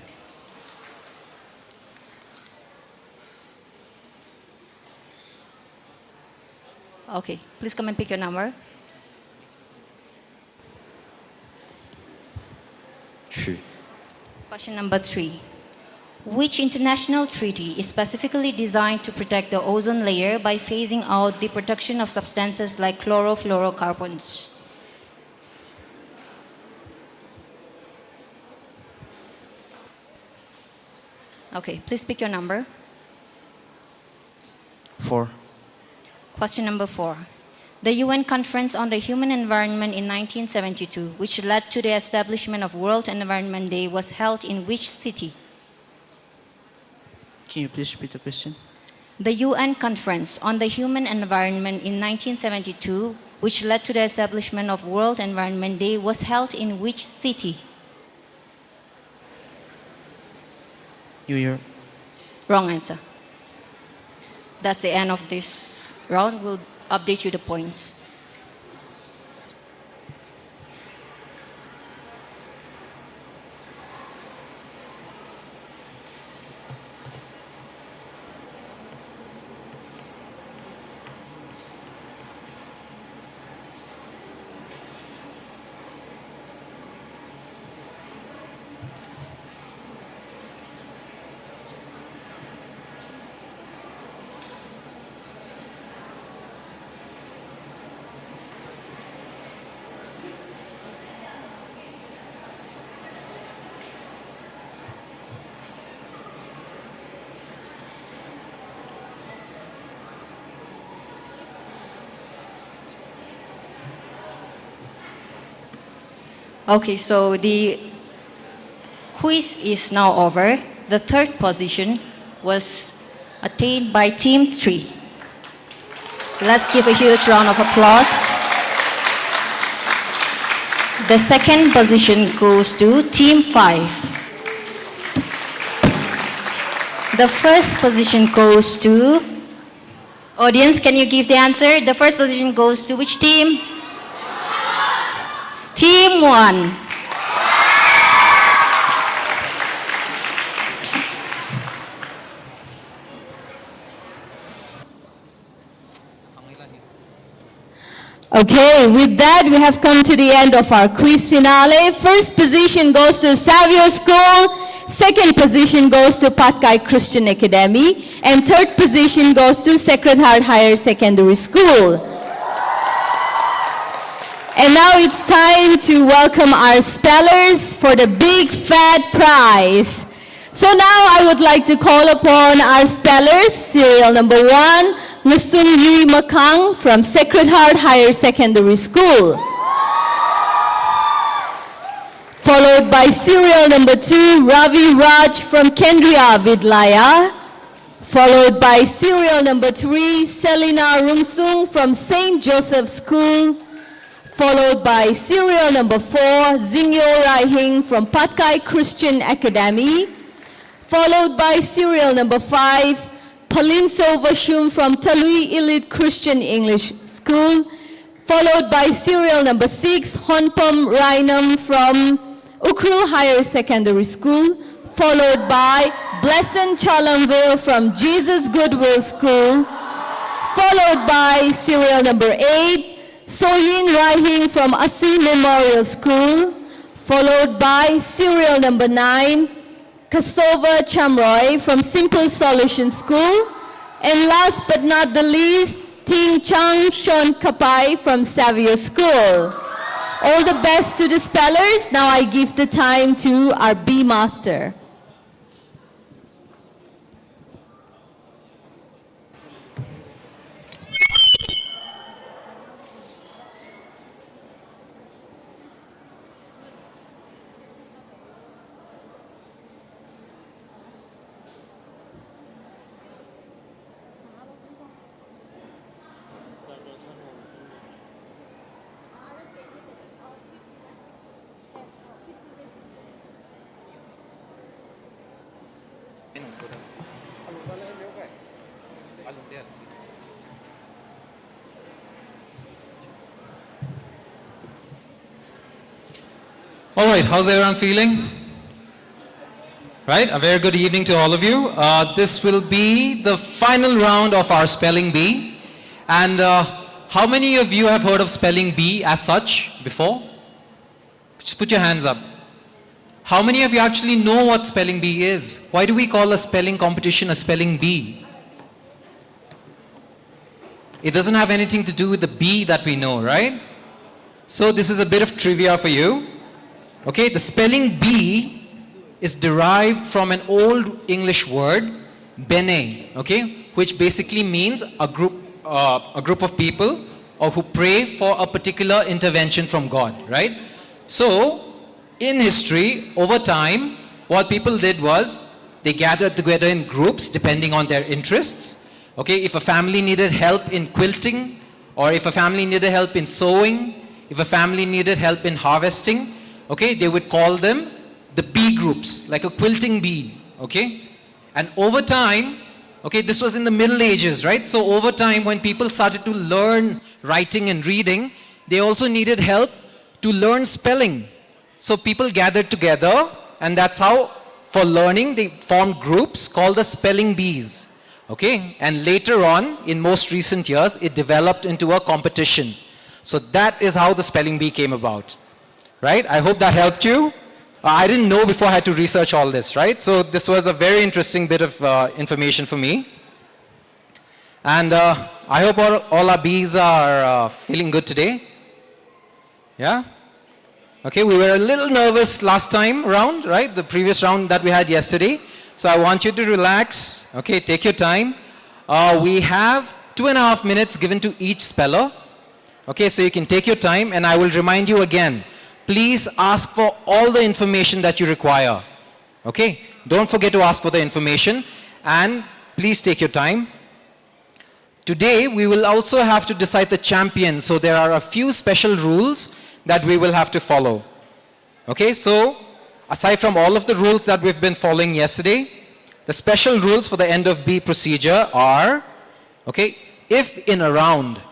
Okay, please come and pick your number. Three. Question number three. Which international treaty is specifically designed to protect the ozone layer by phasing out the production of substances like chlorofluorocarbons? Okay, please pick your number. Four. Question number four. The U N Conference on the Human Environment in nineteen seventy-two, which led to the establishment of World Environment Day, was held in which city? Can you please repeat the question? The U N Conference on the Human Environment in nineteen seventy-two, which led to the establishment of World Environment Day, was held in which city? New York. Wrong answer. That's the end of this round. We'll update you the points. Okay, so the quiz is now over. The third position was attained by team three. Let's give a huge round of applause. The second position goes to team five. The first position goes to, audience, can you give the answer? The first position goes to which team? Team one. Okay, with that, we have come to the end of our quiz finale. First position goes to Savio School, second position goes to Patkai Christian Academy, and third position goes to Sacred Heart Higher Secondary School. And now it's time to welcome our spellers for the big fat prize. So now I would like to call upon our spellers, serial number one, Ngasum Yui Makang from Sacred Heart Higher Secondary School. Followed by serial number two, Ravi Raj from Kendriya Vidyalaya. Followed by serial number three, Selina Rungsung from Saint Joseph School. Followed by serial number four, Zingyo Raihing from Patkai Christian Academy. Followed by serial number five, Palinso Vashum from Talui Elite Christian English School. Followed by serial number six, Honpam Rainam from Ukhrul Higher Secondary School, followed by Blessing Chalamville from Jesus Goodwill School, followed by serial number eight, Soyin Raihing from Asui Memorial School, followed by serial number nine, Kasova Chamroy from Simple Solution School, and last but not the least, Ting Chang Shon Kapai from Savio School. All the best to the spellers. Now I give the time to our B master. All right, how's everyone feeling? Right, a very good evening to all of you. Uh, this will be the final round of our spelling bee. And uh, how many of you have heard of spelling bee as such before? Just put your hands up. How many of you actually know what spelling bee is? Why do we call a spelling competition a spelling bee? It doesn't have anything to do with the bee that we know, right? So this is a bit of trivia for you. Okay, the spelling bee is derived from an old English word, bene, okay, which basically means a group, uh, a group of people or who pray for a particular intervention from God, right? So, in history, over time, what people did was they gathered together in groups depending on their interests. Okay, if a family needed help in quilting, or if a family needed help in sewing, if a family needed help in harvesting, okay, they would call them the bee groups, like a quilting bee, okay? And over time, okay, this was in the Middle Ages, right? So over time, when people started to learn writing and reading, they also needed help to learn spelling. So people gathered together, and that's how, for learning, they formed groups called the spelling bees. Okay? And later on, in most recent years, it developed into a competition. So that is how the spelling bee came about. Right? I hope that helped you. Uh, I didn't know before, I had to research all this, right? So this was a very interesting bit of, uh, information for me. And, uh, I hope all, all our bees are, uh, feeling good today. Yeah? Okay, we were a little nervous last time round, right? The previous round that we had yesterday. So I want you to relax. Okay, take your time. Uh, we have two and a half minutes given to each speller. Okay, so you can take your time, and I will remind you again. Please ask for all the information that you require. Okay? Don't forget to ask for the information, and please take your time. Today, we will also have to decide the champion, so there are a few special rules that we will have to follow. Okay, so aside from all of the rules that we've been following yesterday, the special rules for the end of bee procedure are, okay, if in a round,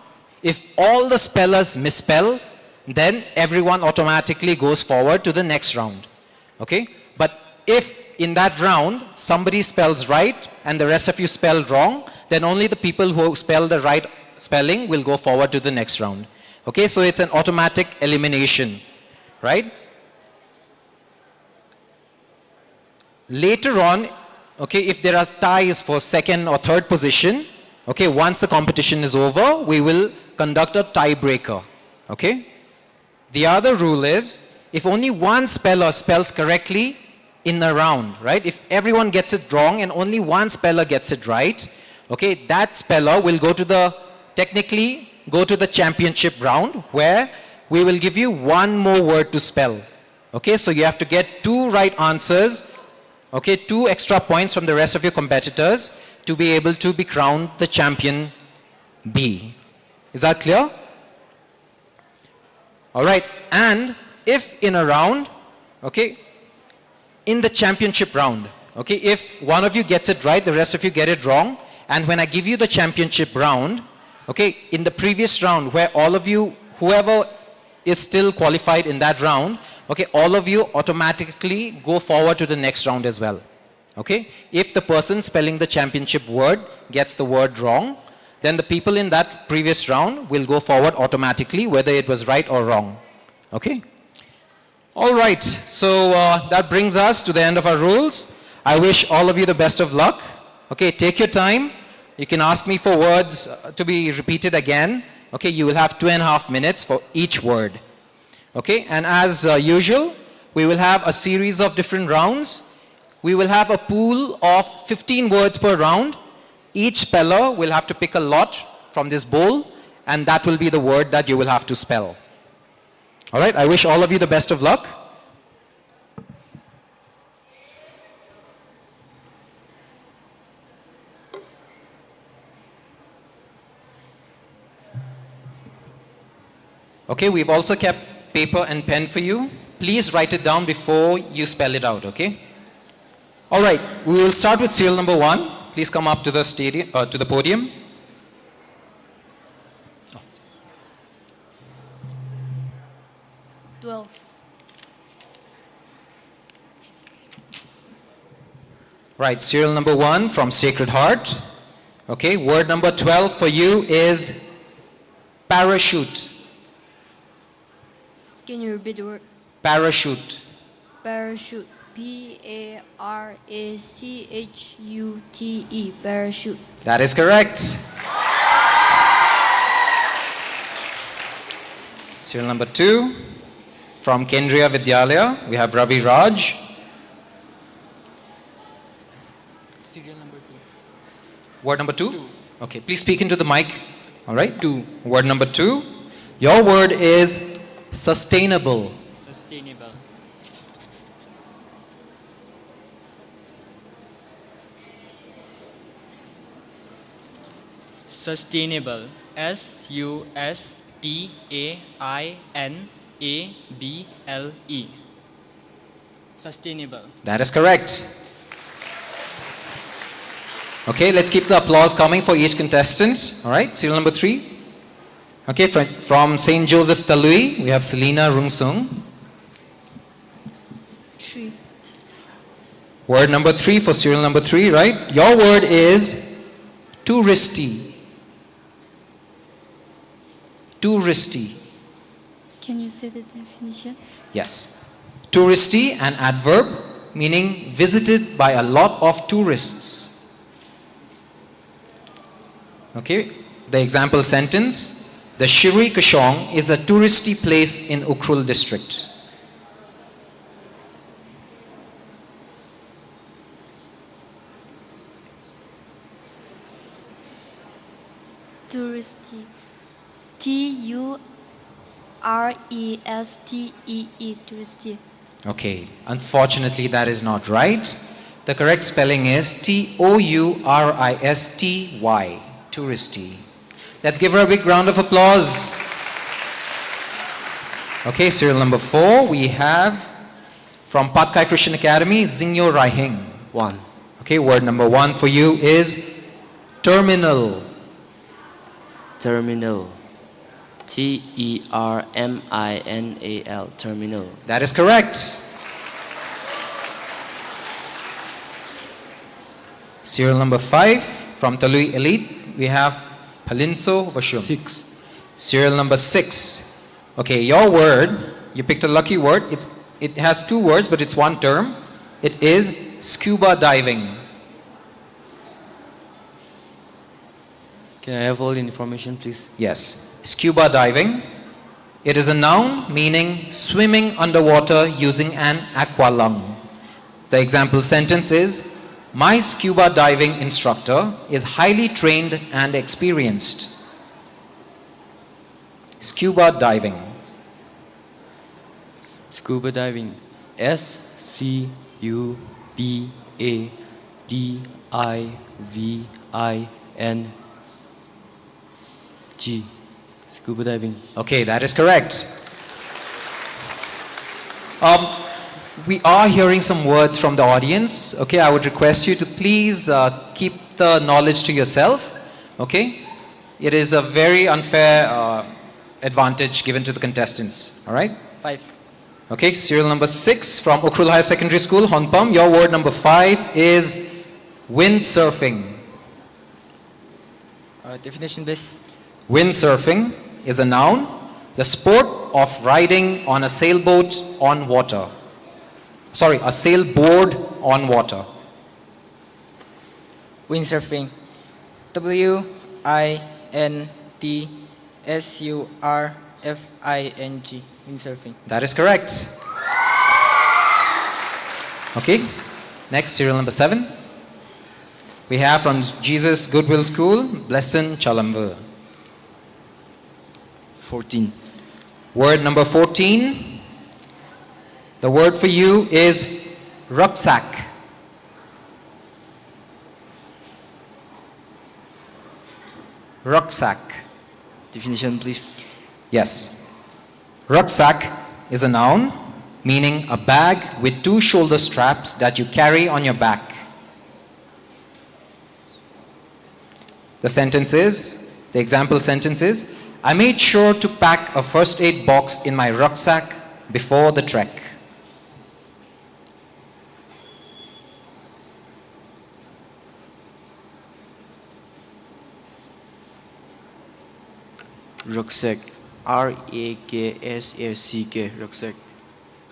if all the spellers misspell, then everyone automatically goes forward to the next round. Okay? But if in that round somebody spells right and the rest of you spell wrong, then only the people who spell the right spelling will go forward to the next round. Okay? So it's an automatic elimination, right? Later on, okay, if there are ties for second or third position, okay, once the competition is over, we will conduct a tiebreaker. Okay? The other rule is, if only one speller spells correctly in a round, right? If everyone gets it wrong and only one speller gets it right, okay, that speller will go to the, technically go to the championship round, where we will give you one more word to spell. Okay, so you have to get two right answers, okay, two extra points from the rest of your competitors to be able to be crowned the champion bee. Is that clear? All right, and if in a round, okay, in the championship round, okay, if one of you gets it right, the rest of you get it wrong, and when I give you the championship round, okay, in the previous round where all of you, whoever is still qualified in that round, okay, all of you automatically go forward to the next round as well. Okay? If the person spelling the championship word gets the word wrong, then the people in that previous round will go forward automatically, whether it was right or wrong. Okay? All right. So, uh, that brings us to the end of our rules. I wish all of you the best of luck. Okay, take your time. You can ask me for words, uh, to be repeated again. Okay, you will have two and a half minutes for each word. Okay, and as, uh, usual, we will have a series of different rounds. We will have a pool of fifteen words per round. Each speller will have to pick a lot from this bowl, and that will be the word that you will have to spell. All right, I wish all of you the best of luck. Okay, we've also kept paper and pen for you. Please write it down before you spell it out, okay? All right, we will start with serial number one. Please come up to the stadium, uh, to the podium. Twelve. Right, serial number one from Sacred Heart. Okay, word number twelve for you is parachute. Can you repeat the word? Parachute. Parachute. P A R A C H U T E. Parachute. That is correct. Serial number two. From Kendriya Vidyalaya, we have Ravi Raj. Serial number two. Word number two? Okay, please speak into the mic. All right? Two. Word number two. Your word is sustainable. Sustainable. Sustainable. S U S T A I N A B L E. Sustainable. That is correct. Okay, let's keep the applause coming for each contestant. All right, serial number three. Okay, from, from Saint Joseph Talui, we have Selina Rungsung. Three. Word number three for serial number three, right? Your word is touristy. Touristy. Can you say the definition? Yes. Touristy, an adverb meaning visited by a lot of tourists. Okay, the example sentence, the Shirui Kashong is a touristy place in Ukhrul district. Touristy. T U R E S T E E. Touristy. Okay, unfortunately that is not right. The correct spelling is T O U R I S T Y, touristy. Let's give her a big round of applause. Okay, serial number four, we have from Patkai Christian Academy, Zingyo Raiheng. One. Okay, word number one for you is terminal. Terminal. T E R M I N A L. Terminal. That is correct. Serial number five from Talui Elite, we have Palinso Vashum. Six. Serial number six. Okay, your word, you picked a lucky word. It's, it has two words, but it's one term. It is scuba diving. Can I have all the information, please? Yes. Scuba diving. It is a noun meaning swimming underwater using an aqualung. The example sentence is, my scuba diving instructor is highly trained and experienced. Scuba diving. Scuba diving. S C U B A D I V I N G. Scuba diving. Okay, that is correct. Um, we are hearing some words from the audience. Okay, I would request you to please uh, keep the knowledge to yourself. Okay, it is a very unfair uh, advantage given to the contestants. All right. Five. Okay, serial number six from Ukhrul Higher Secondary School, Honpam. Your word number five is windsurfing. Uh, definition, please. Windsurfing is a noun, the sport of riding on a sailboat on water. Sorry, a sailboard on water. Windsurfing. W I N D S U R F I N G. Windsurfing. That is correct. Okay, next, serial number seven. We have from Jesus Goodwill School, Blessing Chalamvu. Fourteen. Word number fourteen. The word for you is rucksack. Rucksack. Definition, please. Yes. Rucksack is a noun meaning a bag with two shoulder straps that you carry on your back. The sentence is, the example sentence is, I made sure to pack a first aid box in my rucksack before the trek. Rucksack. R A K S A C K. Rucksack.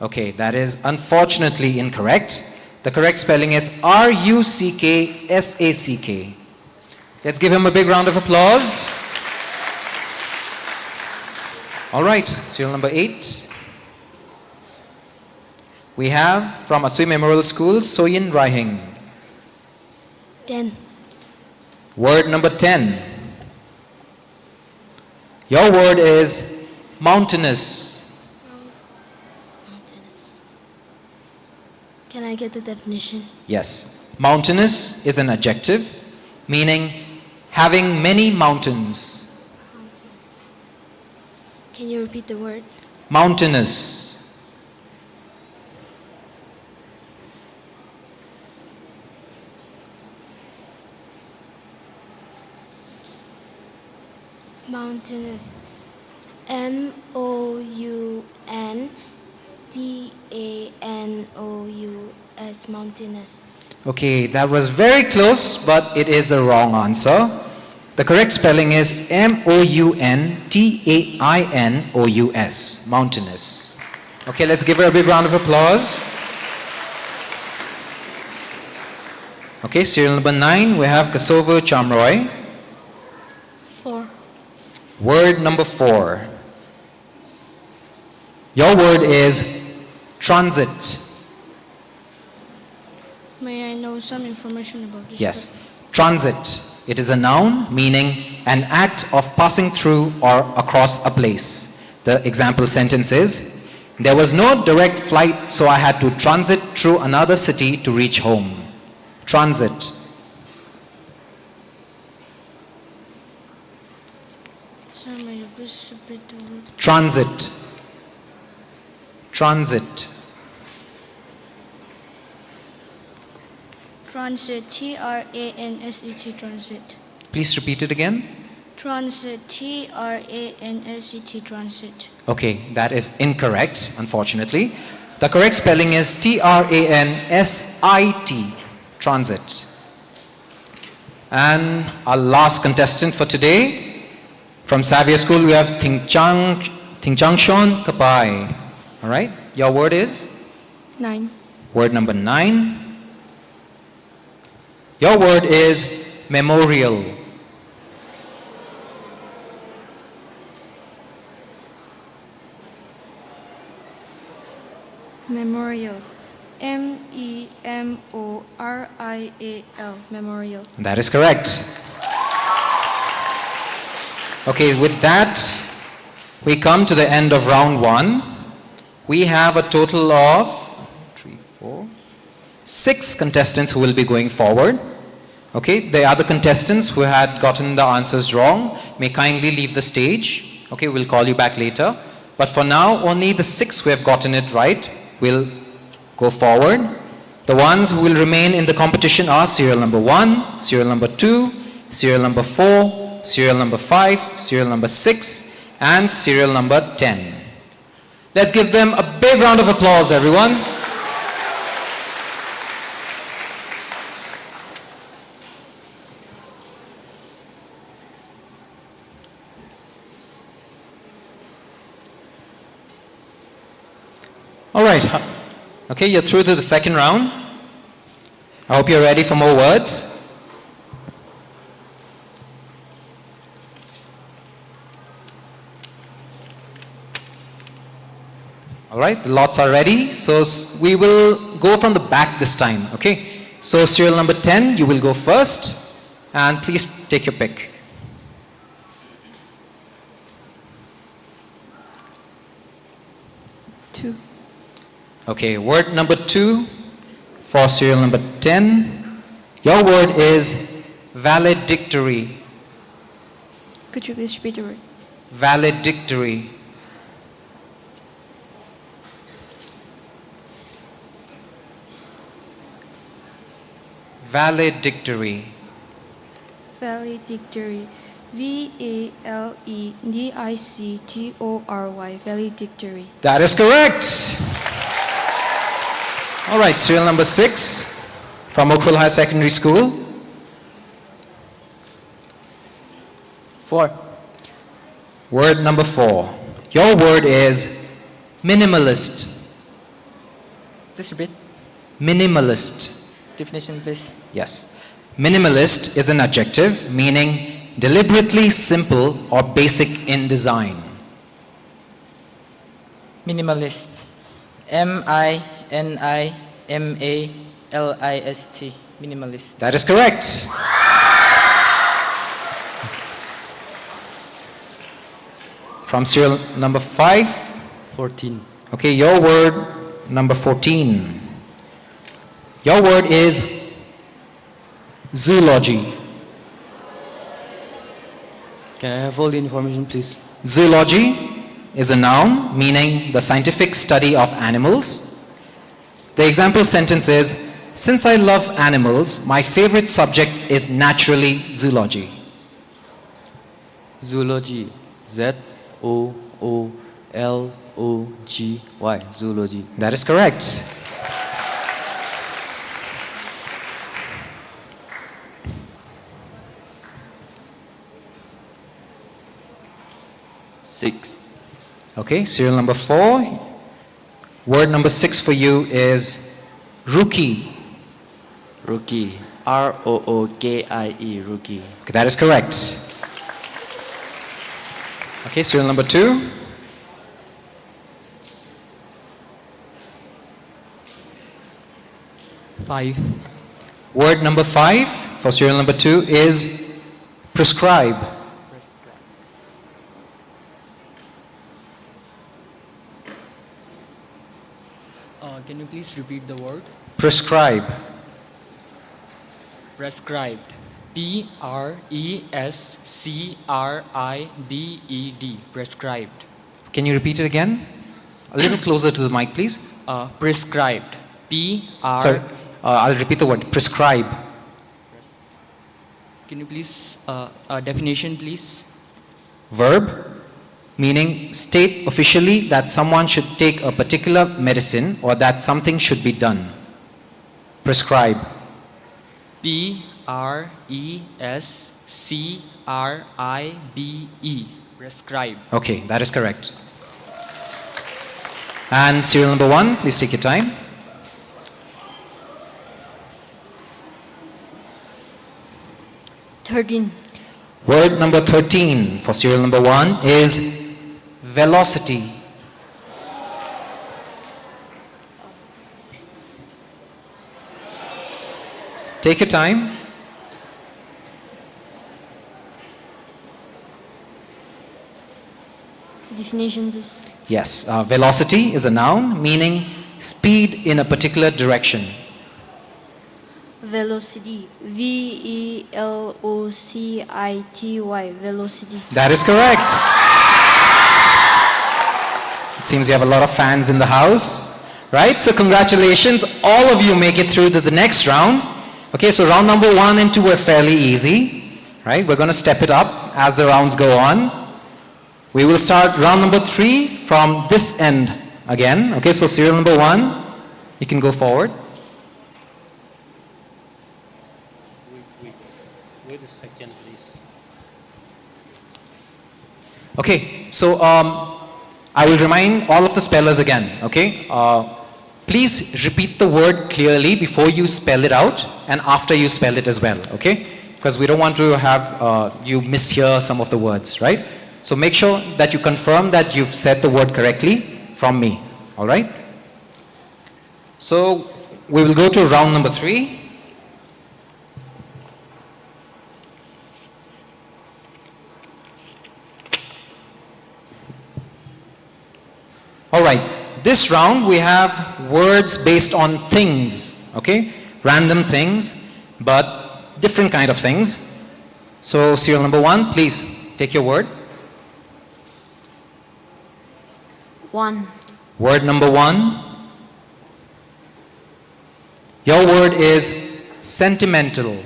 Okay, that is unfortunately incorrect. The correct spelling is R U C K S A C K. Let's give him a big round of applause. All right, serial number eight. We have from Asui Memorial School, Soyin Raihing. Ten. Word number ten. Your word is mountainous. Mountainous. Can I get the definition? Yes. Mountainous is an adjective meaning having many mountains. Mountains. Can you repeat the word? Mountainous. Mountainous. M O U N T A N O U S, mountainous. Okay, that was very close, but it is the wrong answer. The correct spelling is M O U N T A I N O U S, mountainous. Okay, let's give her a big round of applause. Okay, serial number nine, we have Kasova Chamroy. Four. Word number four. Your word is transit. May I know some information about this word? Yes. Transit. It is a noun meaning an act of passing through or across a place. The example sentence is, "There was no direct flight, so I had to transit through another city to reach home." Transit. Sir, may you please repeat the word? Transit. Transit. Transit, T R A N S E T, transit. Please repeat it again. Transit, T R A N S E T, transit. Okay, that is incorrect, unfortunately. The correct spelling is T R A N S I T, transit. And our last contestant for today, from Xavier School, we have Thingchang, Thingchangshon Kapai. All right, your word is? Nine. Word number nine. Your word is memorial. Memorial. M E M O R I A L. Memorial. That is correct. Okay, with that, we come to the end of round one. We have a total of three, four, six contestants who will be going forward. Okay, the other contestants who had gotten the answers wrong may kindly leave the stage. Okay, we'll call you back later. But for now, only the six who have gotten it right will go forward. The ones who will remain in the competition are serial number one, serial number two, serial number four, serial number five, serial number six, and serial number ten. Let's give them a big round of applause, everyone. All right. Okay, you're through to the second round. I hope you're ready for more words. All right, the lots are ready. So s-, we will go from the back this time, okay? So serial number ten, you will go first, and please take your pick. Two. Okay, word number two for serial number ten. Your word is valedictory. Could you please repeat the word? Valedictory. Valedictory. Valedictory. V A L E D I C T O R Y. Valedictory. That is correct. All right, serial number six from Ukhrul Higher Secondary School. Four. Word number four. Your word is minimalist. Please repeat. Minimalist. Definition, please. Yes. Minimalist is an adjective meaning deliberately simple or basic in design. Minimalist. M I N I M A L I S T. Minimalist. That is correct. From serial number five. Fourteen. Okay, your word number fourteen. Your word is zoology. Can I have all the information, please? Zoology is a noun meaning the scientific study of animals. The example sentence is, "Since I love animals, my favorite subject is naturally zoology." Zoology. Z O O L O G Y. Zoology. That is correct. Six. Okay, serial number four. Word number six for you is rookie. Rookie. R O O K I E, rookie. Okay, that is correct. Okay, serial number two. Five. Word number five for serial number two is prescribe. Uh, can you please repeat the word? Prescribe. Prescribed. P R E S C R I B E D. Prescribed. Can you repeat it again? A little closer to the mic, please. Uh, prescribed. P R. Sorry, uh, I'll repeat the word. Prescribe. Can you please, uh, uh, definition, please? Verb, meaning state officially that someone should take a particular medicine or that something should be done. Prescribe. P R E S C R I B E. Prescribe. Okay, that is correct. And serial number one, please take your time. Thirteen. Word number thirteen for serial number one is velocity. Take your time. Definition, please. Yes, uh, velocity is a noun meaning speed in a particular direction. Velocity. V E L O C I T Y. Velocity. That is correct. It seems you have a lot of fans in the house, right? So congratulations, all of you make it through to the next round. Okay, so round number one and two were fairly easy, right? We're gonna step it up as the rounds go on. We will start round number three from this end again. Okay, so serial number one, you can go forward. Wait, wait. Wait a second, please. Okay, so, um, I will remind all of the spellers again, okay? Uh, please repeat the word clearly before you spell it out and after you spell it as well, okay? 'Cause we don't want to have, uh, you mishear some of the words, right? So make sure that you confirm that you've said the word correctly from me, all right? So we will go to round number three. All right, this round we have words based on things, okay? Random things, but different kind of things. So serial number one, please take your word. One. Word number one. Your word is sentimental.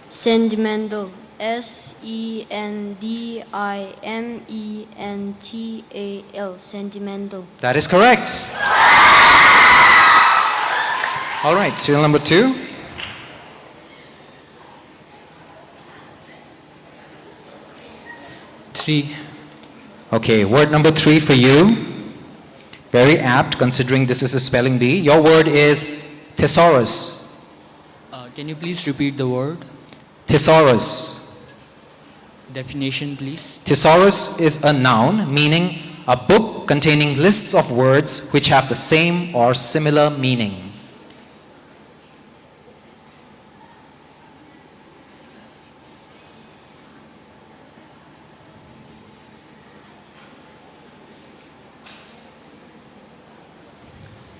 Sentimental. S E N T I M E N T A L. Sentimental. That is correct. All right, serial number two. Three. Okay, word number three for you. Very apt, considering this is a spelling bee. Your word is thesaurus. Uh, can you please repeat the word? Thesaurus. Definition, please. Thesaurus is a noun meaning a book containing lists of words which have the same or similar meaning.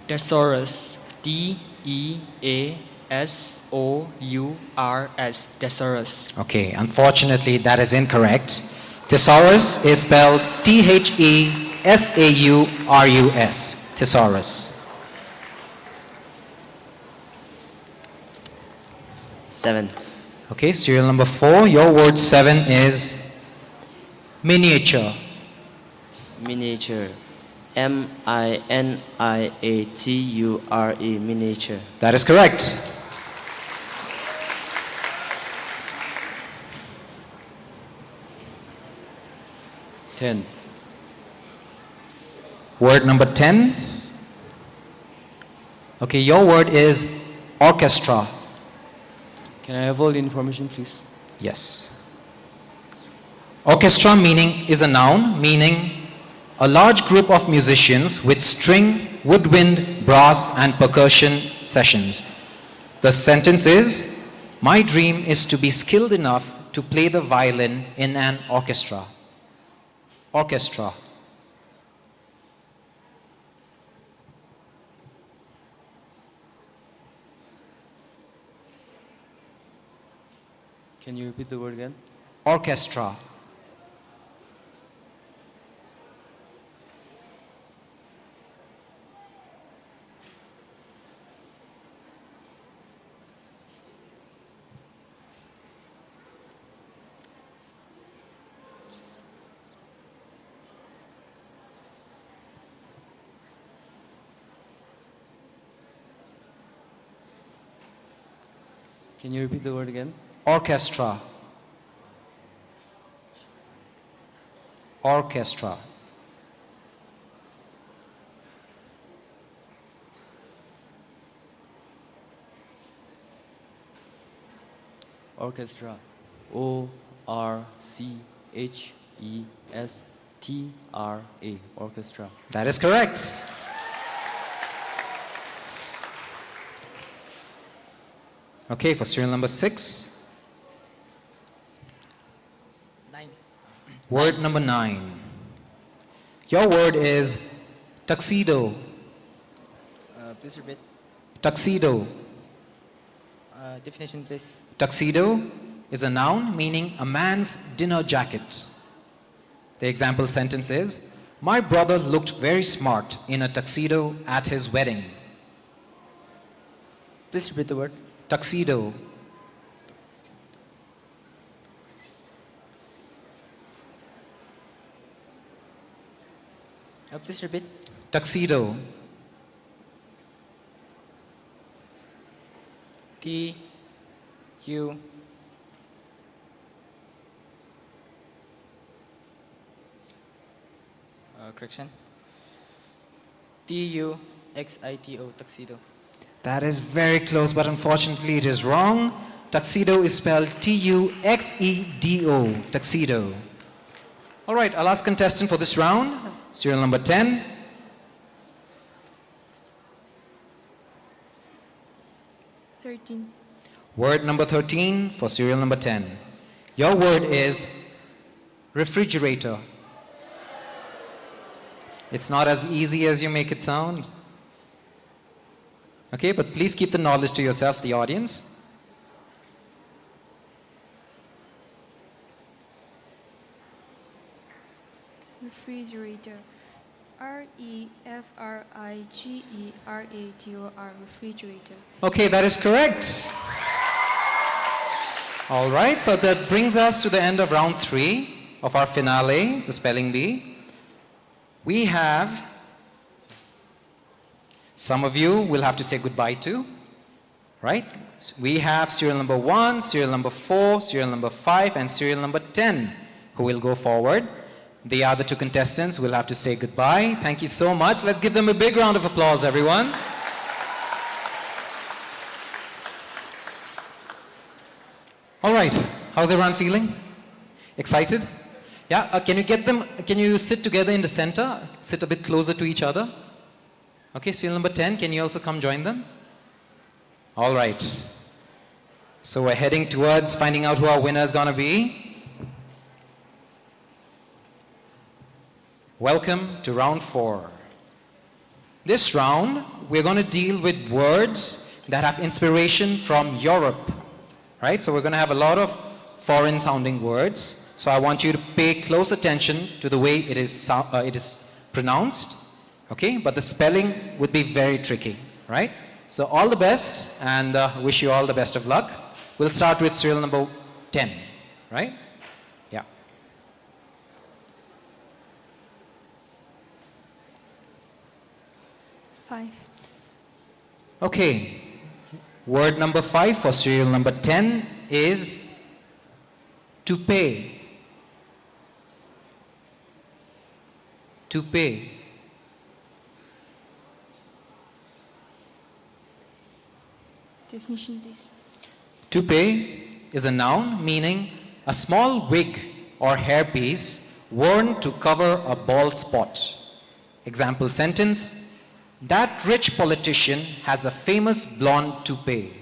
Thesaurus. T E A S O U R S. Thesaurus. Okay, unfortunately, that is incorrect. Thesaurus is spelled T H E S A U R U S. Thesaurus. Seven. Okay, serial number four. Your word seven is miniature. Miniature. M I N I A T U R E, miniature. That is correct. Ten. Word number ten. Okay, your word is orchestra. Can I have all the information, please? Yes. Orchestra meaning is a noun meaning a large group of musicians with string, woodwind, brass, and percussion sessions. The sentence is, my dream is to be skilled enough to play the violin in an orchestra. Orchestra. Can you repeat the word again? Orchestra. Can you repeat the word again? Orchestra. Orchestra. Orchestra. O R C H E S T R A. Orchestra. That is correct. Okay, for serial number six. Nine. Word number nine. Your word is tuxedo. Uh, please repeat. Tuxedo. Uh, definition, please. Tuxedo is a noun meaning a man's dinner jacket. The example sentence is, my brother looked very smart in a tuxedo at his wedding. Please repeat the word. Tuxedo. Uh, please repeat. Tuxedo. T U, uh, correction. T U X I T O, tuxedo. That is very close, but unfortunately it is wrong. Tuxedo is spelled T U X E D O, tuxedo. All right, our last contestant for this round, serial number ten. Thirteen. Word number thirteen for serial number ten. Your word is refrigerator. It's not as easy as you make it sound. Okay, but please keep the knowledge to yourself, the audience. Refrigerator. R E F R I G E R A T O R, refrigerator. Okay, that is correct. All right, so that brings us to the end of round three of our finale, the spelling bee. We have, some of you will have to say goodbye to, right? S-, we have serial number one, serial number four, serial number five, and serial number ten who will go forward. The other two contestants will have to say goodbye. Thank you so much. Let's give them a big round of applause, everyone. All right. How's everyone feeling? Excited? Yeah? Uh, can you get them, can you sit together in the center? Sit a bit closer to each other. Okay, serial number ten, can you also come join them? All right. So we're heading towards finding out who our winner is gonna be. Welcome to round four. This round, we're gonna deal with words that have inspiration from Europe, right? So we're gonna have a lot of foreign sounding words. So I want you to pay close attention to the way it is sou-, uh, it is pronounced, okay? But the spelling would be very tricky, right? So all the best, and, uh, wish you all the best of luck. We'll start with serial number ten, right? Yeah. Five. Okay. Word number five for serial number ten is to pay. To pay. Definition, please. Toupee is a noun meaning a small wig or hairpiece worn to cover a bald spot. Example sentence: that rich politician has a famous blonde toupee.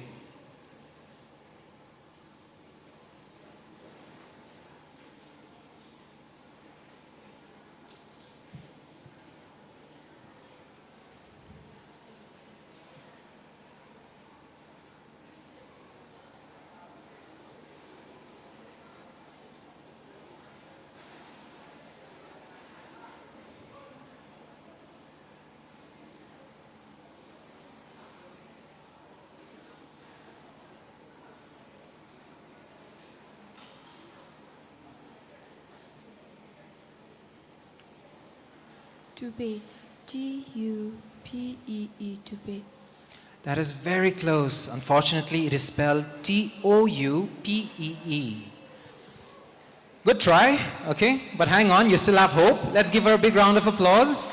Toupee. T U P E E, toupee. That is very close. Unfortunately, it is spelled T O U P E E. Good try, okay? But hang on, you still have hope. Let's give her a big round of applause.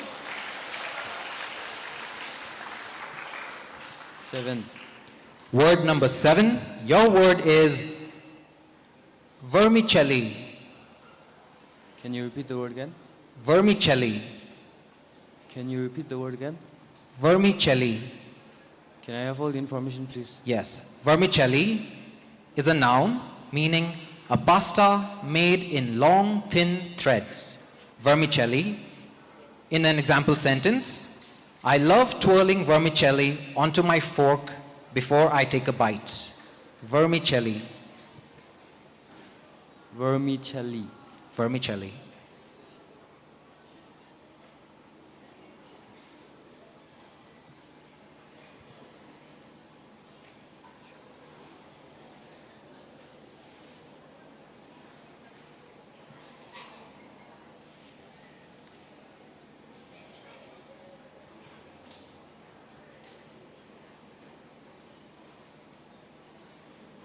Seven. Word number seven. Your word is vermicelli. Can you repeat the word again? Vermicelli. Can you repeat the word again? Vermicelli. Can I have all the information, please? Yes. Vermicelli is a noun meaning a pasta made in long, thin threads. Vermicelli. In an example sentence, I love twirling vermicelli onto my fork before I take a bite. Vermicelli. Vermicelli. Vermicelli.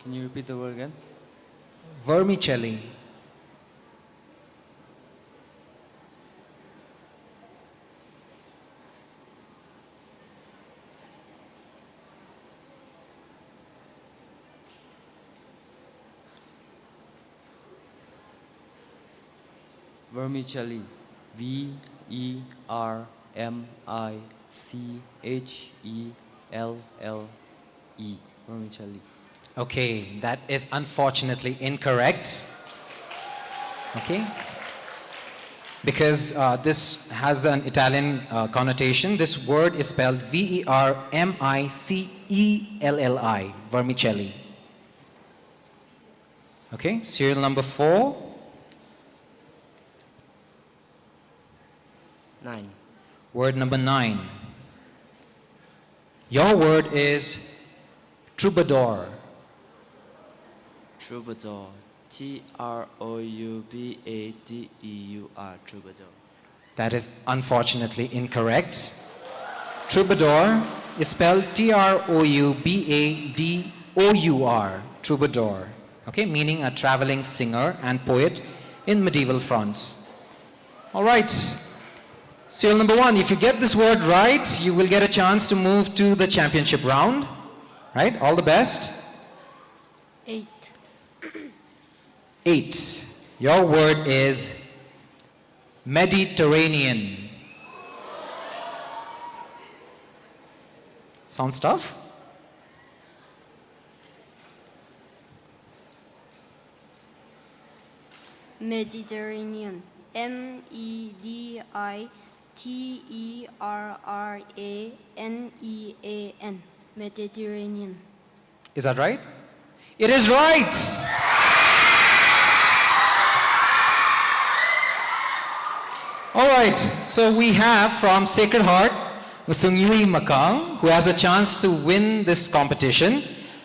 Can you repeat the word again? Vermicelli. Vermicelli. V E R M I C H E L L E. Vermicelli. Okay, that is unfortunately incorrect. Okay? Because, uh, this has an Italian, uh, connotation, this word is spelled V E R M I C E L L I, vermicelli. Okay, serial number four. Nine. Word number nine. Your word is troubadour. Troubadour. T R O U B A D E U R, troubadour. That is unfortunately incorrect. Troubadour is spelled T R O U B A D O U R, troubadour. Okay, meaning a traveling singer and poet in medieval France. All right. Serial number one, if you get this word right, you will get a chance to move to the championship round. Right? All the best. Eight. Eight. Your word is Mediterranean. Sounds tough? Mediterranean. M E D I T E R R A N E A N. Mediterranean. Is that right? It is right. All right, so we have from Sacred Heart, Masungyui Makang, who has a chance to win this competition.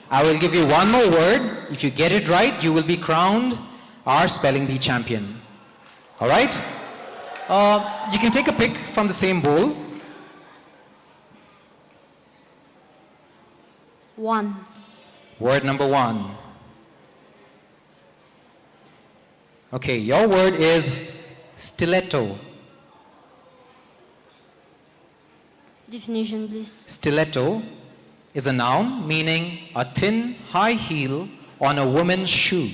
I will give you one more word. If you get it right, you will be crowned our spelling bee champion. All right? Uh, you can take a pick from the same bowl. One. Word number one. Okay, your word is stiletto. Definition, please. Stiletto is a noun meaning a thin high heel on a woman's shoe.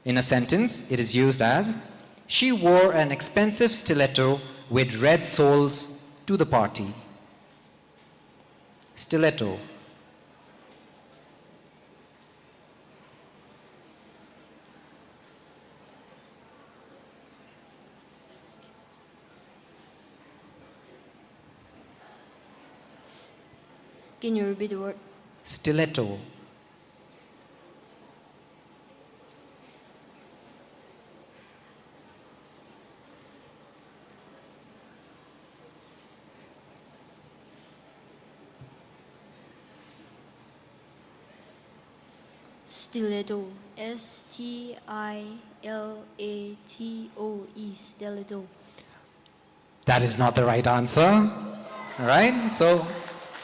In a sentence, it is used as, she wore an expensive stiletto with red soles to the party. Stiletto. Can you repeat the word? Stiletto. Stiletto. S T I L A T O E. Stiletto. That is not the right answer. All right, so,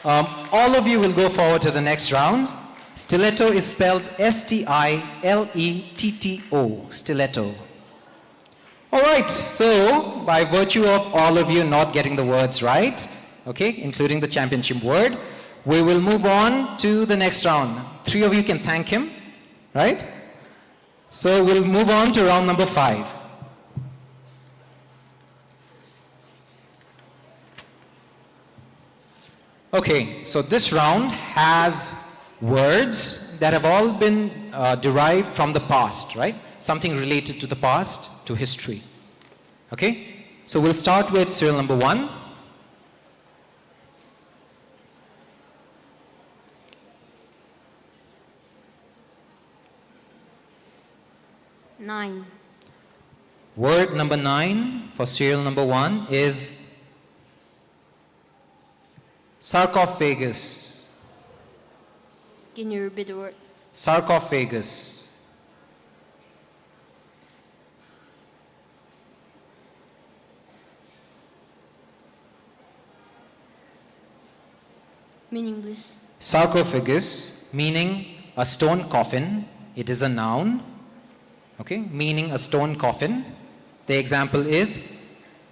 um, all of you will go forward to the next round. Stiletto is spelled S T I L E T T O, stiletto. All right, so by virtue of all of you not getting the words right, okay, including the championship word, we will move on to the next round. Three of you can thank him, right? So we'll move on to round number five. Okay, so this round has words that have all been, uh, derived from the past, right? Something related to the past, to history. Okay? So we'll start with serial number one. Nine. Word number nine for serial number one is sarcophagus. Can you repeat the word? Sarcophagus. Meaning, please. Sarcophagus, meaning a stone coffin. It is a noun. Okay, meaning a stone coffin. The example is,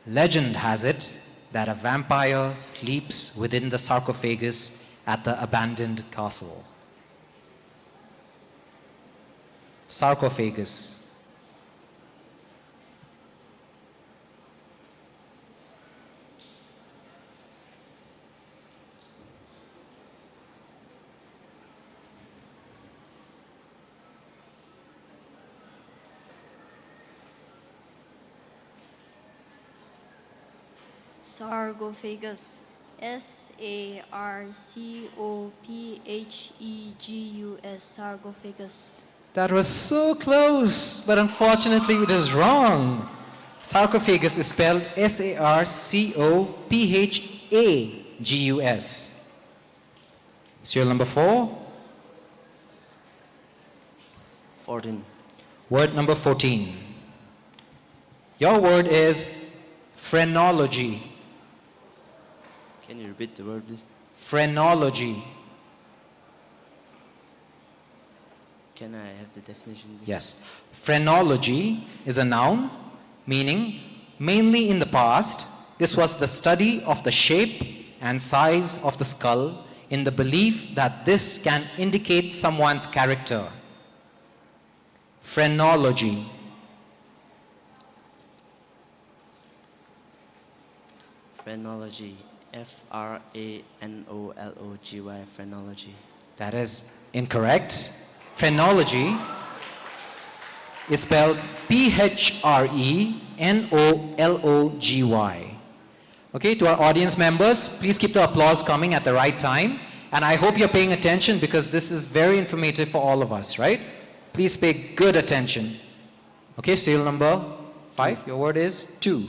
legend has it that a vampire sleeps within the sarcophagus at the abandoned castle. Sarcophagus. Sarcophagus. S A R C O P H E G U S. Sarcophagus. That was so close, but unfortunately it is wrong. Sarcophagus is spelled S A R C O P H A G U S. Serial number four. Fourteen. Word number fourteen. Your word is phrenology. Can you repeat the word, please? Phrenology. Can I have the definition, please? Yes. Phrenology is a noun meaning Mainly in the past, this was the study of the shape and size of the skull in the belief that this can indicate someone's character. Phrenology. Phrenology. F R A N O L O G Y. Phrenology. That is incorrect. Phrenology is spelled P H R E N O L O G Y. Okay, to our audience members, please keep the applause coming at the right time. And I hope you're paying attention because this is very informative for all of us, right? Please pay good attention. Okay, serial number five, your word is two.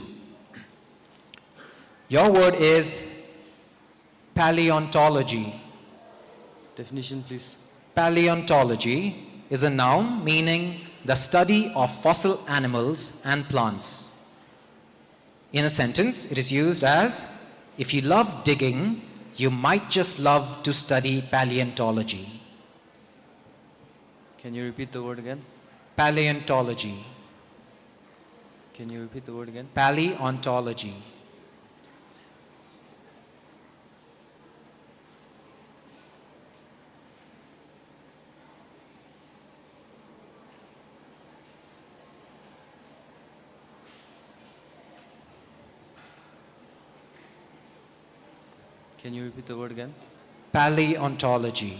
Your word is paleontology. Definition, please. Paleontology is a noun meaning the study of fossil animals and plants. In a sentence, it is used as, if you love digging, you might just love to study paleontology. Can you repeat the word again? Paleontology. Can you repeat the word again? Paleontology. Can you repeat the word again? Paleontology.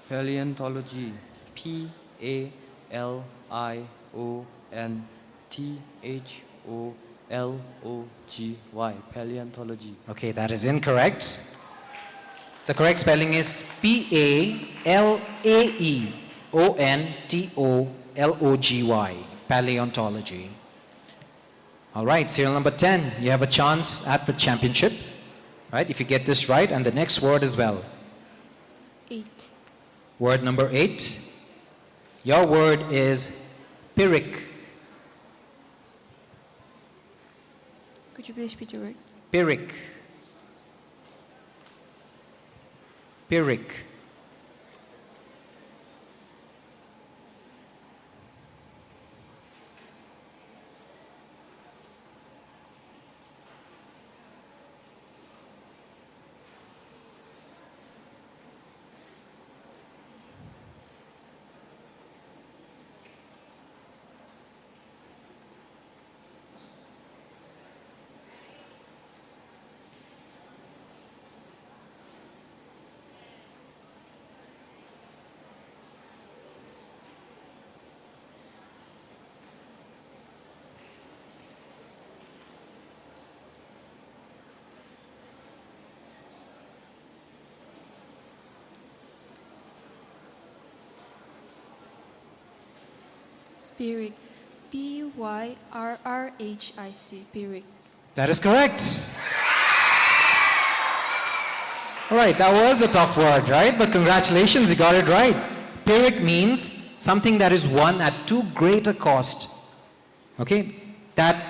Paleontology. P A L E O N T H O L O G Y. Paleontology. Okay, that is incorrect. The correct spelling is P A L A E O N T O L O G Y. Paleontology. All right, serial number ten. You have a chance at the championship, right? If you get this right and the next word as well. Eight. Word number eight. Your word is pyrrhic. Could you please repeat the word? Pyrrhic. Pyrrhic. Pyrrhic. P Y R R H I C. Pyrrhic. That is correct. All right, that was a tough word, right? But congratulations, you got it right. Pyrrhic means something that is won at too great a cost. Okay? That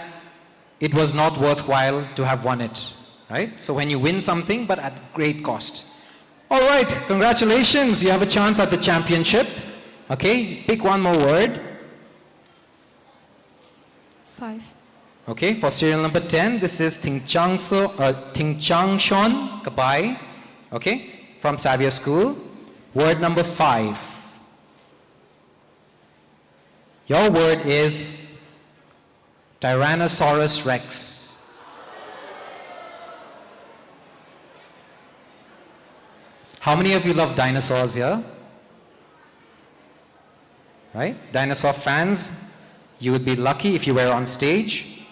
it was not worthwhile to have won it, right? So when you win something, but at great cost. All right, congratulations. You have a chance at the championship. Okay, pick one more word. Five. Okay, for serial number ten, this is Thingchangso, uh, Thingchangshon Kapai, okay, from Xavier School. Word number five. Your word is Tyrannosaurus Rex. How many of you love dinosaurs here? Right? Dinosaur fans, you would be lucky if you were on stage.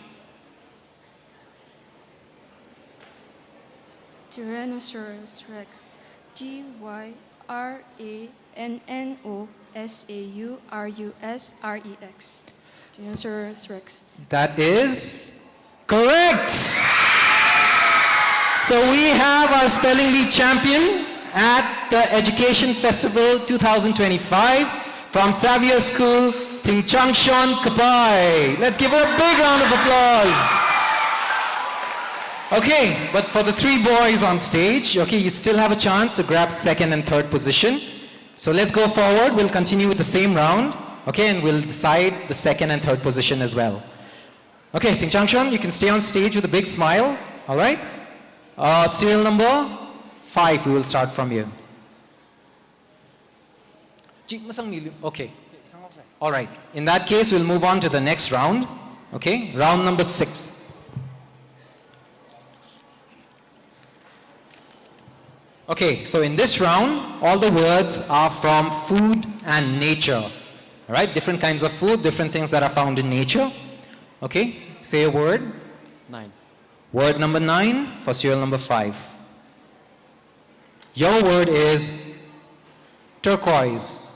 Tyrannosaurus Rex. T Y R A N N O S A U R U S R E X. Tyrannosaurus Rex. That is correct. So we have our spelling bee champion at the Education Festival two thousand twenty-five from Xavier School, Thingchangshon Kapai. Let's give her a big round of applause. Okay, but for the three boys on stage, okay, you still have a chance to grab second and third position. So let's go forward. We'll continue with the same round, okay, and we'll decide the second and third position as well. Okay, Tingchangshon, you can stay on stage with a big smile, all right? Uh, serial number five, we will start from you. Chi masang milu. Okay. All right. In that case, we'll move on to the next round. Okay. Round number six. Okay. So in this round, all the words are from food and nature. All right. Different kinds of food, different things that are found in nature. Okay. Say a word. Nine. Word number nine for serial number five. Your word is turquoise.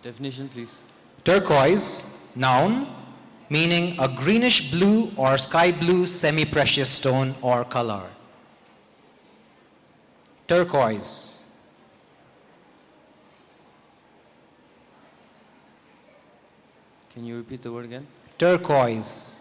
Definition, please. Turquoise, noun, meaning a greenish blue or sky blue semi-precious stone or color. Turquoise. Can you repeat the word again? Turquoise.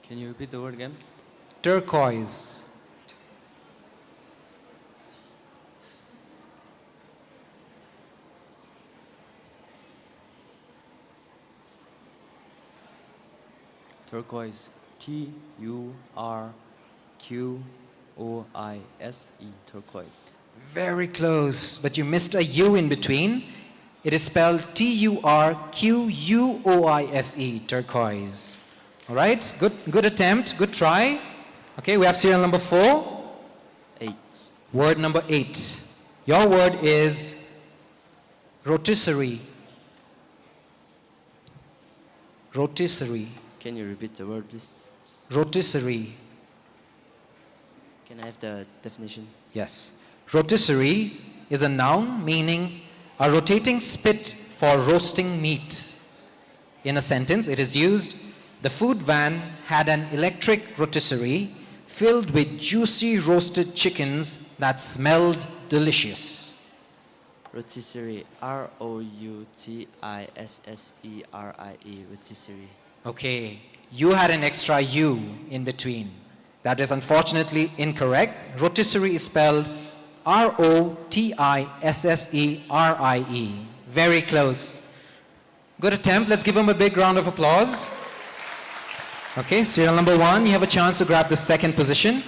Can you repeat the word again? Turquoise. Turquoise. T U R Q O I S E. Turquoise. Very close, but you missed a U in between. It is spelled T U R Q U O I S E, turquoise. All right, good, good attempt, good try. Okay, we have serial number four. Eight. Word number eight. Your word is rotisserie. Rotisserie. Can you repeat the word, please? Rotisserie. Can I have the definition? Yes. Rotisserie is a noun meaning a rotating spit for roasting meat. In a sentence, it is used, "The food van had an electric rotisserie filled with juicy roasted chickens that smelled delicious." Rotisserie, R O U T I S S E R I E, rotisserie. Okay, you had an extra U in between. That is unfortunately incorrect. Rotisserie is spelled R O T I S S E R I E. Very close. Good attempt. Let's give him a big round of applause. Okay, serial number one, you have a chance to grab the second position.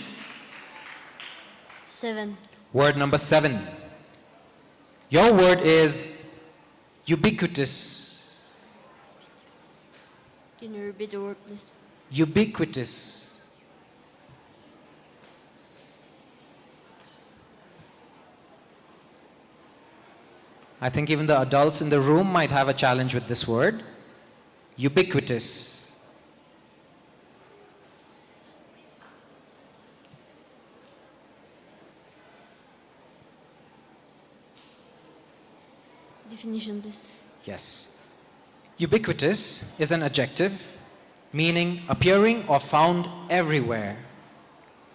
Seven. Word number seven. Your word is ubiquitous. Can you repeat the word, please? Ubiquitous. I think even the adults in the room might have a challenge with this word. Ubiquitous. Definition, please. Yes. Ubiquitous is an adjective meaning appearing or found everywhere.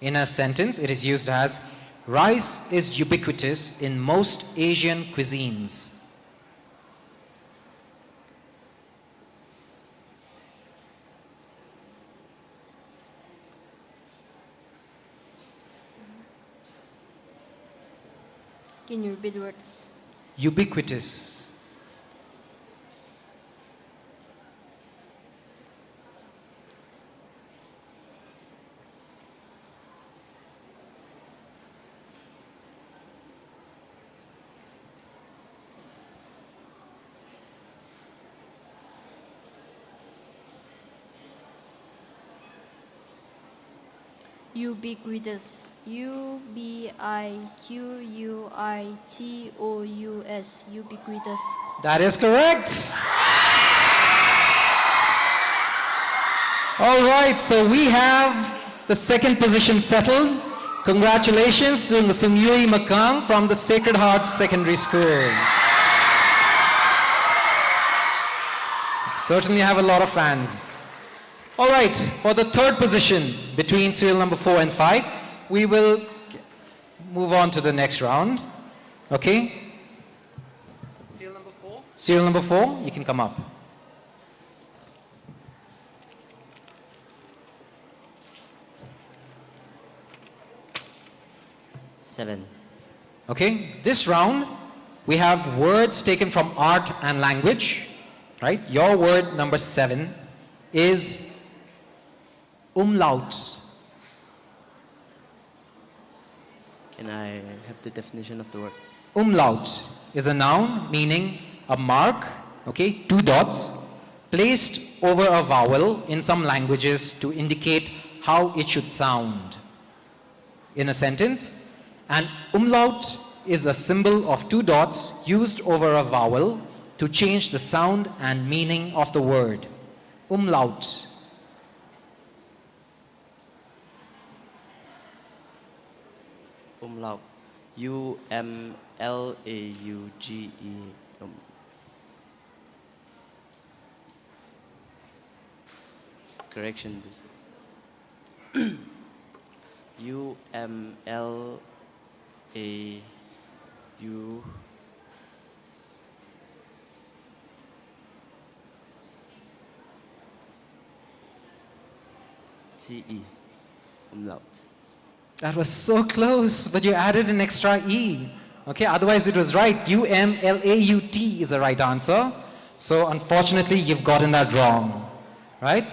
In a sentence, it is used as, "Rice is ubiquitous in most Asian cuisines." Can you repeat the word? Ubiquitous. Ubiquitous. U B I Q U I T O U S. Ubiquitous. That is correct. All right, so we have the second position settled. Congratulations to Ngasumyui Makang from the Sacred Heart Secondary School. Certainly have a lot of fans. All right, for the third position between serial number four and five, we will move on to the next round. Okay? Serial number four? Serial number four, you can come up. Seven. Okay, this round we have words taken from art and language, right? Your word number seven is umlaut. Can I have the definition of the word? Umlaut is a noun meaning a mark, okay, two dots, placed over a vowel in some languages to indicate how it should sound. In a sentence, an umlaut is a symbol of two dots used over a vowel to change the sound and meaning of the word. Umlaut. Umlaut. U M L A U G E. Um. Correction, this U M L A U T E. Umlaut. That was so close, but you added an extra E. Okay, otherwise it was right. U M L A U T is the right answer. So unfortunately, you've gotten that wrong. Right?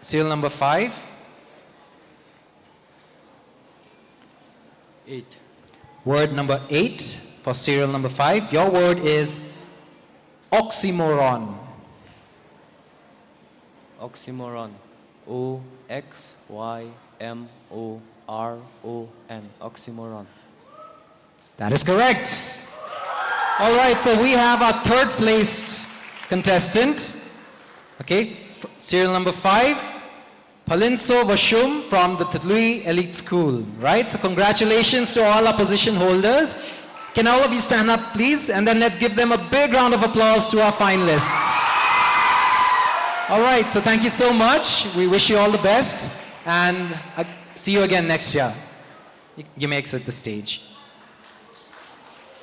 Serial number five. Eight. Word number eight for serial number five. Your word is oxymoron. Oxymoron. O X Y M O R O N. Oxymoron. That is correct. All right, so we have our third placed contestant. Okay, f-, serial number five, Palinso Vashum from the Thadlui Elite School. Right, so congratulations to all our position holders. Can all of you stand up, please? And then let's give them a big round of applause to our finalists. All right, so thank you so much. We wish you all the best, and, uh, see you again next year. You, you may exit the stage.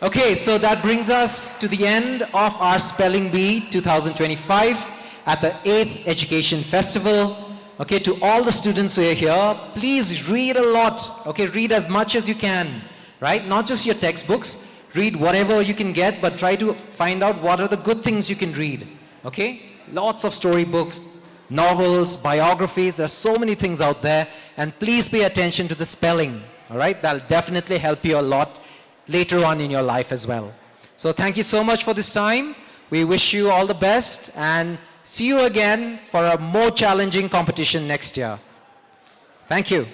Okay, so that brings us to the end of our Spelling Bee two thousand twenty-five at the eighth Education Festival. Okay, to all the students who are here, please read a lot. Okay, read as much as you can, right? Not just your textbooks. Read whatever you can get, but try to find out what are the good things you can read. Okay? Lots of storybooks, novels, biographies. There's so many things out there. And please pay attention to the spelling. All right? That'll definitely help you a lot later on in your life as well. So thank you so much for this time. We wish you all the best and see you again for a more challenging competition next year. Thank you.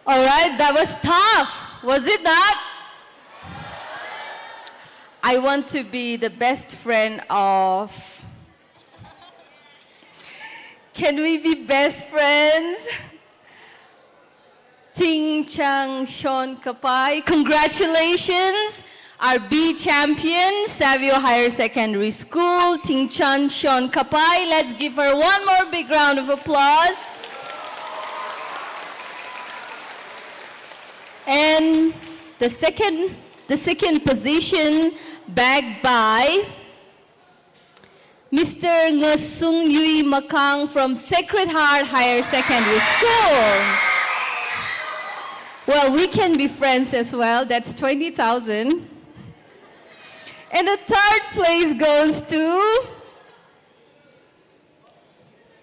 All right, that was tough, was it not? I want to be the best friend of. Can we be best friends? Tingchang Shon Kapai. Congratulations, our B champion, Savio Higher Secondary School, Tingchang Shon Kapai. Let's give her one more big round of applause. And the second, the second position bagged by Mister Ngasung Yui Makang from Sacred Heart Higher Secondary School. Well, we can be friends as well. That's twenty thousand. And the third place goes to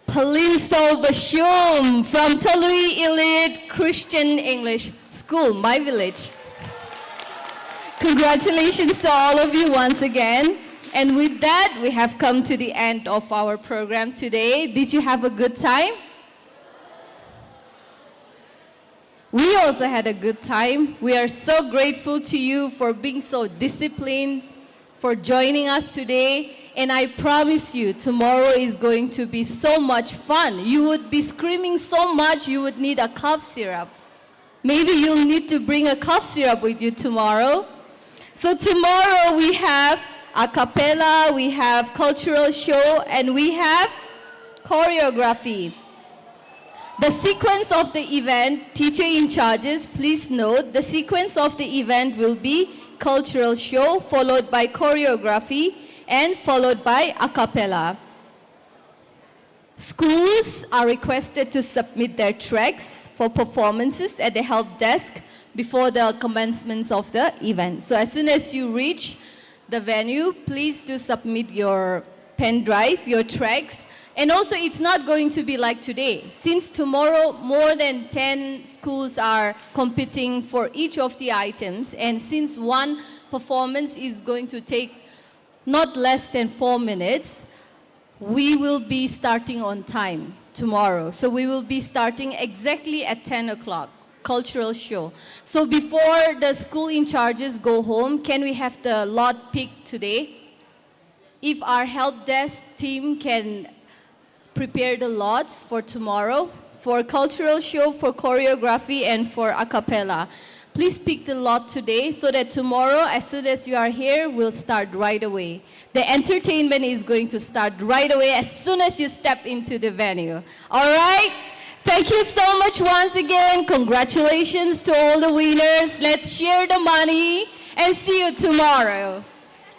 Palinso Bashum from Talui Elite Christian English School, my village. Congratulations to all of you once again. And with that, we have come to the end of our program today. Did you have a good time? We also had a good time. We are so grateful to you for being so disciplined, for joining us today. And I promise you, tomorrow is going to be so much fun. You would be screaming so much, you would need a cough syrup. Maybe you'll need to bring a cough syrup with you tomorrow. So tomorrow we have a cappella, we have cultural show, and we have choreography. The sequence of the event, teacher in charges, please note, the sequence of the event will be cultural show, followed by choreography, and followed by a cappella. Schools are requested to submit their tracks for performances at the help desk before the commencements of the event. So as soon as you reach the venue, please do submit your pen drive, your tracks. And also, it's not going to be like today. Since tomorrow, more than ten schools are competing for each of the items, and since one performance is going to take not less than four minutes, we will be starting on time tomorrow. So we will be starting exactly at ten o'clock, cultural show. So before the school in charges go home, can we have the lot picked today? If our help desk team can prepare the lots for tomorrow, for cultural show, for choreography, and for a cappella. Please pick the lot today so that tomorrow, as soon as you are here, we'll start right away. The entertainment is going to start right away as soon as you step into the venue. All right? Thank you so much once again. Congratulations to all the winners. Let's share the money and see you tomorrow.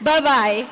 Bye-bye.